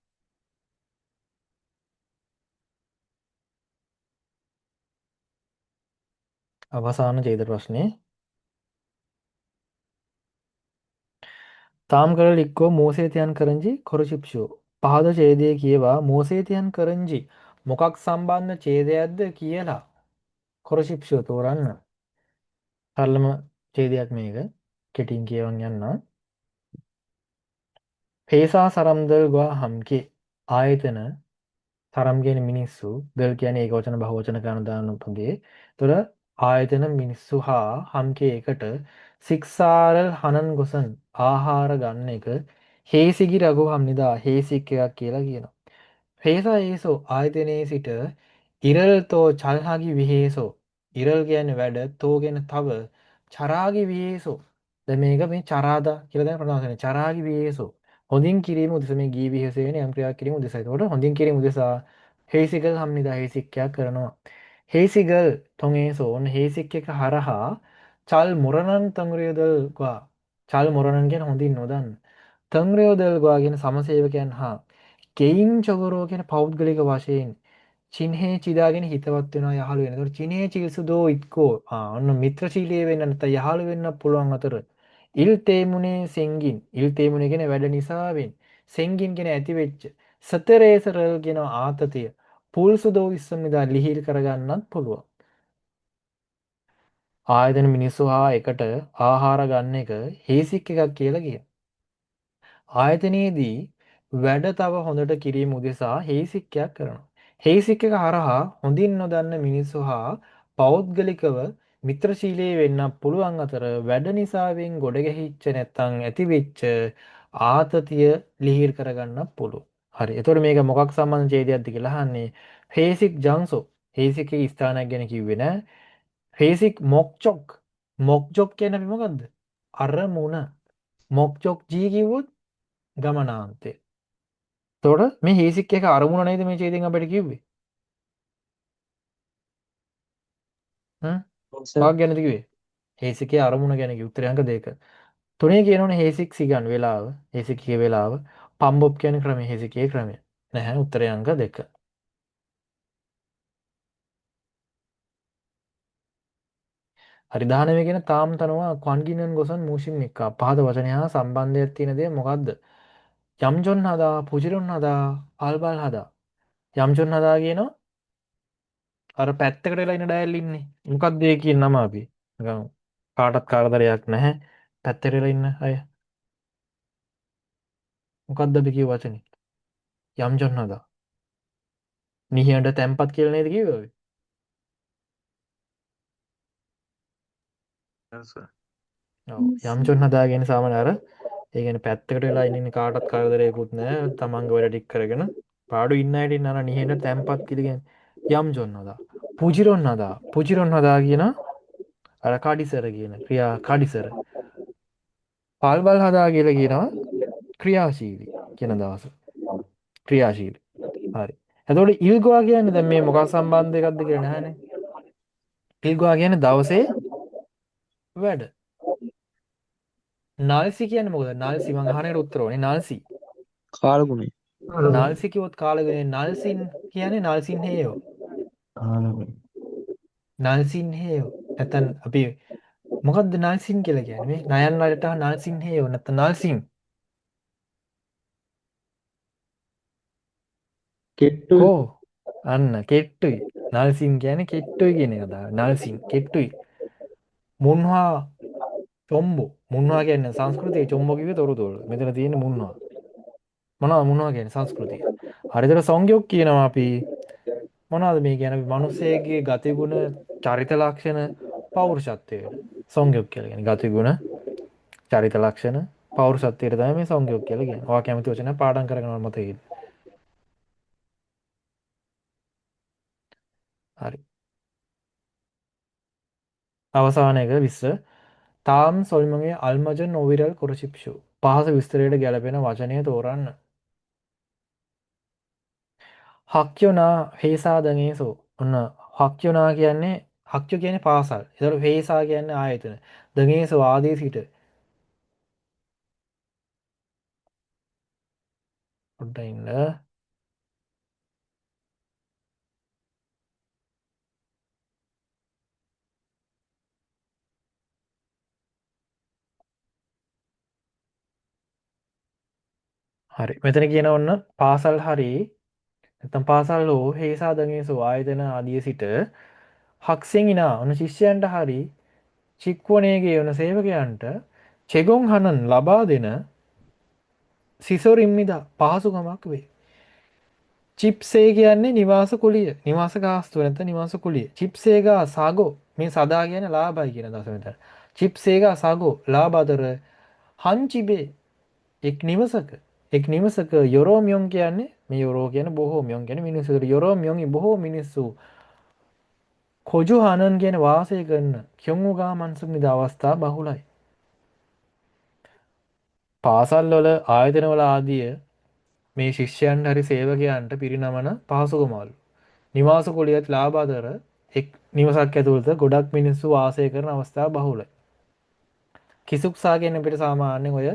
අවසාන ඡේද ප්‍රශ්නේ තාම් කරල ඉක්කෝ මෝසේතයන් කරංජි කොරචිප්ෂෝ පහද ඡේදයේ කියවා මෝසේතයන් කරංජි මොකක් සම්බන්ධ ඡේදයක්ද කියලා කොරචිප්ෂෝ තෝරන්න. සරලම ඡේදයක් මේක. කෙටින් කියවන් යන්න. පේසා සරම්දල් ගවා හම්කේ ආයතන සරම් කියන්නේ මිනිස්සු දල් කියන්නේ ඒක වචන බහුවචන කරන දාන පදේ. එතකොට ආයතන මිනිස්සු හා හම්කේ එකට සික්සාරල් හනන් ගොසන් ආහාර ගන්න එක හේසිගි රඝු හම්නිදා හේසික් එකක් කියලා කියනවා. හේසා ඒසෝ ආයතනයේ සිට ඉරල් තෝ චල්හාගි විහේසෝ ඉරල් කියන්නේ වැඩ තෝ කියන්නේ තව චරාගි විහේසෝ දැන් මේක මේ චරාදා කියලා දැන් ප්‍රොනවුන්ස් කරන්නේ චරාගි විහේසෝ හොඳින් කිරීම උදෙසා මේ ගී විහේසෝ වෙන යම් ක්‍රියාවක් කිරීම උදෙසා. එතකොට හොඳින් කිරීම උදෙසා හේසිකල් හම්නිදා හේසික්කයක් කරනවා. හේසිගල් තොං ඒසෝ ඔන්න හේසික් එක හරහා චල් මොරණන් තංගරියදල් ගවා චල් මොරණන් කියන හොඳින් නොදන්න තංගරියදල් ගවා කියන සමසේවකයන් හා ගෙයින් චොගරෝ කියන පෞද්ගලික වශයෙන් චින්හේ චිදාගෙන හිතවත් වෙනවා යහළු වෙන. ඒතකොට චින්හේ චිල්සුදෝ ඉක්කෝ ඔන්න මිත්‍රශීලී වෙන්න නැත්නම් යහළු වෙන්න පුළුවන් අතර ඉල් තේමුනේ සෙන්ගින් ඉල් තේමුනේ කියන වැඩ නිසාවෙන් සෙන්ගින් කියන ඇති වෙච්ච සතරේසරල් කියන ආතතිය පුල්සුදෝ ඉස්සමිදා ලිහිල් කරගන්නත් පුළුවන්. ආයතන මිනිස්සු හා එකට ආහාර ගන්න එක හේසික් එකක් කියලා කියනවා. ආයතනයේදී වැඩ තව හොඳට කිරීම උදෙසා හේසික්කයක් කරනවා. හේසික් එක හරහා හොඳින් නොදන්න මිනිස්සු හා පෞද්ගලිකව මිත්‍රශීලී වෙන්න පුළුවන් අතර වැඩ නිසාවෙන් ගොඩ ගැහිච්ච නැත්තම් ඇතිවෙච්ච ආතතිය ලිහිල් කරගන්න පුළුවන්. හරි. එතකොට මේක මොකක් සම්බන්ධ ඡේදයක්ද කියලා අහන්නේ. හේසික් ජංසෝ. හේසිකේ ස්ථානයක් ගැන කිව්වේ නෑ. හේසික් මොක්චොක්. මොක්ජොක් කියන්නේ අපි මොකද්ද? අරමුණ. මොක්ජොක් ජී කිව්වොත් ගමනාන්තය. එතකොට මේ හේසික් එක අරමුණ නේද මේ ඡේදයෙන් අපිට කිව්වේ? හ්ම් ඔව් සර්. මොකක් ගැනද කිව්වේ? හේසිකේ අරමුණ ගැන කිව්වේ. උත්තරය අංක 2. තුනේ කියනවනේ හේසික් සිගන් වෙලාව. හේසික් කිය වෙලාව. පම්බොප් කියන ක්‍රමය හේසිකේ ක්‍රමය. නැහැ උත්තරය අංක 2. හරි 19 කියන තාම් තනවා ක්වන්ගිනන් ගොසන් මූෂින් එක්ක පහත වචනය හා සම්බන්ධයක් තියෙන දේ මොකද්ද? යම්ජොන් හදා පුජිරුන් හදා පල්බල් හදා. යම්ජොන් හදා කියනවා අර පැත්තකට වෙලා ඉන්න ඩයල් ඉන්නේ. මොකද්ද ඒ කියන නම අපි? නිකන් කාටත් කරදරයක් නැහැ. පැත්තට වෙලා ඉන්න අය. මොකද්ද අපි කියව වචනේ? යම්ජොන් හදා. නිහියන්ට තැම්පත් කියලා නේද කිව්වේ අපි? ඔව් සර්. ඔව් යම්ජොන් හදා කියන්නේ සාමාන්‍ය අර ඒ කියන්නේ පැත්තකට වෙලා ඉන්න කාටත් කරදරයක්වත් නැහැ. තමන්ගේ වැඩ ටික කරගෙන පාඩු ඉන්න අයට ඉන්න අර නිහෙන තැම්පත් කියලා කියන්නේ යම්ජොන් හදා. පුජිරොන් හදා. පුජිරොන් හදා කියන අර කඩිසර කියන ක්‍රියා කඩිසර. පල්බල් හදා කියලා කියනවා ක්‍රියාශීලී කියන දවස. ක්‍රියාශීලී. හරි. එතකොට ඉල්ගොා කියන්නේ දැන් මේ මොකක් සම්බන්ධ එකක්ද කියලා නෑනේ. ඉල්ගොා කියන්නේ දවසේ වැඩ. නාල්සි කියන්නේ මොකද? නාල්සි මං අහන එකට උත්තර ඕනේ. නාල්සි. කාලගුණය. නාල්සි කිව්වොත් කාලගුණය. නාල්සින් කියන්නේ නාල්සින් හේයෝ. කාලගුණය. නාල්සින් හේයෝ. නැත්තම් අපි මොකද්ද නාල්සින් කියලා කියන්නේ? මේ නයන් වලට නාල්සින් හේයෝ නැත්තම් නාල්සින්. කෙට්ටුයි. කෝ අන්න කෙට්ටුයි. නාල්සින් කියන්නේ කෙට්ටුයි කියන එක තමයි. නාල්සින් කෙට්ටුයි. මුන්හා චොම්බෝ. මුන්හා කියන්නේ සංස්කෘතියේ චොම්බෝ කිව්වේ තොරතුරු. මෙතන තියෙන්නේ මුන්හා. මොනවද මුන්හා කියන්නේ සංස්කෘතිය. හරියට සංයෝග කියනවා අපි. මොනවද මේ කියන්නේ අපි මිනිස්සෙගේ ගතිගුණ චරිත ලක්ෂණ පෞරුෂත්වයට සංයෝග කියලා කියන්නේ. ගතිගුණ චරිත ලක්ෂණ පෞරුෂත්වයට තමයි මේ සංයෝග කියලා කියන්නේ. ඔයා කැමති වචන පාඩම් කරගෙන මතකෙද? හරි. අවසාන එක 20. තාම් සොල්මගේ අල්මජන් නොවිරල් කොරචිප්ෂු. පහස විස්තරයට ගැලපෙන වචනය තෝරන්න. හක්යොනා හේසාදනේසෝ. ඔන්න හක්යොනා කියන්නේ හක්යෝ කියන්නේ පාසල්. ඒතකොට හේසා කියන්නේ ආයතන. දනේසෝ ආදී සිට. පොඩ්ඩක් ඉන්න. හරි. මෙතන කියන ඔන්න පාසල් හරි නැත්නම් පාසල් හෝ හේසාදනේසෝ ආයතන ආදී සිට හක්සෙන් ඉනා ඔන්න ශිෂ්‍යයන්ට හරි චික්වණේගේ ඔන්න සේවකයන්ට චෙගොන් හනන් ලබා දෙන සිසොරින්මිදා පහසුකමක් වේ. චිප්සේ කියන්නේ නිවාස කුලිය, නිවාස ගාස්තුව නැත්නම් නිවාස කුලිය. චිප්සේගා සාගෝ මේ සදා කියන්නේ ලාභයි කියන අදහස මෙතන. චිප්සේගා සාගෝ ලාභ අතර හන්චිබේ එක් නිවසක එක් නිවසක යොරෝමියොන් කියන්නේ මේ යොරෝ කියන්නේ බොහෝ මියොන් කියන්නේ මිනිස්සු. ඒතර යොරෝමියොන් බොහෝ මිනිස්සු කොජු හනන් කියන වාසය කරන කියොංගුගා මන්සුමිද අවස්ථා බහුලයි. පාසල් වල ආයතන වල ආදිය මේ ශිෂ්‍යයන් හරි සේවකයන්ට පිරිනමන පහසුකමවලු. නිවාස කුලියත් ලාභ අතර එක් නිවසක් ඇතුළත ගොඩක් මිනිස්සු වාසය කරන අවස්ථා බහුලයි. කිසුක්සා කියන්නේ අපිට සාමාන්‍යයෙන් ඔය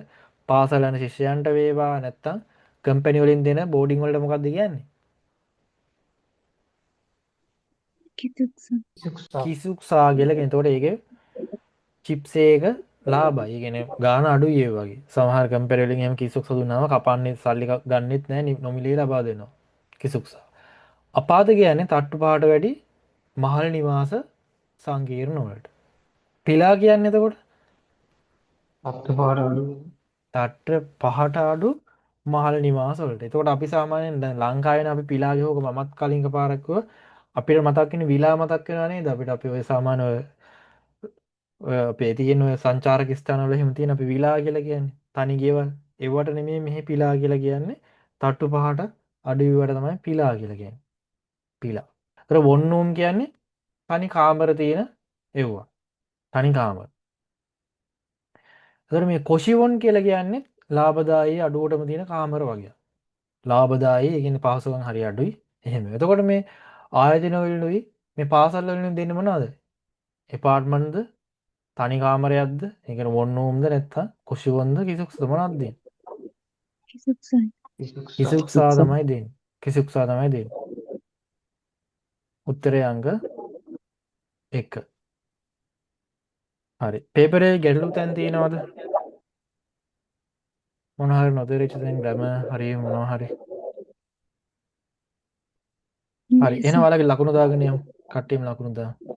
පාසල් යන ශිෂ්‍යයන්ට වේවා නැත්තම් කම්පැනි වලින් දෙන බෝඩින් වලට මොකක්ද කියන්නේ? කිතුක්සා. කිසුක්සා. කිසුක්සා කියලා කියන. එතකොට ඒකේ චිප්ස් එක ලාභයි. ඒ කියන්නේ ගාන අඩුයි ඒ වගේ. සමහර කම්පැනි වලින් එහෙම කිසුක්සා දුන්නාම කපන්නේ සල්ලි ගන්නෙත් නෑ නොමිලේ ලබා දෙනවා. කිසුක්සා. අපාද කියන්නේ තට්ටු පහට වැඩි මහල් නිවාස සංකීර්ණ වලට. පිලා කියන්නේ එතකොට තට්ටු පහට අඩු. තට්ට පහට අඩු මහල් නිවාස වලට. එතකොට අපි සාමාන්‍යයෙන් දැන් ලංකාවේ අපි පිලා ගහුවක මමත් කලින් එකපාරක් කිව්වා අපිට මතක් වෙන්නේ විලා මතක් වෙනවා නේද? අපිට අපි ඔය සාමාන්‍ය ඔය ඔය අපේ තියෙන ඔය සංචාරක ස්ථාන වල එහෙම තියෙන අපි විලා කියලා කියන්නේ. තනි ගෙවල්. ඒවට නෙමෙයි මෙහි පිලා කියලා කියන්නේ. තට්ටු පහට අඩු ඒවට තමයි පිලා කියලා කියන්නේ. පිලා. ඒතර වොන්නූම් කියන්නේ තනි කාමර තියෙන එව්වා. තනි කාමර. ඒතර මේ කොෂිවොන් කියලා කියන්නේ ලාභදායී අඩුවටම තියෙන කාමර වගේක්. ලාභදායී ඒ කියන්නේ පහසුකම් හරි අඩුයි. එහෙම. එතකොට මේ ආයතන වලිනුයි මේ පාසල් වලිනුයි දෙන්නේ මොනවද? ඇපාර්ට්මන්ට්ද තනි කාමරයක්ද? ඒ කියන්නේ වොන්නූම්ද නැත්නම් කොෂිවොන්ද කිසුක්සද මොනවද දෙන්නේ? 기숙사. කිසුක්සා. කිසුක්සා තමයි දෙන්නේ. කිසුක්සා තමයි දෙන්නේ. උත්තරේ අංක 1. හරි. පේපරේ ගැටලු තැන් තියෙනවද? මොන හරි නොතේරිච්ච තැන් ග්‍රැමර් හරි මොනවා හරි. හරි. නෑ එහෙනම් සර්. ඔයාලගේ ලකුණු දාගෙන යමු. කට්ටියම ලකුණු දාමු.